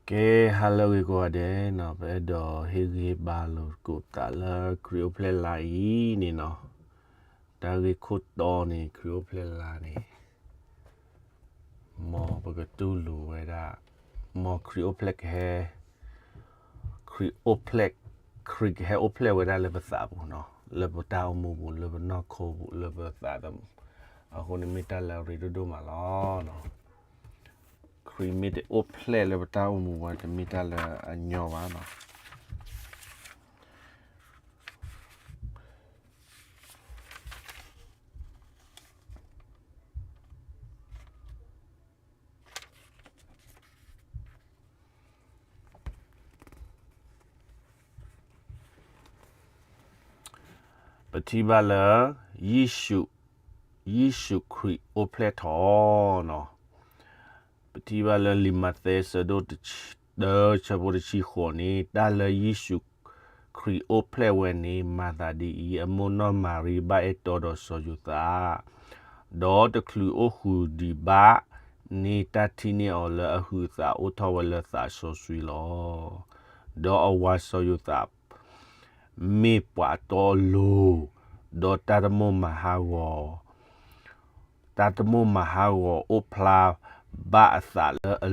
ကဲ ဟါလၢအဂ့ၤကိးဂၤဒဲးနီၤ, ပအဲၣ်ဒိးဟ့ၣ်ဂံၢ်ဟ့ၣ်ဘါလိာ်သကိးသးလၢခရံာ်အိၣ်ဖျဲၣ်လါအံၤန့ၣ်နီၤ, တၢ်ဂ့ၢ်ခိၣ်တီန့ၣ် ခရံာ်အိၣ်ဖျဲၣ်လါန့ၣ် မ်ပကတူၢ်လိာ်ဝဲဒၣ် မ်ခရံာ်အိၣ်ဖျဲၣ်ကဟဲ ခရံာ်အိၣ်ဖျဲၣ် ခရံာ်ကဟဲအိၣ်ဖျဲၣ်ဝဲဒၣ်လၢပသးပူၤနီၤ, လၢပတၢ်အိၣ်မူပူၤ လၢပနီၢ်ခိပူၤ လၢပသးသမူ, အဃိန့ၣ်မ့ၢ်တၢ်လၢအရ့ဒိၣ်ဒိၣ်မးလီၤ. ခရံာ်မ့ၢ်တအိၣ်ဖျဲၣ်လၢပတၢ်အိၣ်မူပူၤ တမ့ၢ်တၢ်လၢအညီဘၣ်နီၤ. ပထံၣ်ဘၣ်လၢ ယ့ၣ်ၡူး, ယ့ၣ်ၡူးခရံာ်အိၣ်ဖျဲၣ်ထီၣ်နီၤ. ပထံၣ်ဘၣ်လၢလံာ်မးသဲ ဆၢဒိၣ်တဆံတၢ ဆၢဖိတဆံဃိးန့ၣ် တၢ်လၢယ့ၣ်ၡူးခရံာ်အိၣ်ဖျဲၣ်ဝဲန့ၣ် မၤသးဒ်အံၤ, အမိၢ်နီၢ်မၤရံဘၣ်အဲၣ်တီဒီးစီၤယိၤသး ဒီးတချုးအိၣ်ဃုာ်ဒံးဘၣ်န့ၣ် တၢ်ထံၣ်န့ၢ်အီၤလၢအဟုးအသးအိၣ်ထီၣ်ဝဲလၢသးစီဆှံလီၤ. ဒီးအဝၤစီၤယိၤသး မ့ၢ်ပှၤအတီအလိၤ, ဒီးတၢ်တမိၣ်မၤဟးဂီၤ တၢ်တမိၣ်မၤဟးဂီၤအိၣ်ဖျါဘၣ်အသးလၢအ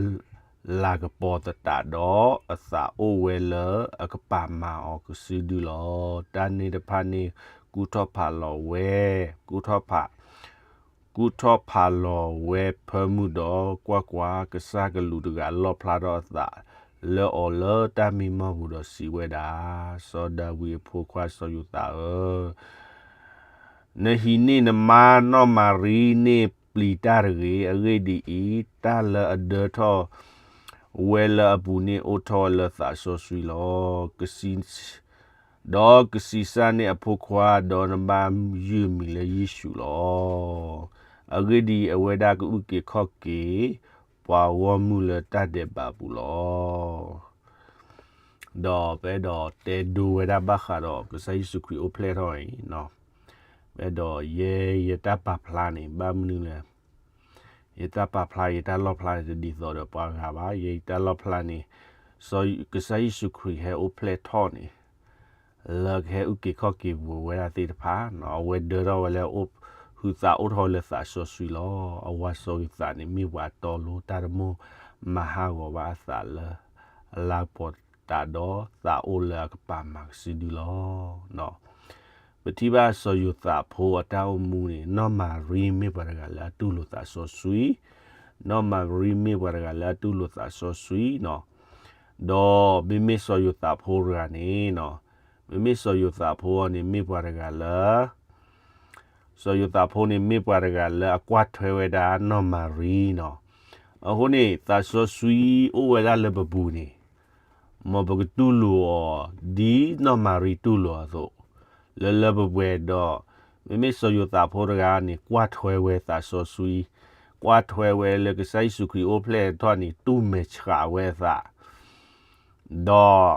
လၤကပီၤသတးဒီး အသးအိၣ်ဝဲလၢအကပာ်မၤအီၤကစုဒုလီၤ. တၢ်န့ၣ်တဖၣ်န့ၣ် ကူၣ်ထီၣ်ဖးလီၤဝဲ, ကူၣ်ထီၣ်ဖး ကူၣ်ထီၣ်ဖးလီၤဝဲဖၢမုၢ်ဒီး ကွၢ်ကွၢ်, ကစၢ်ကလူးတဂၤလီၣ်ဖျါထီၣ်အသးလၢအီၤလၢတၢ်မံမီၢ်ပူၤဒီးစံးဝဲဒၣ်, စီၤဒၤဝံးအဖိခွါစီၤယိၤသးဧၢ, နဟံးန့ၢ်နမါနီၢ်မၤရံန့ၣ်ပျံၤတၢ်တဂ့ၤ. အဂ့ၢ်ဒ်အံၤ, တၢ်လၢအဒၢထီၣ်ဝဲလၢအပူၤန့ၣ် အိၣ်ထီၣ်ဝဲလၢသးစီဆှံလီၤ. ဒီးကဆံးစၢ်န့ၢ်အဖိခွါ, ဒီးနဘၣ်ယုၢ်အမံၤလၢယ့ၣ်ၡူးလီၤ. အဂ့ၢ်ဒ်အံၤ, အဝဲဒၣ်ကအုၣ်က့ၤခီၣ်က့ၤပှၤဂီၢ်မုၢ်လၢတၢ်ဒဲးဘးပူၤလီၤ. ဒီးပအဲၣ်ဒိးတဲဒိဝဲဒၣ်ဘၣ်ဃးဒီး ကစၢ်ယ့ၣ်ၡူးခရံာ်အိၣ်ဖျဲၣ်ထီၣ်အံၤ, ပအဲၣ်ဒိးယဲ ယတၢ်ပာ်ဖျါန့ၣ် ဘၣ်မနုၤလဲၣ်. ယတၢ်ပာ်ဖျါ ယတၢ်လီၣ်ဖျါန့ၣ် တဒ်သိးဒီးပှၤဂၤဘၣ်. ယတၢ်လီၣ်ဖျါန့ၣ် ကစၢ်ယ့ၣ်ၡူးခရံာ်ဟဲအိၣ်ဖျဲၣ်ထီၣ်န့ၣ် လၢကဟဲအုၣ်က့ၤခီၣ်က့ၤပဝဲဒၣ်သ့ၣ်တဖၣ်, အဝဲဒၢထီၣ်ဝဲလၢ ဟုးသးအိၣ်ထီၣ်ဝဲလၢသးစီဆှံလီၤ. အဝၤစီၤယိၤသးန့ၣ် မ့ၢ်ပှၤတီလိၤတၢ်တမိၣ်မၤဟးဂီၤဘၣ်အသးလၢ အလၤကပီၤသတးဒီး သးအိၣ်လၢအကပာ်မၤကစုဒုလီၤ. ပထံၣ်ဘၣ်စီၤယိၤသးဖိအတၢ်အိၣ်မူန့ၣ် နီၢ်မၤရံမ့ၢ်ပှၤတဂၤလၢအတူၢ်လိာ်သးစီဆှံ, နီၢ်မၤရံမ့ၢ်ပှၤတဂၤလၢအတူၢ်လိာ်သးစီဆှံနီၤ, ဒီးမ့မ့ၢ်စီၤယိၤသးဖိတဂၤန့ၣ်နီၤ, မ့မ့ၢ်စီၤယိၤသးဖိအံၤန့ၣ်မ့ၢ်ပှၤတဂၤလၢ စီၤယိၤသးဖိန့ၣ်မ့ၢ်ပှၤတဂၤလၢအကွၢ်ထွဲဝဲဒၣ်နီၢ်မၤရံနီၤ. အဃိန့ၣ် သးစီဆှံအိၣ်ဝဲဒၣ်လၢပပူၤန့ၣ် မ်ပကတူၢ်လိာ်အီၤ ဒ်နီၢ်မၤရံတူၢ်လိာ်အသိး လၢလၢပှဲၤပှဲၤဒီး မ့မ့ၢ်စီၤယိၤသးဖိတဂၤန့ၣ် ကွၢ်ထွဲဝဲသးစီဆှံ, ကွၢ်ထွဲဝဲလၢကစၢ်ယ့ၣ်ၡူးခရံာ်အိၣ်ဖျဲၣ်ထီၣ်န့ၣ် တူၢ်မဲာ်ဆှးဝဲအသး ဒီး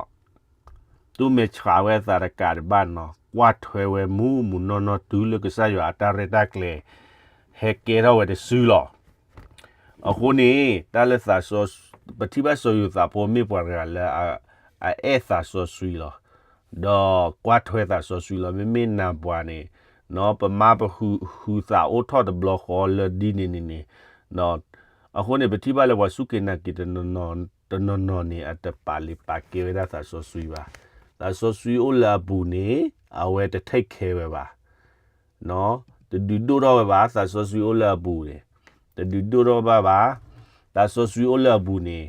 တူၢ်မဲာ်ဆှးဝဲအသးတကးဒံးဘၣ်နီၤ, ကွၢ်ထွဲဝဲမူးမူးနီၢ်နီၢ်တုၤလၢကစၢ်ယွၤအတၢ်ရဲၣ်တၢ်ကျဲၤ ဟဲကဲထီၣ်ဝဲတစုလီၤ. အဃိန့ၣ် တၢ်လၢသးစီ ပထံၣ်ဘၣ်စီၤယိၤသးဖိမ့ၢ်ပှၤတဂၤလၢ အအဲၣ်သးစီဆှံလီၤ. ဒီးကွၢ်ထွဲသးစီဆှံလီၤ. မ့မ့ၢ်နၤပှၤန့ၣ် ပမါပဟုးသးအိၣ်ထီၣ်တဘျီဃီလၢဒ်န့ၣ်န့ၣ်န့ၣ် အဃိန့ၣ် ပထံၣ်ဘၣ်လၢပှၤစူၢ်က့ၤနာ်က့ၤ တနီၤနီၤန့ၣ် အတပာ်လုၢ်ပာ်ကဲဝဲဒၣ်သးစီဆှံဘၣ်. သးစီဆှံအိၣ်လၢအပူၤန့ၣ် အဝဲတ take care ဝဲဘၣ်. တဒုးဒိၣ်ထီၣ်ဝဲဘၣ်. သးစီဆှံအိၣ်လၢအပူၤန့ၣ် တဒုးဒိၣ်ထီၣ်ဘၣ်ဘၣ်. သးစီဆှံအိၣ်လၢအပူၤန့ၣ်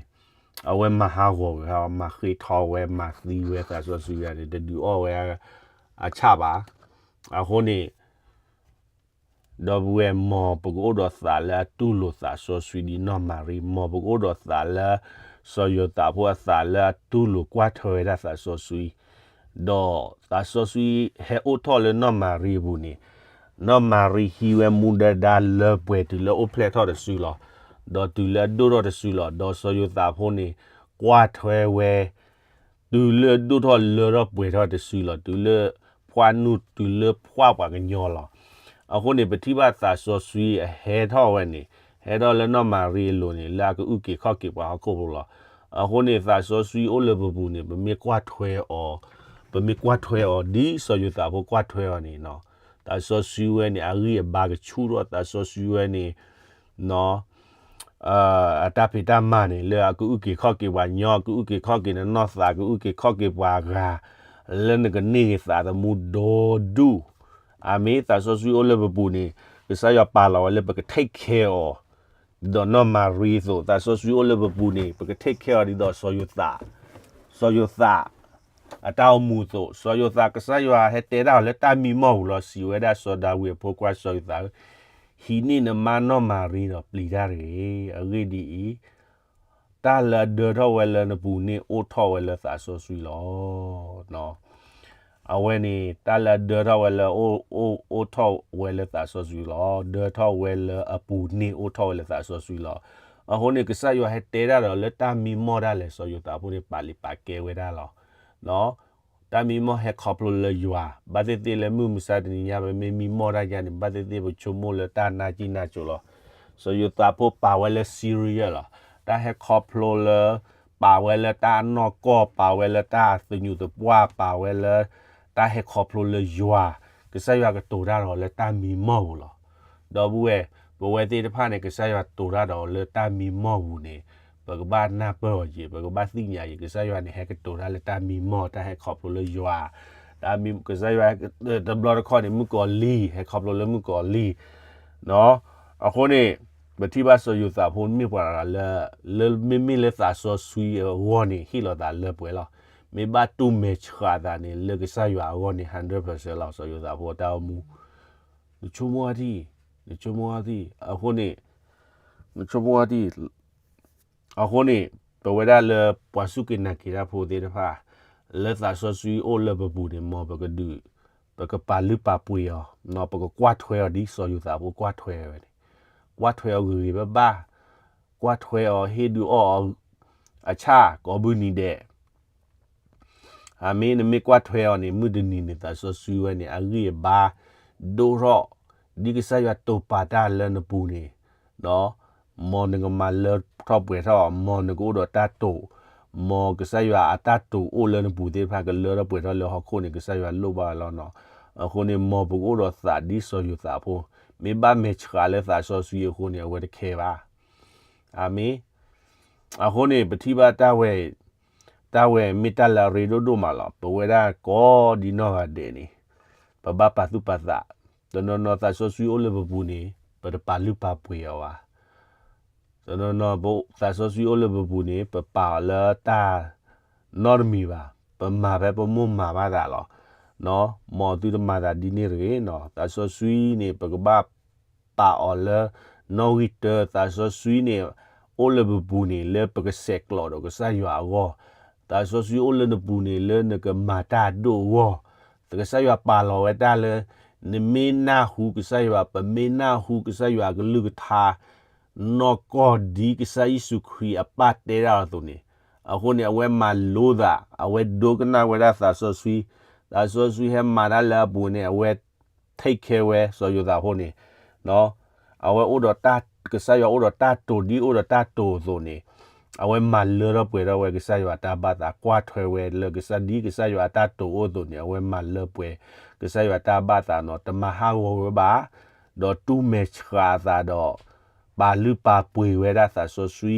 အဝဲမၤဟးဂီၤဝဲ မၤဃ့ထီဝဲ မၤသံဝဲသးစီဆှံဂၤန့ၣ် တဒုးအီၣ်ဝဲအဆၣ်ဘၣ်. အဃိန့ၣ် ဒီပုၢ်ဝဲၢ် မ်ပကအိၣ်ဒီးသးလၢအတူၢ်လိာ်သးစီဆှံဒ်နီၢ်မၤရံ, မ်ပကအိၣ်ဒီးသးလၢ စီၤယိၤသးဖိအသးလၢအတူၢ်လိာ်ကွၢ်ထွဲဝဲဒၣ်သးစီဆှံ, ဒီးသးစီဆှံဟဲအိၣ်ထီၣ်လၢနီၢ်မၤရံအပူၤန့ၣ်, နီၢ်မၤရံဟံးဝဲမူဒါဒါလၢပှဲၤတုၤလၢအိၣ်ဖျဲၣ်ထီၣ်တစုလီၤ. ဒီးတုၤလၢအဒိၣ်ထီၣ်တစုလီၤ. ဒီးစီၤယိၤသးဖိန့ၣ် ကွၢ်ထွဲဝဲ တုၤလၢဒိၣ်ထီၣ်လၢထီၣ်ပှဲၤထီၣ်တစုလီၤ. တုၤလၢဖှၣ်နုာ် တုၤလၢဖှၣ်ပှၤကညီလီၤ. အဃိန့ၣ် ပထံၣ်ဘၣ်သးစီဆှံအဟဲထီၣ်ဝဲန့ၣ် ဟဲထီၣ်လၢနီၢ်မၤရံအလိၤန့ၣ် လၢအကအုၣ်က့ၤခီၣ်က့ၤပှၤဟီၣ်ခိၣ်ဖိလီၤ. အဃိန့ၣ် သးစီဆှံအိၣ်လၢပပူၤန့ၣ် ပမ့ၢ်ကွၢ်ထွဲအီၤ, ပမ့ၢ်ကွၢ်ထွဲအီၤ ဒ်စီၤယိၤသးဖိကွၢ်ထွဲအီၤန့ၣ်, သးစီဆှံဝဲန့ၣ် အဂံၢ်အဘါကဆူၣ်ထီၣ်, သးစီဆှံဝဲန့ၣ် အတၢ်ဖံးတၢ်မၤန့ၣ် လၢအကအုၣ်က့ၤခီၣ်က့ၤပှၤညီ, ကအုၣ်က့ၤခီၣ်က့ၤနနီၢ်သး, ကအုၣ်က့ၤခီၣ်က့ၤပှၤဂၤ, လၢနကန့ၢ်က့ၤသးသမူဒီဒူၣ်. အမ့ၢ်သးစီဆှံအိၣ်လၢပပူၤန့ၣ် ကစၢ်ယွၤပာ်လီၤဝဲလၢပက take care အီၤ ဒ်သိးနီၢ်မၤရံအသိး, သးစီဆှံအိၣ်လၢပပူၤန့ၣ် ပက take care အီၤ ဒ်သိးစီၤယိၤသး, စီၤယိၤသး အတၢ်အိၣ်မူအသိး, စီၤယိၤသး ကစၢ်ယွၤဟဲတဲတၢ်အီၤလၢတၢ်မံမီၢ်ပူၤလီၤ, စံးဝဲဒၣ် စီၤဒၤဝံးအဖိခွါစီၤယိၤသးဧၢ, ဟံးန့ၢ်နမါနီၢ်မၤရံဒီးပျံၤတၢ်တဂ့ၤ. အဂ့ၢ်ဒ်အံၤ, တၢ်လၢအဒၢထီၣ်ဝဲလၢနပူၤန့ၣ် အိၣ်ထီၣ်ဝဲလၢသးစီဆှံလီၤ. အဝဲန့ၣ် တၢ်လၢအဒၢထီၣ်ဝဲလၢ အိၣ်ထီၣ်ဝဲလၢသးစီဆှံလီၤ. ဒၢထီၣ်ဝဲလၢအပူၤန့ၣ် အိၣ်ထီၣ်ဝဲလၢသးစီဆှံလီၤ. အဃိန့ၣ် ကစၢ်ယွၤဟဲတဲတၢ်ဒီးလၢတၢ်မံမီၢ်ဒၣ်လဲာ် စီၤယိၤသးဖိန့ၣ် ပာ်လုၢ်ပာ်ကဲဝဲဒၣ်လီၤ. တၢ်မံမီၢ်ဟဲခီဖျိလၢယွၤ, ဘၣ်သ့ၣ်သ့ၣ်လၢမုၢ်မဆါတနံၤညါ ပမ့ၢ်မံမီၢ်တၢ်ယါန့ၣ် ဘၣ်သ့ၣ်သ့ၣ်ပဆိကမိၣ်လၢတၢ်နါကံၢ်နါကိၤလီၤ. စီၤယိၤသးဖိပာ်ဝဲလၢ serious လီၤ. တၢ်ဟဲခီဖျိလၢ ပာ်ဝဲလၢတၢ်အနီၢ်ကီၢ်, ပာ်ဝဲလၢတၢ်သညူးသပှၢ်, ပာ်ဝဲလၢ တၢ်ဟဲခီဖျိလၢယွၤ, ကစၢ်ယွၤကတိၤတၢ်ဒီးလၢတၢ်မံမီၢ်ပူၤလီၤ. ဒီပုၢ်ဝဲၢ်, ပဝဲသ့ၣ်တဖၣ်န့ၣ် ကစၢ်ယွၤတိၤတၢ်ဒီးလၢတၢ်မံမီၢ်ပူၤန့ၣ် ပကဘၣ်နၢ်ပၢၢ်အီၤက့ၤ, ပကဘၣ်သ့ၣ်ညါက့ၤ, ကစၢ်ယွၤန့ၣ် ဟဲကတိၤတၢ်လၢတၢ်မံမီၢ်, တၢ်ဟဲခီဖျိလၢယွၤ, တၢ်မံ, ကစၢ်ယွၤ တဘျီတခီၣ်န့ၣ် မုၣ်ကီၤလံၢ်, ဟဲခီဖျိလၢမုၣ်ကီၤလံၢ် အဃိန့ၣ် ပထံၣ်ဘၣ်စီၤယိၤသးဖိမ့ၢ်ပှၤတဂၤလၢ လၢမ့မ့ၢ်လၢသးစီဆှံအဂီၢ်န့ၣ် ဟ့ၣ်လီၤသးလၢပှဲၤလီၤ. မ့ၢ်ဘၣ်တူၢ်မဲာ်ဆှးသးန့ၣ် လၢကစၢ်ယွၤအဂီၢ်န့ၣ် hundred percent လီၤ. စီၤယိၤသးဖိအတၢ်အိၣ်မူ နဆိကမိၣ်အီၤထံၣ်, နဆိကမိၣ်အီၤထံၣ်, အဃိန့ၣ် နဆိကမိၣ်အီၤထံၣ် အဃိန့ၣ် ပဝဲဒၣ်လၢပှၤစူၢ်က့ၤနာ်က့ၤတၢ်ဖိသ့ၣ်တဖၣ် လၢသးစီဆှံအိၣ်လၢပပူၤန့ၣ် မ်ပကဒုး, ပကပာ်လုၢ်ပာ်ပှ့ၤအီၤ, ပကကွၢ်ထွဲအီၤဒ်စီၤယိၤသးဖိကွၢ်ထွဲဝဲန့ၣ်, ကွၢ်ထွဲအီၤဂ့ၤဂ့ၤဘၣ်ဘၣ်, ကွၢ်ထွဲအီၤဟ့ၣ်ဒုးအီၣ်အီၤ အဆၣ်ကိးဘုနံၤဒဲး အမ့ၢ်နမ့ၢ်ကွၢ်ထွဲအီၤန့ၣ် မုၢ်တနံၤန့ၣ် သးစီဆှံဝဲန့ၣ် အဂံၢ်အဘါ ဒိၣ်ထီၣ် ဒ်ကစၢ်ယွၤတိာ်ပာ်တၢ်လၢနပူၤန့ၣ်, မ်နကမၤလၢထီၣ်ပှဲၤထီၣ်, မ်နကအိၣ်ဒီးတၢ်တိာ်, မ်ကစၢ်ယွၤအတၢ်တိာ်အိၣ်လၢနပူၤသ့ၣ်တဖၣ် ကလၢထီၣ်ပှဲၤထီၣ်လၢဟီၣ်ခိၣ်န့ၣ် ကစၢ်ယွၤလိၣ်ဘၣ်လီၤနီၤ. အဃိန့ၣ် မ်ပကအိၣ်ဒီးသးဒ်စီၤယိၤသးဖိ, မ့ၢ်ဘၣ်မဲာ်ဆှးလၢသးစီဆှံအဃိန့ၣ် အဝဲတခဲဘၣ်. အမ့ၢ် အဃိန့ၣ် ပထံၣ်ဘၣ်တၢ်ဝဲ တၢ်ဝဲမ့ၢ်တၢ်လၢအရ့ဒိၣ်ဒိၣ်မးလီၤ. ပဝဲဒၣ်ကိးဒ်နီၢ်ဂၤဒဲးန့ၣ် ပဘၣ်ပာ်သူၣ်ပာ်သး, တနီၤနီၤသးစီဆှံအိၣ်လၢပပူၤန့ၣ် ပတပာ်လုၢ်ပာ်ပှ့ၤအီၤဘၣ်. တနီၤနီၤ သးစီဆှံအိၣ်လၢပပူၤန့ၣ် ပပာ်အီၤလၢတၢ်နီတမံၤဘၣ်, ပမၤဖဲပမိၢ်မၤဘၣ်သးလီၤ. မ်သုတမၤသးဒ်န့ၣ်တဂ့ၤနီၤ. သးစီဆှံန့ၣ် ပကဘၣ်ပာ်အီၤလၢနီၣ်ဂံၢ်တၢ, သးစီဆှံန့ၣ် အိၣ်လၢပပူၤန့ၣ် လၢပကဆဲးကျိးဒီးကစၢ်ယွၤအဂီၢ်, သးစီဆှံအိၣ်လၢနပူၤန့ၣ် လၢနကမၤတၢ်ဒိၣ်အဂီၢ်, ကစၢ်ယွၤပာ်လီၤဝဲတၢ်လၢ နမ့ၢ်နၢ်ဟူကစၢ်ယွၤ, ပမ့ၢ်နၢ်ဟူကစၢ်ယွၤအကလုၢ်ကထါ နီၢ်ကီၢ်ဒ်ကစၢ်ယ့ၣ်ၡူးခရံာ်အပၢ်တဲဒၣ်အီၤအသိးန့ၣ်, အဃိန့ၣ် အဝဲမၤလိသး, အဝဲဒိကနၣ်ဝဲဒၣ်သးစီဆှံ, သးစီဆှံဟဲမၤတၢ်လၢအပူၤန့ၣ် အဝဲ take care ဝဲစီၤယိၤသးဖိန့ၣ်, အဝဲအိၣ်ဒီးတၢ်, ကစၢ်ယွၤအိၣ်ဒီးတၢ်တိာ်ဒ်အိၣ်ဒီးတၢ်တိာ်အသိးန့ၣ်, အဝဲမၤလၢထီၣ်ပှဲၤထီၣ်ဝဲကစၢ်ယွၤတၢ်ဘၣ်သး, ကွၢ်ထွဲဝဲလၢကစၢ်ဒ်ကစၢ်ယွၤအတၢ်တိာ်အိၣ်အသိးန့ၣ် အဝဲမၤလၢပှဲၤကစၢ်ယွၤတၢ်ဘၣ်သးနီၤ, တမၤဟးဂီၤဝဲဘၣ်, ဒီးတူၢ်မဲာ်ဆှးအသးဒီး ပာ်လုၢ်ပာ်ပှ့ၤဝဲဒၣ်သးစီဆှံ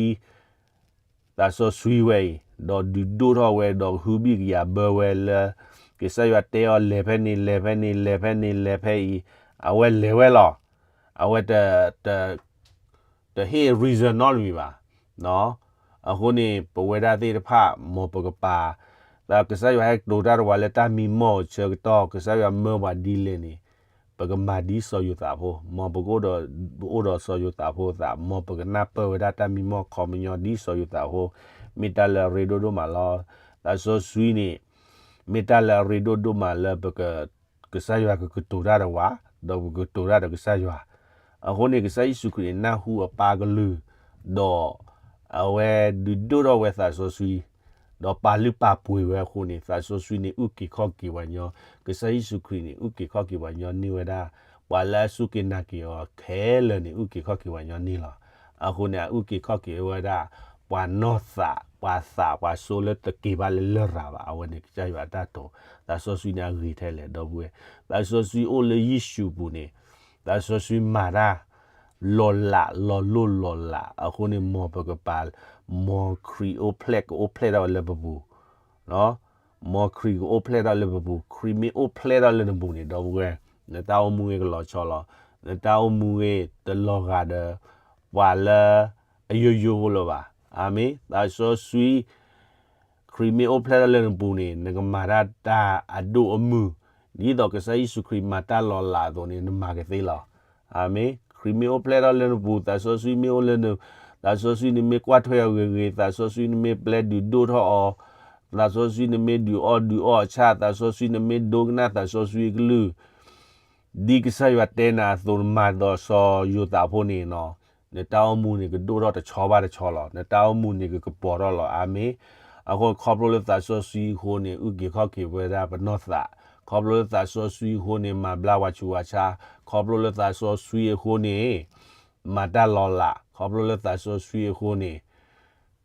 သးစီဆှံဝဲအံၤ, ဒီးဒုးဒိၣ်ထီၣ်ဝဲ, ဒီးဟုဘံၣ်ကယာ်ဘၢဝဲလၢ ကစၢ်ယွၤတဲအီၤ လဲၤဖဲန့ၣ်, လဲၤဖဲန့ၣ်, လဲၤဖဲန့ၣ်, လဲၤဖဲအံၤ, အဝဲလဲၤဝဲလီၤ. အဝဲတ, တဟ့ၣ် reason နီတမံၤဘၣ်. အဃိန့ၣ် ပဝဲဒၣ်သ့ၣ်တဖၣ် မ်ပကပာ်, ကစၢ်ယွၤဟဲကတိၤတၢ်တဝၤလၢတၢ်မံမီၢ်အဆၢကတီၢ်, ကစၢ်ယွၤမၢပှၤဒ်လဲၣ်န့ၣ် ပကမၤဒ်စီၤယိၤသးဖိ, မ်ပကအိၣ်ဒီးစီၤယိၤသးဖိအသး, မ်ပကနၢ်ပၢၢ်ဝဲဒၣ်တၢ်မံမီၢ်ခီပညီဒ်စီၤယိၤသးဖိ, မ့ၢ်တၢ်လၢအရ့ဒိၣ်ဒိၣ်မးလီၤ. သးစီဆှံန့ၣ် မ့ၢ်တၢ်လၢအရ့ဒိၣ်ဒိၣ်မးလၢပက, ကစၢ်ယွၤကကတိၤတၢ်တဝၤ, ဒီးပကကတိၤတၢ်ဒီးကစၢ်ယွၤ. အဃိန့ၣ် ကစၢ်ယ့ၣ်ၡူးခရံာ်န့ၣ် နၢ်ဟူအပၢ်ကလုၢ်, ဒီးအဝဲဒုးဒိၣ်ထီၣ်ဝဲသးစီဆှံ, ဒီးပာ်လုၢ်ပာ်ပှ့ၤဝဲအဃိန့ၣ် သးစီဆှံန့ၣ် အုၣ်က့ၤခီၣ်က့ၤပှၤညီ, ကစၢ်ယ့ၣ်ၡူးခရံာ်န့ၣ် အုၣ်က့ၤခီၣ်က့ၤပှၤညီန့ၢ်ဝဲဒၣ်, ပှၤလၢအစူၢ်က့ၤနာ်က့ၤအီၤခဲလၢာ်န့ၣ် အုၣ်က့ၤခီၣ်က့ၤပှၤညီန့ၢ်လီၤ. အဃိန့ၣ် အအုၣ်က့ၤခီၣ်က့ၤဝဲဒၣ် ပှၤနီၢ်သး ပှၤသးပှၤစိလၢတက့ၤဘၣ်လၢလရာ်ဘၣ်, အဝဲန့ၣ်ကစၢ်ယွၤအတၢ်တိာ်, သးစီဆှံန့ၣ်အဂ့ၤထဲလဲၣ် ဒီပုၢ်ဝဲၢ်, သးစီဆှံအိၣ်လၢယ့ၣ်ၡူးပူၤန့ၣ်, သးစီဆှံမၤတၢ် လီၤလး လီၤလိၢ်လီၤလး, အဃိန့ၣ် မ်ပကပၤ, မ်ခရံာ်အိၣ်ဖျဲၣ် ကအိၣ်ဖျဲၣ်ထီၣ်ဝဲလၢပပူၤ, မ်ခရံာ်ကအိၣ်ဖျဲၣ်ထီၣ်လၢပပူၤ, ခရံာ်မ့ၢ်အိၣ်ဖျဲၣ်ထီၣ်လၢနပူၤန့ၣ် ဒီပုၢ်ဝဲၢ်, နတၢ်အိၣ်မူဂ့ၤကလီၤဆီလီၤ, နတၢ်အိၣ်မူဂ့ၤတလီၤဂာ်ဒီး ပှၤလၢ အယိယိဖိလၢၤဘၣ်. အၤမ့ၣ်, သးစီဆှံ ခရံာ်မ့ၢ်အိၣ်ဖျဲၣ်ထီၣ်လၢနပူၤန့ၣ် နကမၤတၢ်တၢ်အဒိၣ်အမုၢ်, ဒ်သိးကစၢ်ယ့ၣ်ၡူးခရံာ်မၤတၢ်လီၤလးအသိးန့ၣ် နမၤကသ့လီၤ. အၤမ့ၣ်, ခရံာ်မ့ၢ်အိၣ်ဖျဲၣ်ထီၣ်လၢနပူၤ, သးစီဆှံမ့ၢ်အိၣ်လၢန, သးစီဆှံန့ၣ်မ့ၢ်ကွၢ်ထွဲအီၤဂ့ၤဂ့ၤ, သးစီဆှံန့ၣ်မ့ၢ်ပျဲဒုးဒိၣ်ထီၣ်အီၤ, သးစီဆှံန့ၣ်မ့ၢ်ဒုးအီၣ်ဒုးအီအဆၣ်, သးစီဆှံန့ၣ်မ့ၢ်ဒိကနၣ်သးစီဆှံအကလုၢ် ဒ်ကစၢ်ယွၤတဲနၤအသိး နမၤဒ်သိးစီၤယိၤသးဖိန့ၣ်နီၤ, နတၢ်အိၣ်မူန့ၣ် ကဒိၣ်ထီၣ်တဆီဘၣ်တဆီလီၤ. နတၢ်အိၣ်မူန့ၣ် ကကပီၤထီၣ်လီၤ. အၤမ့ၣ်. အဃိ ခီဖျိလၢသးစီဆှံအဃိန့ၣ် အုၣ်က့ၤခီၣ်က့ၤဝဲဒၣ်ပနီၢ်သး, ခီဖျိလၢသးစီဆှံအဃိန့ၣ် မၤဘျါပှၤဆူးပှၤဆါ, ခီဖျိလၢသးစီဆှံအဃိန့ၣ် မၤတၢ်လီၤလး, ခီဖျိလၢသးစီဆှံအဃိန့ၣ်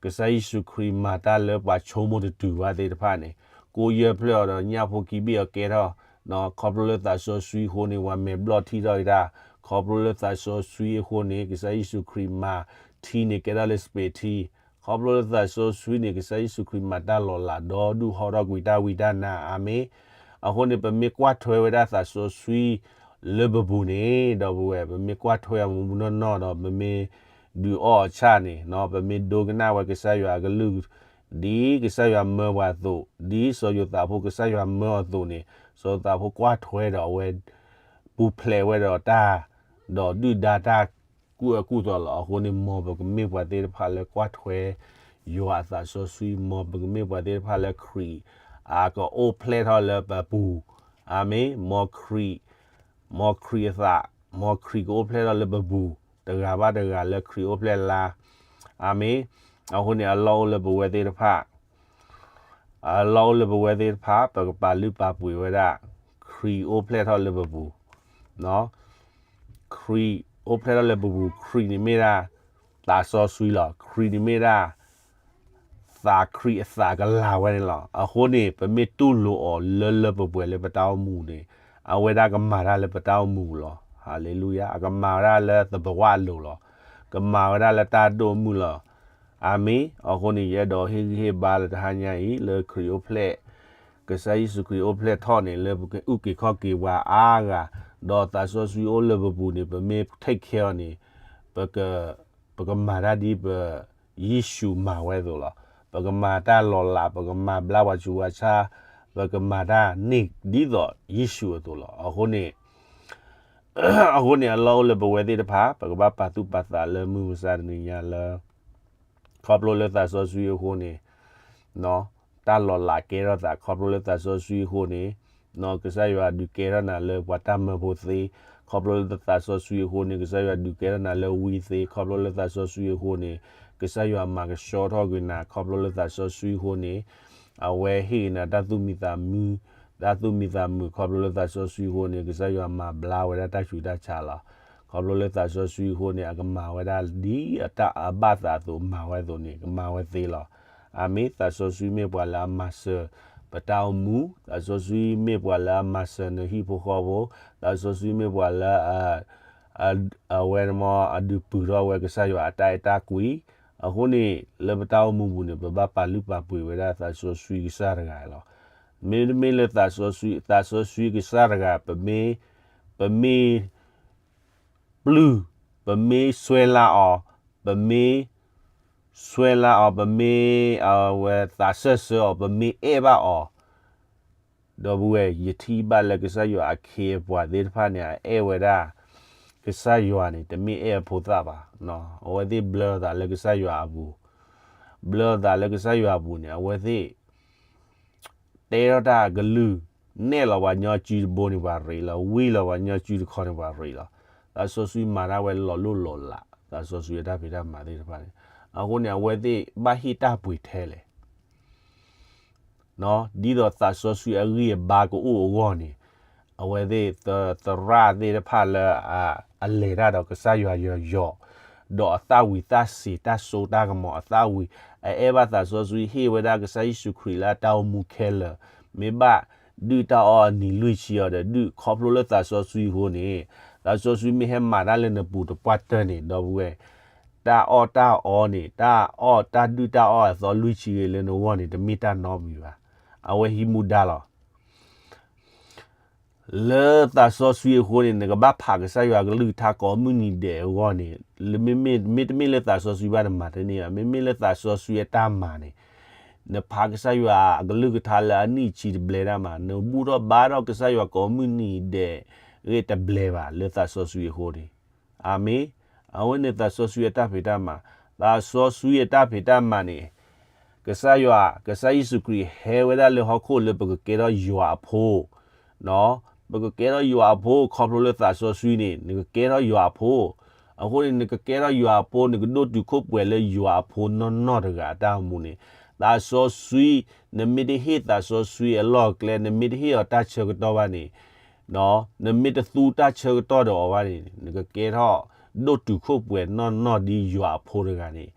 ကစၢ်ယ့ၣ်ၡူးခရံာ်မၤတၢ်လၢပှၤဆိကမိၣ်တတုၤဘၣ်သ့ၣ်တဖၣ်န့ၣ်, ကိးယဲၢ်ဖျၢၣ်အီၤဒီးညၣ်ဖိခံဘ့ၣ်အီၤကဲထီၣ်, ခီဖျိလၢသးစီဆှံအဃိန့ၣ် ပှၤမဲာ်ဘျီၣ်ထံထီၣ်က့ၤတၢ်, ခီဖျိလၢသးစီဆှံအဃိန့ၣ် ကစၢ်ယ့ၣ်ၡူးခရံာ်မၤထံန့ၣ်ကဲထီၣ်လၢစပံးထံ, ခီဖျိလၢသးစီဆှံန့ၣ် ကစၢ်ယ့ၣ်ၡူးခရံာ်မၤတၢ်လီၤလးဒီဒူၣ်ဟီထီၣ်ကွံာ်တၢ်ဝံတၢ်နါ, အၤမ့ၣ်. အဃိန့ၣ် ပမ့ၢ်ကွၢ်ထွဲဝဲဒၣ်သးစီဆှံ လၢပပူၤန့ၣ် ဒီပုၢ်ဝဲၢ် ပမ့ၢ်ကွၢ်ထွဲအီၤမူမူနီၢ်နီၢ်ဒီး ပမ့ၢ်ဒုးအီၣ်အဆၣ်န့ၣ်, ပမ့ၢ်ဒိကနၣ်ဝဲကစၢ်ယွၤအကလုၢ် ဒ်ကစၢ်ယွၤမၢပှၤအသိး, ဒ်စီၤယိၤသးဖိကစၢ်ယွၤမၢအီၤအသိးန့ၣ်, စီၤယိၤသးဖိကွၢ်ထွဲဒီးအဝဲ ပူၤဖျဲးဝဲဒီးတၢ်, ဒီးဒုၣ်ဒါတၢ်ကူၣ်အၢကူၣ်သီလီၤ. အဃိန့ၣ် မ်ပကမ့ၢ်ပှၤသ့ၣ်တဖၣ်လၢကွၢ်ထွဲ ယွၤအသးစီဆှံ, မ်ပကမ့ၢ်ပှၤသ့ၣ်တဖၣ်လၢခရံာ် အကအိၣ်ဖျဲၣ်ထီၣ်လၢပပူၤ, အၤမ့ၣ်. မ်ခရံာ်, မ်ခရံာ်အသး, မ်ခရံာ်ကအိၣ်ဖျဲၣ်ထီၣ်လၢပပူၤ, တဂၤဘၣ်တဂၤလၢခရံာ်အိၣ်ဖျဲၣ်လါ, အၤမ့ၣ်. အဃိန့ၣ် အလီၢ်အိၣ်လၢပဝဲသ့ၣ်တဖၣ် အလီၢ်အိၣ်လၢပဝဲသ့ၣ်တဖၣ် ပကပာ်လုၢ်ပာ်ပှ့ၤဝဲဒၣ် ခရံာ်အိၣ်ဖျဲၣ်ထီၣ်လၢပပူၤ, ခရံာ်အိၣ်ဖျဲၣ်ထီၣ်လၢပပူၤ, ခရံာ်န့ၣ်မ့ၢ်ဒၣ် သးစီဆှံလီၤ. ခရံာ်န့ၣ်မ့ၢ်ဒၣ် သးခရံာ်အသးကလၤဝဲန့ၣ်လီၤ. အဃိန့ၣ် ပမ့ၢ်တူၢ်လိာ်အီၤလၢလၢပှဲၤပှဲၤလၢပတၢ်အိၣ်မူန့ၣ်, အဝဲဒၣ်ကမၤတၢ်လၢပတၢ်အိၣ်မူလီၤ. ဟၤလ့လူယၤ, အကမၤဝဲဒၣ်လၢသဘဝအလိၤလီၤ. ကမၤဝဲဒၣ်လၢတၢ်ဒိၣ်မုၢ်လီၤ. အၤမ့ၣ်. အဃိန့ၣ် ယအဲၣ်ဒိးဟ့ၣ်ဂံၢ်ဟ့ၣ်ဘါလၢတဟါညါအံၤ လၢခရံာ်အိၣ်ဖျဲၣ်, ကစၢ်ယ့ၣ်ၡူးခရံာ်အိၣ်ဖျဲၣ်ထီၣ်န့ၣ် လၢပကအုၣ်က့ၤခီၣ်က့ၤပှၤအါဂၤ, ဒီးသးစီဆှံအိၣ်လၢပပူၤန့ၣ် ပမ့ၢ် take care အီၤန့ၣ်, ပက, ပကမၤတၢ်ဒ်ပ ယ့ၣ်ၡူးမၤဝဲအသိးလီၤ. ပကမၤတၢ်လီၤလး, ပကမၤဘျါပှၤဆူးပှၤဆါ, ပကမၤတၢ်န့ၢ်ဒ်သိးယ့ၣ်ၡူးအသိးလီၤ. အဃိန့ၣ်, အဃိန့ၣ် အလီၢ်အိၣ်လၢပဝဲသ့ၣ်တဖၣ် ပကဘၣ်ပာ်သူၣ်ပာ်သးလၢမုၢ်မဆါတနံၤညါလၢ ခီဖျိလၢသးစီဆှံအဃိန့ၣ်, တၢ်လီၤလးကဲထီၣ်သး, ခီဖျိလၢသးစီဆှံအဃိန့ၣ်, ကစၢ်ယွၤဒုးကဲထီၣ်နၤလၢပှၤတၢ်မၢဖိသ့, ခီဖျိလၢသးစီဆှံအဃိန့ၣ် ကစၢ်ယွၤဒုးကဲထီၣ်နၤလၢဝံသ့, ခီဖျိလၢသးစီဆှံအဃိန့ၣ် ကစၢ်ယွၤမၤကဆှီထီၣ်က့ၤနၤ, ခီဖျိလၢသးစီဆှံအဃိန့ၣ် အဝဲဟ့ၣ်က့ၤနၤတၢ်သူၣ်မံသးမုာ်, တၢ်သူၣ်မံသးမုာ်, ခီဖျိလၢသးစီဆှံအဃိန့ၣ် ကစၢ်ယွၤမၤဘျါဝဲဒၣ်တၢ်ဆူးတၢ်ဆါလီၤ. ခီဖျိလၢသးစီဆှံအဃိန့ၣ် အကမၤဝဲဒၣ်ဒ်အတၢ်အဘၣ်သးအသိးမၤဝဲအသိးန့ၣ် ကမၤဝဲသ့လီၤ. အၤမ့ၣ်. သးစီဆှံမ့ၢ်ပှၤလၢအမၤစၢၤပတၢ်အိၣ်မူ, သးစီဆှံမ့ၢ်ပှၤလၢအမၤစၢၤနဟံၣ်ဖိဃီဖိ, သးစီဆှံမ့ၢ်ပှၤလၢ အဝဲန့ၣ်မ့ၢ်အဒုးပုၢ်ထီၣ်ဝဲကစၢ်ယွၤအတၢ်အဲၣ်တၢ်ကွံ. အဃိန့ၣ် လၢပတၢ်အိၣ်မူပူၤန့ၣ် ပဘၣ်ပာ်လုၢ်ပာ်ပှ့ၤဝဲဒၣ်သးစီဆှံကစၢ်တဂၤလီၤ. မ့တမ့ၢ်လၢသးစီဆှံ, သးစီဆှံကစၢ်တဂၤ ပမ့ၢ်, ပမ့ၢ် ပျုၢ်, ပမ့ၢ်စွဲလၢအီၤ, ပမ့ၢ်စွဲလၢအီၤ, ပမ့ၢ်အဝဲသးစၢၢ်ဆၢအီၤ, ပမ့ၢ်အဲၣ်ဘၣ်အီၤ, ဒီပုၢ်ဝဲၢ် ယထံၣ်ဘၣ်လၢကစၢ်ယွၤအခ့အပှၤသ့ၣ်တဖၣ်န့ၣ် အအဲၣ်ဝဲဒၣ် ကစၢ်ယွၤန့ၣ် တမ့ၢ်အဲၣ်အဖိသၣ်ဘၣ်. အဝဲသ့ၣ်ဘျၢသးလၢကစၢ်ယွၤအပူၤ, ဘျၢသးလၢကစၢ်ယွၤအပူၤန့ၣ် အဝဲသ့ၣ် တဲထီၣ်တၢ်အကလုၢ်, နဲၣ်လီၤပှၤညီစုတဘိန့ၣ်ပှၤရ့းလီၤ, ဝံလီၤပှၤညီစုတခီန့ၣ်ပှၤရ့းလီၤ. သးစီဆှံမၤတၢ်ဝဲလီၤလိၢ်လီၤလး, သးစီဆှံအတၢ်ဖံးတၢ်မၤသ့ၣ်တဖၣ်န့ၣ်, အဃိန့ၣ် အဝဲသ့ၣ်ဘၣ်ဟ့ၣ်တၢ်ပှ့ၤထဲလဲၣ် ဒ်သိးသးစီဆှံအဂံၢ်အဘါကအိၣ်အဂီၢ်န့ၣ်, အဝဲသ့ၣ်သရၣ်သ့ၣ်တဖၣ်လၢ အလဲၤတၢ်ဒီးကစၢ်ယွၤယီၤယီၤ, ဒီးအသၣ်ဝံၤသၣ်စ့ၤ တၢ်စိတၢ်ကမီၤအသၣ်ဝံၤ, အအဲၣ်ဘၣ်သးစီဆှံ ဟ့ၣ်ဝဲဒၣ်ကစၢ်ယ့ၣ်ၡူးခရံာ်လၢအတၢ်အိၣ်မူခဲလၢာ်, မ့ၢ်ဘၣ်ဒုၣ်တၢ်အီၣ်အနံၤလွံၢ်ဆံအီၤဒီး ဒုၣ်ခီဖျိလၢသးစီဆှံအဃိန့ၣ်, သးစီဆှံမ့ၢ်ဟဲမၤတၢ်လၢနပူၤတပှၢ်တၢၢ်န့ၣ် ဒီပုၢ်ဝဲၢ်, တၢ်အီၣ်တၢ်အီန့ၣ် တၢ်အီၣ်တၢ်ဒုၣ်တၢ်အီၣ်အသီလွံၢ်ဆံဂ့ၤလၢနဂီၢ်န့ၣ် တမ့ၢ်တၢ်နီတမံၤဘၣ်. အဝဲဟံးမူဒါလီၤ. လၢသးစီဆှံအဃိန့ၣ် နကဘၣ်ဖးကစၢ်ယွၤအကလုၢ်ကထါကိးမုၢ်နံၤဒဲးအဂီၢ်န့ၣ်, လၢမ့မ့ၢ် မ့တမ့ၢ်လၢသးစီဆှံဘၣ်နမၤတန့ၢ်ဘၣ်, မ့မ့ၢ်လၢသးစီဆှံအတၢ်မၤန့ၣ်, နဖးကစၢ်ယွၤအကလုၢ်ကထါလၢအနံၣ်ဆံတဘျဲဒၣ်မး, နဘူၣ်ထီၣ်ဘါထီၣ်ကစၢ်ယွၤကိးမုၢ်နံၤဒဲးဂ့ၤတဘျဲဘၣ် လၢသးစီဆှံအဃိန့ၣ်. အၤမ့ၣ်. အဝဲန့ၣ်သးစီဆှံအတၢ်ဖံးတၢ်မၤ, သးစီဆှံအတၢ်ဖံးတၢ်မၤန့ၣ် ကစၢ်ယွၤ, ကစၢ်ယ့ၣ်ၡူးခရံာ်ဟဲဝဲဒၣ်လၢဟီၣ်ခိၣ်လၢပကကဲထီၣ်ယွၤအဖိ, ပကကဲထီၣ်ယွၤအဖိ ခီဖျိလၢသးစီဆှံန့ၣ် နကကဲထီၣ်ယွၤအဖိ, အဃိန့ၣ် နကကဲထီၣ်ယွၤအဖိ နကဒိၣ်တုာ်ခိၣ်ပှဲၤလၢယွၤအဖိနီၢ်နီၢ်တဂၤအတၢ်အိၣ်မူန့ၣ်, သးစီဆှံ, နမ့ၢ်တဟ့ၣ်သးစီဆှံအလီၢ်အကျဲ နမ့ၢ်တဟ့ၣ်အီၤတၢ်ဆၢကတီၢ်ဘၣ်န့ၣ် နမ့ၢ်တသူတၢ်ဆၢကတီၢ်ဒီးအီၤဘၣ်န့ၣ် နကကဲထီၣ်ဒိၣ်တုာ်ခိၣ်ပှဲၤနီၢ်နီၢ်ဒ်ယွၤအဖိတဂၤန့ၣ်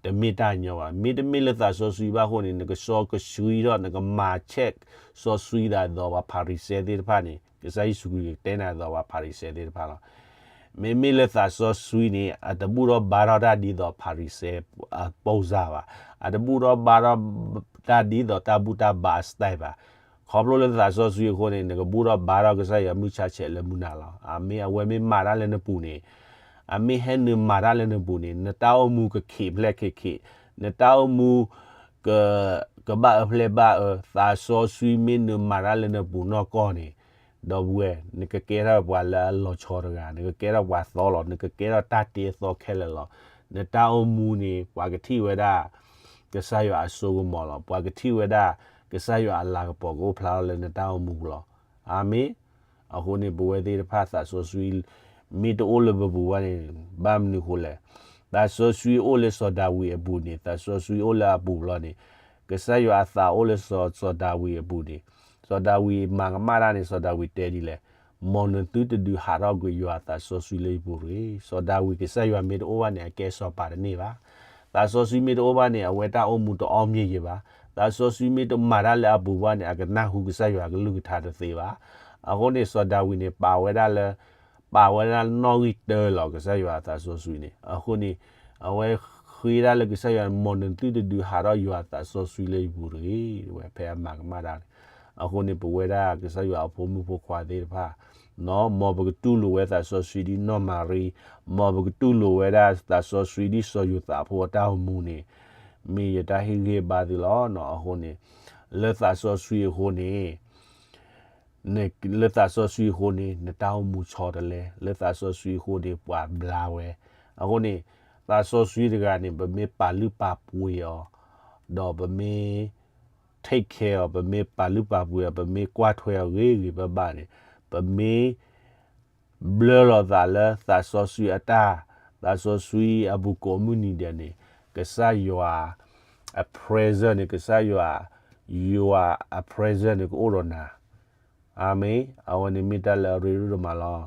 တမ့ၢ်တၢ်ညီဘၣ်. မ့တမ့ၢ်လၢသးစီဆှံဘၣ်အဃိန့ၣ် နကစီကဆှံထီၣ် နကမၤ check စီဆှံသးဒီးပှၤဖၤရံၤၡဲသ့ၣ်တဖၣ်န့ၣ် ကစၢ်ယ့ၣ်ၡူးခရံာ်ကတဲနၤဒီးပှၤဖၤရံၤၡဲသ့ၣ်တဖၣ်လီၤ. မ့မ့ၢ်လၢသးစီဆှံန့ၣ် အတဘူၣ်ထီၣ်ဘါထီၣ်တၢ်ဒ်သိးဖၤရံၤၡဲအပီစၢ်ဘၣ်, အတဘူၣ်ထီၣ်ဘါထီၣ်တၢ်ဒ်သိးတၢ်ဘူၣ်တၢ်ဘါအ style ဘၣ်. ခီဖျိလၢသးစီဆှံအဃိန့ၣ် နကဘူၣ်ထီၣ်ဘါထီၣ်ကစၢ်ယွၤမုၢ်ဆါဆဲးလၢမုၢ်နၤလီၤ. အၤမ့ၣ်. အဝဲမ့ၢ်မၤတၢ်လၢနပူၤန့ၣ်, အမ့ၢ်ဟဲနုာ်မၤတၢ်လၢနပူၤန့ၣ် နတၢ်အိၣ်မူကခံးဖျဲၣ်ခံးခံး, နတၢ်အိၣ်မူ ကဘၣ်အၢဖျဲၣ်ဘၣ်အၢ, သးစီဆှံမ့ၢ်နုာ်မၤတၢ်လၢနပူၤနီၢ်ကီၢ်န့ၣ်, ဒီပုၢ်ဝဲၢ်, နကကဲထီၣ်ပှၤလၢအလီၤဆီတဂၤ, နကကဲထီၣ်ပှၤသီလီၤ, နကကဲထီၣ်တၢ်တ့အသီခဲလၢာ်လီၤ. နတၢ်အိၣ်မူန့ၣ် ပှၤကထံၣ်ဝဲဒၣ် ကစၢ်ယွၤအစိကမီၤလီၤ. ပှၤကထံၣ်ဝဲဒၣ် ကစၢ်ယွၤအလၤကပီၤကအိၣ်ဖျါထီၣ်လၢနတၢ်အိၣ်မူပူၤလီၤ. အၤမ့ၣ်. အဃိန့ၣ် ပဝဲသ့ၣ်တဖၣ်သးစီဆှံ မ့ၢ်တအိၣ်လၢပပူၤဘၣ်န့ၣ် ဘၣ်မနုၤဃိလဲၣ်. သးစီဆှံအိၣ်လၢစီၤဒၤဝံးအပူၤန့ၣ်, သးစီဆှံအိၣ်လၢအပူၤဘျီန့ၣ်, ကစၢ်ယွၤအသးအိၣ်လၢစီၤ စီၤဒၤဝံးအပူၤန့ၣ်, စီၤဒၤဝံးမၤကမၣ်တၢ်န့ၣ် စီၤဒၤဝံးတဲဒ်လဲၣ်, မ်နသုတဒုးဟးထီၣ်ကွံာ်ယွၤအသးစီဆှံလၢယပူၤတဂ့ၤ. စီၤဒၤဝံးကစၢ်ယွၤမ့ၢ်တအိၣ်ဘၣ်န့ၣ် အကဲစီၤပၤတန့ၢ်ဘၣ်. သးစီဆှံမ့ၢ်တအိၣ်ဘၣ်န့ၣ် အဝဲတၢ်အိၣ်မူတအီၣ်မ့ၢ်ယံၤဘၣ်. သးစီဆှံမ့ၢ်တမၤတၢ်လၢအပူၤဘၣ်န့ၣ် အကနၢ်ဟူကစၢ်ယွၤအကလုၢ်ကထါတသ့ဘၣ်. အဃိန့ၣ် စီၤဒၤဝံးန့ၣ် ပာ်ဝဲဒၣ်လၢ ပာ်ဝဲဒၣ်နီၣ်ဂံၢ်တၢလီၤ ကစၢ်ယွၤအသးစီဆှံန့ၣ်. အဃိန့ၣ် အဝဲဃ့ဒၣ်လၢကစၢ်ယွၤ မ်နသုတဒုးဟးထီၣ်ယွၤအသးစီဆှံလၢယပူၤတဂ့ၤ ဝဲဖဲအမၤကမၣ်တၢ်န့ၣ်. အဃိန့ၣ် ပဝဲဒၣ်ကစၢ်ယွၤအဖိမုၣ်ဖိခွါသ့ၣ်တဖၣ် မ်ပကတူၢ်လိာ်ဝဲသးစီဆှံဒ်နီၢ်မၤရံ, မ်ပကတူၢ်လိာ်ဝဲဒၣ်သးစီဆှံဒ်စီၤယိၤသးဖိအတၢ်အိၣ်မူန့ၣ် မ့ၢ်ယတၢ်ဟ့ၣ်ဂံၢ်ဟ့ၣ်ဘါသုလီၤ. အဃိန့ၣ် လၢသးစီဆှံအဃိန့ၣ် လၢသးစီဆှံအဃိန့ၣ် နတၢ်အိၣ်မူဆီတလဲ, လၢသးစီဆှံအဃိန့ၣ် ပှၤဘျါဝဲ. အဃိန့ၣ် သးစီဆှံတဂၤန့ၣ် ပမ့ၢ်ပာ်လုၢ်ပာ်ပှ့ၤအီၤ, ဒီးပမ့ၢ် take care အီၤ, ပမ့ၢ်ပာ်လုၢ်ပာ်ပှ့ၤအီၤ, ပမ့ၢ်ကွၢ်ထွဲအီၤဂ့ၤဂ့ၤဘၣ်ဘၣ်န့ၣ်, ပမ့ၢ် ဘျၢလီၤသးလၢသးစီဆှံအတၢ်, သးစီဆှံအပူၤကိးမုၢ်နံၤဒဲးန့ၣ်, ကစၢ်ယွၤအ presence န့ၣ်, ကစၢ်ယွၤ, ယွၤအ presence န့ၣ် ကအိၣ်ဒီးနၤ. အၤမ့ၣ်. အဝဲန့ၣ်မ့ၢ်တၢ်လၢအရ့ဒိၣ်ဒိၣ်မးလီၤ.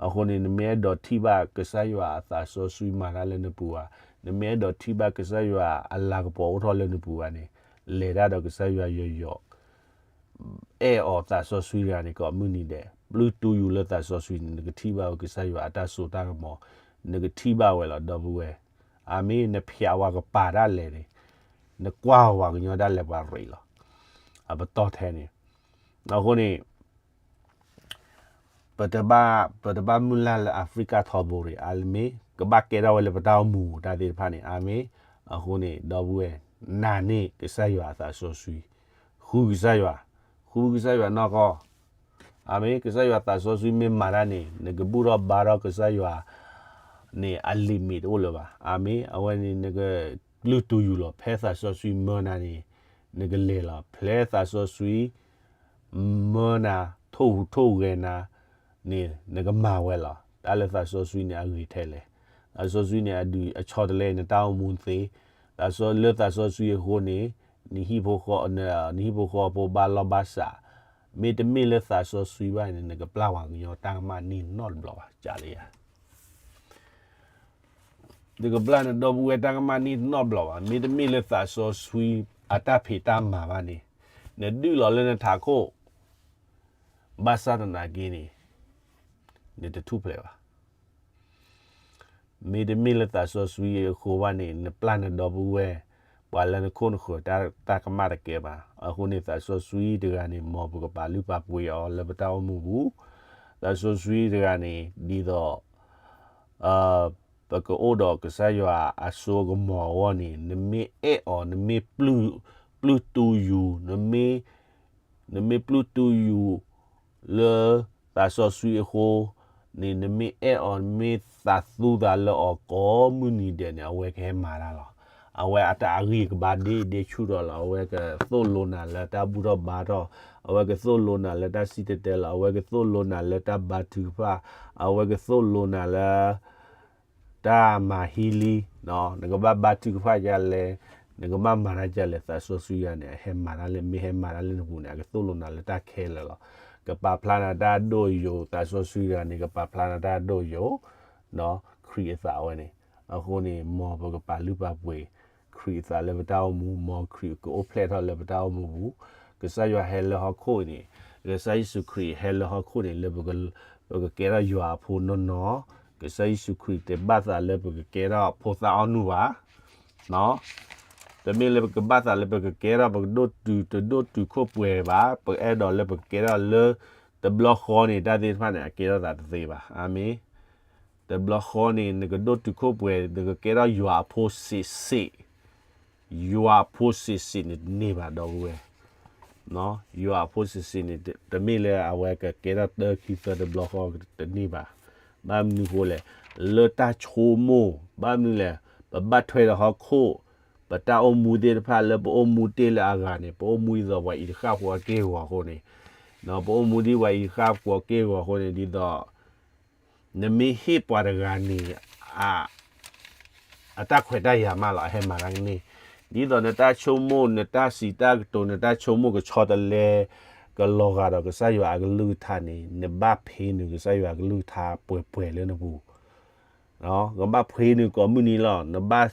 အဃိန့ၣ် နမ့ၢ်အဲၣ်ဒိးထံၣ်ဘၣ်ကစၢ်ယွၤအသးစီဆှံမၤတၢ်လၢနပူၤဧါ, နမ့ၢ်အဲၣ်ဒိးထံၣ်ဘၣ်ကစၢ်ယွၤအလၤကပီၤအိၣ်ထီၣ်လၢနပူၤဧါန့ၣ်, လဲၤတၢ်ဒီးကစၢ်ယွၤယီၤယီၤ အဲၣ်အီၤသးစီဆှံတဂၤန့ၣ် ကိးမုၢ်နံၤဒဲး, ပျုၢ်တူၢ်ယူၤလၢသးစီဆှံန့ၣ် နကထံၣ်ဘၣ်ဝဲကစၢ်ယွၤအတၢ်စိတၢ်ကမီၤ, နကထံၣ်ဘၣ်ဝဲလီၤ ဒီပုၢ်ဝဲၢ်. အၤမ့ၣ်. နဖျးဝဲကပၤဒၣ်လဲာ်န့ၣ်, နကွၢ်ဝဲကညီဒၣ်လဲာ်ပှၤရ့းလီၤ. အပတီၢ်ထဲန့ၣ်, အဃိန့ၣ် ပတဘၣ်, ပတဘၣ်မုၢ်လၢ်လၢ Africa ထီဘိရံၤ, အၤမ့ၣ်, ကဘၣ်ကဲထီၣ်ဝဲလၢပတၢ်အိၣ်မူတၢ်သ့ၣ်တဖၣ်န့ၣ်, အၤမ့ၣ်. အဃိန့ၣ် ဒီပုၢ်ဝဲၢ်, နာ်န့ၢ်ကစၢ်ယွၤအသးစီဆှံ, ဃုကစၢ်ယွၤ, ဃုကစၢ်ယွၤနီၢ်ကီၢ်, အၤမ့ၣ်. ကစၢ်ယွၤသးစီဆှံမ့ၢ်မၤတၢ်န့ၣ် နကဘူၣ်ထီၣ်ဘါထီၣ်ကစၢ်ယွၤန့ၣ် အ limit တအိၣ်လၢၤဘၣ်, အၤမ့ၣ်. အဝဲန့ၣ် နကပျုၢ်တူၢ်ယူၤလီၤ, ဖဲသးစီဆှံမၢနၤန့ၣ် နကလဲၤလီၤ, ဖဲသးစီဆှံ မၢနၤထိၣ်ဟူးထိၣ်ဂဲၤနၤန့ၣ် နကမၤဝဲလီၤ. တၢ်လၢသးစီဆှံန့ၣ် အဂ့ၤထဲလဲၣ်. သးစီဆှံန့ၣ် အဒုးအဆီတလဲနတၢ်အိၣ်မူသ့, သးစီ, လၢသးစီဆှံအဃိန့ၣ် နဟံၣ်ဖိဃီ, နဟံၣ်ဖိဃီဖိဘၣ်လီၢ်ဘၣ်စး, မ့တမ့ၢ်လၢသးစီဆှံဘၣ်န့ၣ် နကပျၢ်ဝဲကညီတၢ်ကမၣ်န့ၣ်နီတဘျီဘၣ်, ကးလၢယၤ နကဘျၣ်နဒီပုၢ်ဝဲၢ်တၢ်ကမၣ်န့ၣ်တနီတဘျီဘၣ်. မ့တမ့ၢ်လၢသးစီဆှံအတၢ်ဖံးတၢ်မၤဘၣ်န့ၣ်, နဒုးလီၤလၢနထးခိၣ်, ဘၣ်ဆၣ်သနာ်က့န့ၣ်, နတထူၣ်ဖျဲးဘၣ်. မ့တမ့ၢ်လၢသးစီဆှံအဃိဘၣ်န့ၣ်, နပျၢ်နဒီပုၢ်ဝဲၢ်, ပှၤလၢနခိၣ်နဃၢၤတၢ်ကမၣ်တကဲဘၣ်. အဃိန့ၣ် သးစီဆှံတဂၤန့ၣ် မ်ပကပာ်လုၢ်ပာ်ပှ့ၤအီၤလၢပတၢ်အိၣ်မူပူၤ, သးစီဆှံတဂၤန့ၣ် ဒ်သိး ပကအိၣ်ဒီးကစၢ်ယွၤအစိအကမီၤအဂီၢ်န့ၣ်, နမ့ၢ်အဲၣ်အီၤ, နမ့ၢ်ပျုၢ်တူၢ်ယူၤ, နမ့ၢ်ပျုၢ်တူၢ်ယူၤ လၢသးစီဆှံအဃိန့ၣ်, နမ့ၢ်အဲၣ်အီၤ, နမ့ၢ်သးသူသးလၢအီၤကိးမုၢ်နံၤဒဲးန့ၣ်, အဝဲကဟဲမၤတၢ်လီၤ. အဝဲအတၢ်အဂံၢ်ကဘါဒ့ဒ့ဆူၣ်ထီၣ်လီၤ. အဝဲကသိၣ်လိနၤလၢတၢ်ဘူၣ်ထီၣ်ဘါထီၣ်, အဝဲကသိၣ်လိနၤလၢတၢ်စံၣ်တဲၤတဲလီၤ, အဝဲကသိၣ်လိနၤလၢတၢ်ဘါထုကဖၣ်, အဝဲကသိၣ်လိနၤလၢ တၢ်မၤဟံးလံ, နကဘၣ်ဘါထုကဖၣ်ဒ်လဲၣ်, နကဘၣ်မၤတၢ်ဒ်လဲၣ်, သးစီဆှံယၤန့ၣ် အဟဲမၤတၢ်လၢ, မ့ၢ်ဟဲမၤတၢ်လၢနပူၤန့ၣ် အကသိၣ်လိနၤလၢတၢ်ခဲလၢာ်လီၤ. ကပာ်ဖျါနၤတၢ်ဒိၣ်ယိာ်, သးစီဆှံယၤန့ၣ် ကပာ်ဖျါနၤတၢ်ဒိၣ်ယိာ်, ခရံာ်အသးဝဲန့ၣ်. အဃိန့ၣ် မ်ပကပာ်လုၢ်ပာ်ပှ့ၤ ခရံာ်အသးလၢပတၢ်အိၣ်မူ, မ်ခရံာ်ကအိၣ်ဖျဲၣ်ထီၣ်လၢပတၢ်အိၣ်မူပူၤ. ကစၢ်ယွၤဟဲလၢဟီၣ်ခိၣ်န့ၣ်, ကစၢ်ယ့ၣ်ၡူးခရံာ်ဟဲလၢဟီၣ်ခိၣ်န့ၣ် လၢပက, ပကကဲထီၣ်ယွၤအဖိနီၢ်နီၢ်, ကစၢ်ယ့ၣ်ၡူးခရံာ်တဘၣ်သးလၢပကကဲထီၣ်ဖိသၣ်အီၣ်နုၢ်ဘၣ်. တမ့ၢ်လၢပကဘၣ်သးလၢပကကဲထီၣ်ပကဒိၣ်တုာ်, တဒိၣ်တုာ်ခိၣ်ပှဲၤဘၣ်, ပအဲၣ်ဒိးလၢပကကဲထီၣ်လၢ တဘျီဃီန့ၣ် တၢ်သ့ၣ်တဖၣ်န့ၣ် အကဲထီၣ်သးတသ့ဘၣ်. အၤမ့ၣ်. တဘျီဃီန့ၣ် နကဒိၣ်တုာ်ခိၣ်ပှဲၤ, နကကဲထီၣ်ယွၤအဖိစံးစ့း, ယွၤအဖိစံးစ့းန့ၣ်တန့ၢ်ဘၣ်ဒီပုၢ်ဝဲၢ်. ယွၤအဖိစံးစ့းန့ၣ် တမ့ၢ်လၢအဝဲကကဲထီၣ်တၢခံသၢတဘျီဃီတန့ၢ်ဘၣ်. ဘၣ်မနုၤဃိလဲၣ်, လၢတၢ်ဆိကမိၣ်, ဘၣ်မနုၤလဲၣ်, ပဘၣ်ထွဲဒီးဟီၣ်ခိၣ်, ပတၢ်အိၣ်မူသ့ၣ်တဖၣ်လၢပအိၣ်မူတ့ၢ်လၢအဂၤန့ၣ်, ပအိၣ်မူဒ်သိးပှၤအံၤတဃၣ်ဃီအက့ၢ်အဂီၤအဃိန့ၣ်, ပအိၣ်မူဒ်ပှၤအံၤတဃၣ်ဃီအက့ၢ်အဂီၤအဃိန့ၣ်, ဒ်သိး နမ့ၢ်ဟ့ၣ်ပှၤတဂၤန့ၣ် အတၢ်ခွဲးတၢ်ယာ်မးလီၤ, အဟဲမၤတၢ်ကန့ၢ်. ဒ်သိးနတၢ်ဆိကမိၣ်, နတၢ်စံးတၢ်ကတိၤ, နတၢ်ဆိကမိၣ်ကဆီတလဲ, ကလီၤဂာ်ဒီးကစၢ်ယွၤအကလုၢ်ကထါန့ၣ်, နဘၣ်ဖံးနုာ်ကစၢ်ယွၤအကလုၢ်ကထါပှဲၤပှဲၤလၢနပူၤ. ကဘၣ်ဖံးနုာ်ကိးမုၢ်နံၤလီၤ, နဘၣ်,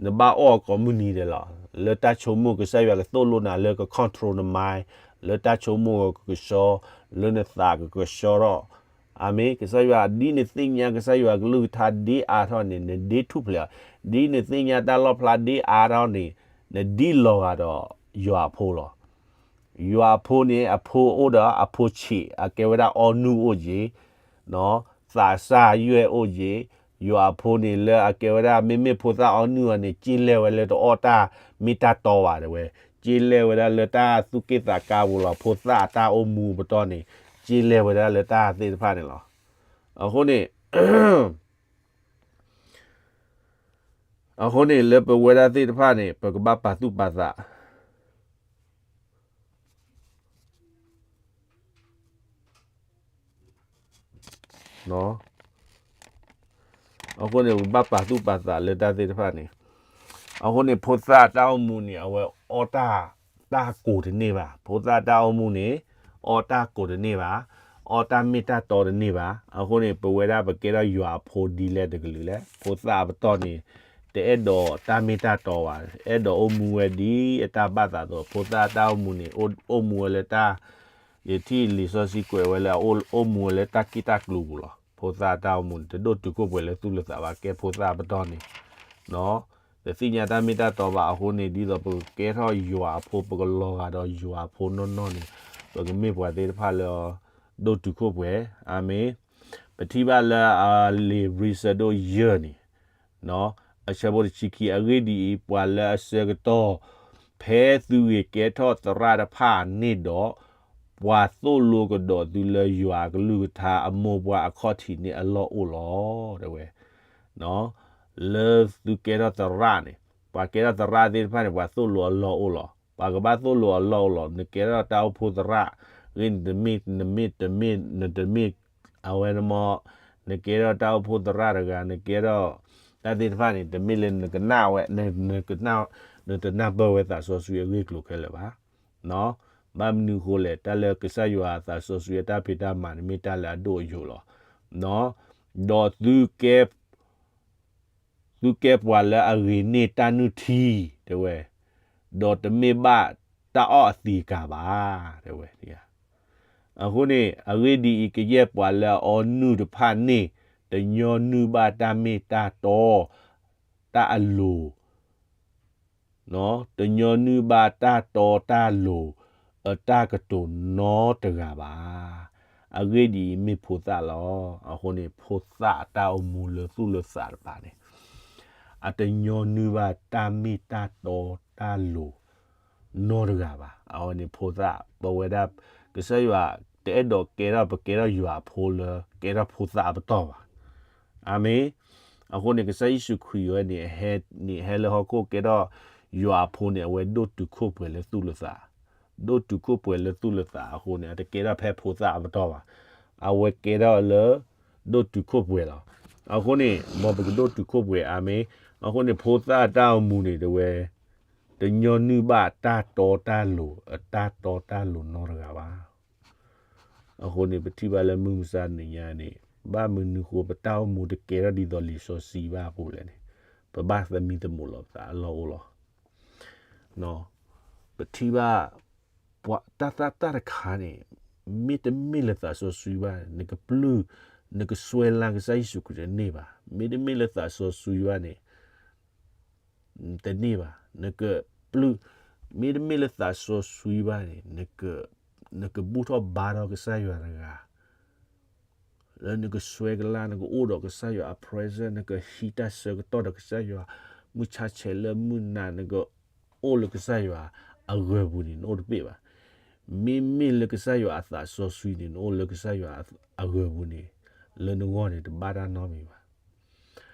နဘၣ်အီၣ်ကိးမုၢ်နံၤဒဲးလီၤ. လၢတၢ်ဆိကမိၣ်ကစၢ်ယွၤကသိၣ်လိနၤလၢက control န mind, လၢတၢ်ဆိကမိၣ်ကကဆှီ, လၢနသးကကဆှီထီၣ်. အၤမ့ၣ်. ကစၢ်ယွၤ, ဒ်နသ့ၣ်ညါကစၢ်ယွၤကလုၢ်ကထါဒ်အါထီၣ်န့ၣ်, နဒ်ထူၣ်ဖျဲးအီၤ, ဒ်နသ့ၣ်ညါတၢ်လီၣ်ဖျါဒ်အါထီၣ်န့ၣ်, နဒ်လီၤဂာ်ဒီးယွၤအဖိလီၤ. ယွၤအဖိန့ၣ် အဖိအိၣ်ဒီးအဖိဆံး, အကဲဝဲဒၣ်အီၣ်နုၢ်အိၣ်က့ၤ, သးစၢ်ယွဲၢ်အိၣ်က့ၤ, ယွၤအဖိန့ၣ်လၢအကဲဝဲဒၣ် မ့မ့ၢ်ဖိသၣ်အီၣ်နုၢ်အီၤန့ၣ် ကၠ့လဲၢ်ဝဲလၢတအီၣ်တၢ်မ့ၢ်တၢ်တီဘၣ်တဲဝဲ, ကၠ့လဲၢ်ဝဲဒၣ်လၢတၢ်သူၣ်က့ၣ်သးကါပူၤလီၤ. ဖိသၣ်အတၢ်အိၣ်မူပတီၢ်န့ၣ် ကၠ့လဲၢ်ဝဲဒၣ်လၢတၢ်သ့ၣ်တဖၣ်န့ၣ်လီၤ. အဃိန့ၣ် အဃိန့ၣ် လၢပဝဲဒၣ်သ့ၣ်တဖၣ်န့ၣ် ပကဘၣ်ပာ်သူၣ်ပာ်သး အဃိန့ၣ် ပဘၣ်ပာ်သူၣ်ပာ်သးလၢတၢ်သ့ၣ်တဖၣ်န့ၣ်. အဃိန့ၣ် ဖိသၣ်တၢ်အိၣ်မူန့ၣ် အဝဲအီၣ်တၢ်ကိၢ်တန့ၢ်ဘၣ်. ဖိသၣ်တၢ်အိၣ်မူန့ၣ် အီၣ်တၢ်ကိၢ်တန့ၢ်ဘၣ်, အီၣ်တၢ်မ့ၢ်တၢ်တီတန့ၢ်ဘၣ်. အဃိန့ၣ် ပဝဲဒၣ်ပကဲထီၣ်ယွၤအဖိဒ်လဲၣ်တကလုာ်လဲၣ်. ဖိသၣ်အပတီၢ်န့ၣ် တအဲၣ်ဒိးတၢ်မ့ၢ်တၢ်တီဘၣ်, အဲၣ်ဒိးအိၣ်မူဝဲဒ်အတၢ်ဘၣ်သးအသိး. ဖိသၣ်တၢ်အိၣ်မူန့ၣ် အိၣ်မူဝဲလၢတၢ်, ယထံၣ်လံာ်စီဆှံကွဲးဝဲလၢ အိၣ်မူဝဲလၢတၢ်က့ၣ်တၢ်ကျူပူၤလီၤ. ဖိသၣ်တၢ်အိၣ်မူန့ၣ် တဒိၣ်တုာ်ခိၣ်ပှဲၤလၢသူၣ်လၢသးဘၣ်. ကဲဖိသၣ်အပတီၢ်န့ၣ် တသ့ၣ်ညါတၢ်မ့ၢ်တၢ်တီဘၣ်. အဃိန့ၣ် ဒ်သိးပကကဲထီၣ်ယွၤအဖိ, ပကလီၤဂာ်ဒီးယွၤအဖိနီၢ်နီၢ်န့ၣ် ပကမ့ၢ်ပှၤသ့ၣ်တဖၣ်လၢ ဒိၣ်တုာ်ခိၣ်ပှဲၤ. အၤမ့ၣ်. ပထံၣ်ဘၣ်လၢအလံာ်ဘြံၤစၢဒိၣ်ယဲၢ်န့ၣ် အဆၢဖိတဆံခံ, အဂ့ၢ်ဒ်အံၤ, ပှၤလၢအဆၢကတီၢ် ဖဲသုဂ့ၤကဲထီၣ်သရၣ်တဖၣ်န့ၣ်ဒီး, ပှၤသိၣ်လိကဒီးသုလၢယွၤအကလုၢ်ကထါအမိၢ်ပှၢ်အခီၣ်ထံးန့ၣ်အလီၢ်အိၣ်လီၤ တဲဝဲ. လၢသုကဲထီၣ်သရၣ်န့ၣ်, ပှၤကဲထီၣ်သရၣ်သ့ၣ်တဖၣ်န့ၣ် ပှၤသိၣ်လိအလီၢ်အိၣ်လီၤ. ပှၤကဘၣ်သိၣ်လိအလီၢ်အိၣ်လီၤ. နကဲထီၣ်တၢ်အိၣ်ဖှိၣ်သရၣ်, ဂ့ၢ်နတမ့ၢ်, နမ့ၢ်တမ့ၢ်, နတမ့ၢ် အဝဲန့ၣ်မ့ၢ်, နကဲထီၣ်တၢ်အိၣ်ဖှိၣ်သရၣ်တဂၤ, နကဲထီၣ်တၢ်သ့ၣ်တဖၣ်န့ၣ် တမ့ၢ်လၢနကနၣ်ဝဲ, နတနၢ်ပၢၢ်ဝဲသးစီဆှံအဂ့ၢ်အကျိၤခဲလၢာ်ဘၣ်. ဘၣ်မနုၤအဃိလဲၣ်, တၢ်လၢကစၢ်ယွၤအသးစီဆှံအတၢ်ဖံးတၢ်မၤန့ၣ် မ့ၢ်တၢ်လၢအဒိၣ်အယိာ်လီၤ. ဒီးသုကဲ သ သုကဲပှၤလၢအဂ့ၤန့ၢ်တၢ်နုၢ်ထံ, တဲဝဲ, ဒီးတမ့ၢ်ဘၣ်တၢ်အီၣ်အသံးကၤဘၣ်, တဲဝဲ. အဃိန့ၣ် အဂ့ၢ်ဒ်အံၤ, ကယဲၢ်ပှၤလၢအအီနုၢ်တဖၣ်န့ၣ် တညီနုၢ်ဘၣ်တၢ်မ့ၢ်တၢ်တီ, တၢ်အလိၤ တညီနုၢ်ဘၣ်တၢ်တီတၢ်လိၤ အတၢ်ကတိၤနီတဂၤဘၣ်. အဂ့ၢ်ဒ်အံၤ, မ့ၢ်ဖိသၣ်လီၤ. အဃိန့ၣ် ဖိသၣ်အတၢ်အိၣ်မူလၢသူၣ်လၢသးတပၤန့ၣ် အတညီနုၢ်ဘၣ်တၢ်မ့ၢ်တၢ်တီတၢ်လိၤနီတဂၤဘၣ်. အဝဲန့ၣ်ဖိသၣ်, ပဝဲဒၣ် ကစၢ်ယွၤတအဲၣ်ဒိးကဲထီၣ် ပကဲထီၣ်ယွၤအဖိလၢ ကဲထီၣ်ဖိသၣ်အပတီၢ်ဘၣ်. အၤမ့ၣ်. အဃိန့ၣ် ကစၢ်ယ့ၣ်ၡူးခရံာ်ဝဲန့ၣ် ဟဲလၢဟီၣ်ခိၣ်ကဲထီၣ်ယွၤအဖိန့ၣ် အဝဲဒိၣ်တုာ်ခိၣ်ပှဲၤလၢသူၣ်လၢသး, ဒိၣ်တုာ်ခိၣ်ပှဲၤလၢသူၣ်လၢသးအဃိန့ၣ် အတကဲထီၣ်ဖဲဖိသၣ်အပတီၢ်ဘၣ်. အဝဲကဲထီၣ်လၢ ဒိၣ်တုာ်ခိၣ်ပှဲၤလီၤ. အဃိန့ၣ် မ်ပကဒိၣ်တုာ်ခိၣ်ပှဲၤ, အၤမ့ၣ်. အဃိန့ၣ် ဖိသၣ်အတၢ်အိၣ်မူန့ၣ် တဲဝဲ တညီနုၢ်ဘၣ်တၢ်တီတၢ်လိၤ အတၢ်တီတၢ်လိၤနီတဂၤဘၣ်. အဃိန့ၣ် ပထံၣ်ဘၣ်လၢမုၢ်မဆါတနံၤညါန့ၣ် ဘၣ်မနုၤဃိ ပတၢ်အိၣ်မူတကဲထီၣ်ဒ်သိးလံာ်စီဆှံဘၣ်အပူၤလဲၣ်န့ၣ် ပဘၣ်သမံသမိးလီၤပသးအလီၢ်အိၣ်လီၤ. ပထံၣ်ဘၣ် ပှၤတၢ်သၣ်တၢ်တခါန့ၣ် မ့တမ့ၢ်လၢသးစီဆှံဘၣ် နကပျုၢ် နကစွဲလၢကစၢ်ယ့ၣ်ၡူးခရံာ်တန့ၢ်ဘၣ်. မ့တမ့ၢ်လၢသးစီဆှံဘၣ်န့ၣ် တန့ၢ်ဘၣ်. နကပျုၢ် မ့တမ့ၢ်လၢသးစီဆှံဘၣ်န့ၣ် နကဘူၣ်ထီၣ်ဘါထီၣ်ကစၢ်ယွၤတဂၤ လၢနကစွဲကလၢ် နကအိၣ်ဒီးကစၢ်ယွၤအ presence နကဟံးတၢ်ဆၢကတီၢ်ဒီးကစၢ်ယွၤ မုၢ်ဆါဆဲးလၢမုၢ်နၤ နကအိၣ်လၢကစၢ်ယွၤအဂၢၤပူၤန့ၣ် နအိၣ်တပ့ၢ်ဘၣ်. မ့မ့ၢ်လၢကစၢ်ယွၤအသးစီဆှံန့ၣ် နအိၣ်လၢကစၢ်ယွၤအဂၢၤပူၤန့ၣ် လၢနဂီၢ်န့ၣ် တဘၣ်တၢ်နီတမံၤဘၣ်.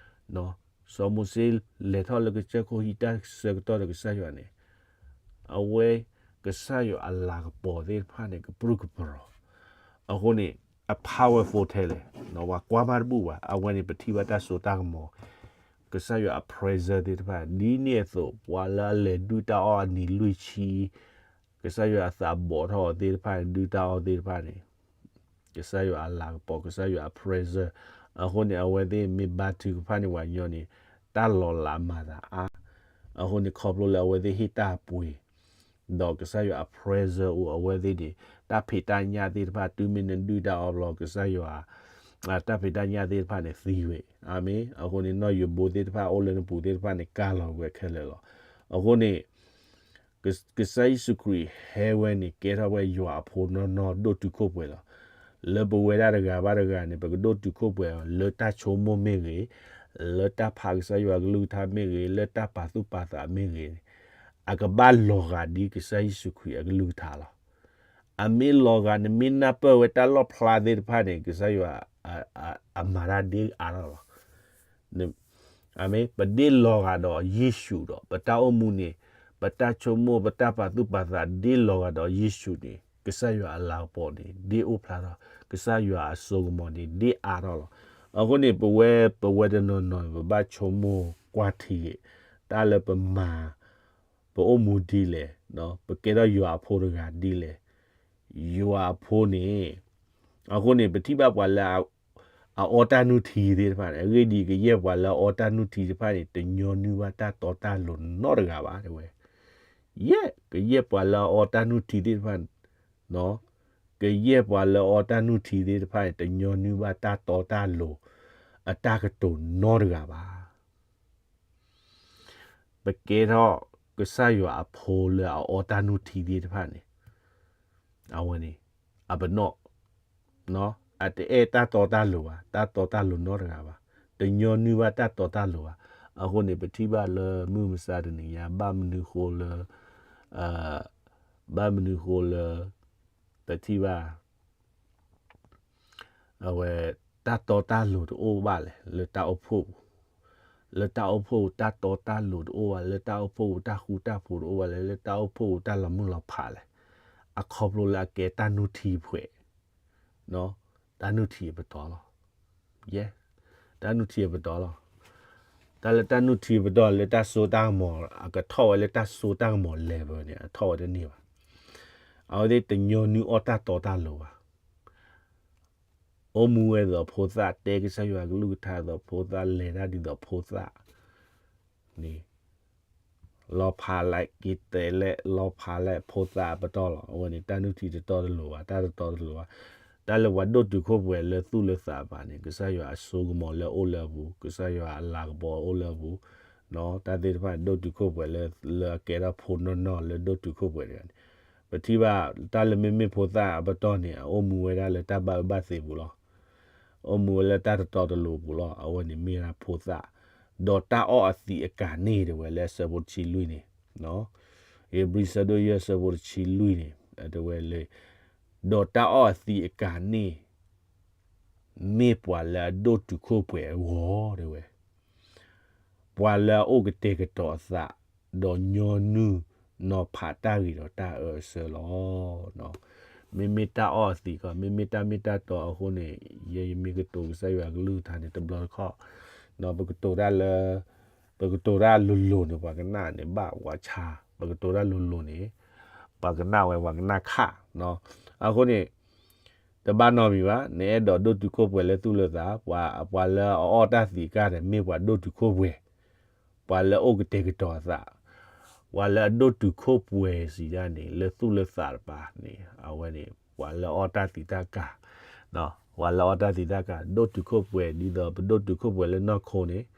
စီၤမိၤၡ့လဲၤထီၣ်လၢကစၢၢ်ခိၣ်ဟံးတၢ်ဆၢကတီၢ်ဒီးကစၢ်ယွၤန့ၣ် အဝဲ ကစၢ်ယွၤအလၤကပီၤသ့ၣ်တဖၣ်န့ၣ် ကပြုၢ်ကပြီၤ. အဃိန့ၣ် အ powerful ထဲလဲၣ်, ပှၤကွၢ်မးတဘူၣ်ဘၣ်. အဝဲန့ၣ် ပထံၣ်ဘၣ်တၢ်စိတၢ်ကမီၤ ကစၢ်ယွၤအ presence သ့ၣ်တဖၣ် ဒ်န့ၣ်အသိး ပှၤလၢအလဲၤဒုၣ်တၢ်အီၣ်အနံၤလွံၢ်ဆံ ကစၢ်ယွၤအသးဘီၣ်ထီၣ်အီၤသ့ၣ်တဖၣ်န့ၣ် ဒုၣ်တၢ်အီၣ်သ့ၣ်တဖၣ်န့ၣ် ကစၢ်ယွၤအလၤကပီၤ ကစၢ်ယွၤအ presence. အဃိန့ၣ် အဝဲသ့ၣ်မ့ၢ်ဘါထုကဖၣ်န့ၢ်ပှၤညီန့ၣ် တၢ်လီၤလးမၤသးအါ. အဃိန့ၣ် ခီဖျိလၢအဝဲသ့ၣ်ဟ့ၣ်တၢ်ပှ့ၤ ဒီးကစၢ်ယွၤအ presence အိၣ်အဝဲသ့ၣ်န့ၣ် တၢ်ဖံးတၢ်ညၣ်သ့ၣ်တဖၣ် တုၤမ့ၢ်နဒုၣ်တၢ်အီၣ်ဘျီ ကစၢ်ယွၤ တၢ်ဖံးတၢ်ညၣ်သ့ၣ်တဖၣ်န့ၣ်သံဝဲ. အၤမ့ၣ်. အဃိန့ၣ် နီၢ်ယိၤဘိသ့ၣ်တဖၣ်အိၣ်လၢနပူၤသ့ၣ်တဖၣ်န့ၣ် ကၢ်လီၤဝဲခဲလၢာ်လီၤ. အဃိန့ၣ် ကစၢ်ယ့ၣ်ၡူးခရံာ်ဟဲဝဲန့ၣ် ကဲထီၣ်ဝဲယွၤအဖိနီၢ်နီၢ် ဒိၣ်တုာ်ခိၣ်ပှဲၤလီၤ. လၢပဝဲဒၣ်တဂၤဘၣ်တဂၤန့ၣ် ပကဒိၣ်တုာ်ခိၣ်ပှဲၤအီၤ လၢတၢ်ဆိကမိၣ်မ့ၢ်ဂ့ၤ, လၢတၢ်ဖးကစၢ်ယွၤအကလုၢ်ကထါမ့ၢ်ဂ့ၤ, လၢတၢ်ပာ်သူၣ်ပာ်သးမ့ၢ်ဂ့ၤန့ၣ် အကဘၣ်လီၤဂာ်ဒ်ကစၢ်ယ့ၣ်ၡူးခရံာ်အကလုၢ်ကထါလီၤ. အမ့ၢ်လီၤဂာ် နမ့ၢ်နၢ်ပၢၢ်ဝဲတၢ်လီၣ်ဖျါသ့ၣ်တဖၣ်န့ၣ် ကစၢ်ယွၤ အမၤတၢ်ဒ်အါထီၣ်လီၤ. အၤမ့ၣ်. ပဒ့လီၤဂာ်ဒီးယ့ၣ်ၡူးဒီး ပတၢ်အိၣ်မူန့ၣ် ပတၢ်ဆိကမိၣ် ပတၢ်ပာ်သူၣ်ပာ်သး ဒ့လီၤဂာ်ဒီးယ့ၣ်ၡူးန့ၣ် ကစၢ်ယွၤအလၤကပီၤန့ၣ် ဒ့အိၣ်ဖျါထီၣ်, ကစၢ်ယွၤအစိကမီၤန့ၣ် ဒ့အါထီၣ်လီၤ. အဃိန့ၣ် ပဝဲ ပဝဲတနီၤနီၤ ပဘၣ်ဆိကမိၣ်ကွၢ်ထံဂ့ၤ, တၢ်လၢပမၤ ပအိၣ်မူဒ်လဲၣ်, ပကဲထီၣ်ယွၤအဖိတဂၤဒ်လဲၣ်. ယွၤအဖိန့ၣ် အဃိန့ၣ် ပထံၣ်ဘၣ်ပှၤလၢ အအီတၢ်နုၢ်ထံသ့ၣ်တဖၣ်န့ၣ် အဂ့ၢ်ဒ်အံၤ, ကယဲၢ်ပှၤလၢအအီတၢ်နုၢ်ထံတဖၣ်န့ၣ် တညီနုၢ်ဘၣ်တၢ်တီတၢ်လိၤနီတဂၤဘၣ် တဲဝဲ. ယဲၢ် ကယဲၢ်ပှၤလၢအအီတၢ်နုၢ်ထံသ့ၣ်တဖၣ်, ကယဲၢ်ပှၤလၢအအီတၢ်နုၢ်ထံသ့ၣ်တဖၣ်န့ၣ် တညီနုၢ်ဘၣ်တၢ်တီတၢ်လိၤ အတၢ်ကတိၤနီတဂၤဘၣ်. ပကဲထီၣ်ကစၢ်ယွၤအဖိလၢအအီတၢ်နုၢ်ထံသ့ၣ်တဖၣ်န့ၣ် အဝဲန့ၣ် အပနီၣ် အတအဲၣ်တၢ်တီတၢ်လိၤဘၣ်, တၢ်တီတၢ်လိၤနီတဂၤဘၣ်, တညီနုၢ်ဘၣ်တၢ်တီတၢ်လိၤဘၣ်. အဃိန့ၣ် ပထံၣ်ဘၣ်လၢမုၢ်မဆါတနံၤညါ ဘၣ်မနုၤဃိလၢ ဘၣ်မနုၤဃိလၢ ပထံၣ်ဘၣ် အဝဲ တၢ်တီတၢ်လိၤတအိၣ်ဘၣ်လဲၣ် လၢတၢ်အိၣ်ဖှိၣ်ပူၤ, လၢတၢ်အိၣ်ဖှိၣ်ပူၤ တၢ်တီတၢ်လိၤတအိၣ်ဘၣ်, လၢတၢ်အိၣ်ဖှိၣ်ပူၤ တၢ်ဃူတၢ်ဖိးတအိၣ်ဘၣ်လဲၣ်, လၢတၢ်အိၣ်ဖှိၣ်ပူၤ တၢ်လီၤမုၢ်လီၤဖးလဲၣ်. အခီဖျိလၢအကဲတၢ်နုၢ်ထံဖှဲး, တၢ်နုၢ်ထံအပတီၢ်လီၤ. ယဲၢ် တၢ်နုၢ်ထံအပတီၢ်လီၤ. တၢ်လၢတၢ်နုၢ်ထံအပတီၢ် လၢတၢ်စိတၢ်ကမီၤ အကထီၣ်ဝဲလၢတၢ်စိတၢ်ကမီၤ level န့ၣ် အထီၣ်ဝဲတန့ၢ်ဘၣ်. အဝဲသ့ၣ်တညီနုၢ်အီၣ်တၢ်တီတၢ်လိၤဘၣ်. အိၣ်မူဝဲဒ်သိးဖိသၣ်, တဲကစၢ်ယွၤကလုၢ်ကထါဒ်သိးဖိသၣ်, လဲၤတၢ်ဒ်သိးဖိသၣ်, န့ၣ် လီၤဖးလဲၣ်က့ၤတဲလဲၣ် လီၤဖးလဲၣ်ဖိသၣ်အပတီၢ်လီၤ. အဝဲန့ၣ် တၢ်နုၢ်ထံတတီတလိၤဘၣ်, တၢ်တတီတလိၤဘၣ်. တၢ်လၢပှၤဒိၣ်တုာ်ခိၣ်ပှဲၤလၢသူၣ်လၢသးတပၤန့ၣ် ကစၢ်ယွၤအစိကမီၤလၢအအိၣ်လၢအပူၤ, ကစၢ်ယွၤအလၤကပီၤအိၣ်လၢအပူၤ, တၢ်သ့ၣ်တဖၣ်န့ၣ် ဒိၣ်တုာ်ခိၣ်ပှဲၤလၢ လၢအကဲထီၣ်ဖိနီၢ်နီၢ်လၢဒိၣ်တုာ်ခိၣ်ပှဲၤတဂၤန့ၣ် ပထံၣ်ဘၣ်တၢ်လၢမ့မ့ၢ်ဖိသၣ်အပတီၢ်န့ၣ် အအိၣ်မူဝဲဒၣ်လၢတၢ်ဘၣ်အၢဘၣ်သီပူၤလီၤ. အိၣ်မူဝဲလၢတၢ်တတီတလိၤပူၤလီၤ. အဝဲန့ၣ်မ့ၢ်ဒၣ်ဖိသၣ်, ဒီးတၢ်အီၣ်အသံးအကၤန့ၣ် တဲဝဲလၢအဆၢဖိတဆံလွံၢ်န့ၣ်, ဧ့ၤဘြံၤဆၢဒိၣ်ယဲၢ်ဆၢဖိတဆံလွံၢ်န့ၣ် တဲဝဲလၢ ဒီးတၢ်အီၣ်အသံးအကၤန့ၣ် မ့ၢ်ပှၤလၢအဒိၣ်တုာ်ခိၣ်ပှဲၤအဂီၢ် တဲဝဲ ပှၤလၢအအိၣ်ကတဲာ်ကတီၤအသး, ဒီးညီနုၢ်နီၤဖးတၢ်ဂ့ၤဒီးတၢ်အၢအဆၢလီၤ. မ့မ့ၢ်တၢ်အီၣ်အသံးကီး, မ့မ့ၢ်တၢ်မ့ၢ်တၢ်တီအဃိန့ၣ်, ယဲယမ့ၢ်ကတိၤကစၢ်ယွၤကလုၢ်ကထါန့ၣ် တဘျီတခီၣ်, ပကတိၤတၢ်လၢ, ပကတိၤတၢ်လိၤလိၤန့ၣ် ပှၤကနၣ်န့ၣ်ဘၣ်ပှၤဆါ, ပကတိၤတၢ်လိၤလိၤန့ၣ် ပှၤကနၣ်ဝဲပှၤကနၣ်ခး. အဃိန့ၣ် တဘၣ်နီတမံၤဘၣ်, နအဲၣ်ဒိးဒိၣ်တုာ်ခိၣ်ပှဲၤလၢသူၣ်လၢသး, ပှၤလၢအအီၣ်တၢ်သံးကၤဒီး မ့ၢ်ပှၤဒိၣ်တုာ်ခိၣ်ပှဲၤ, ပှၤလၢအအိၣ်ကတဲာ်ကတီၤအသး, ပှၤလၢအဒိၣ်တုာ်ခိၣ်ပှဲၤစံးဒၣ်န့ၣ် လၢသူၣ်လၢသးတပၤန့ၣ် အဝဲန့ၣ် ပှၤလၢအအီၣ်တၢ်သံးတၢ်ကၤ, ပှၤလၢအအီၣ်တၢ်သံးတၢ်ကၤ ဒိၣ်တုာ်ခိၣ်ပှဲၤ ဒ်သိးပဒိၣ်တုာ်ခိၣ်ပှဲၤလၢနီၢ်ခိန့ၣ်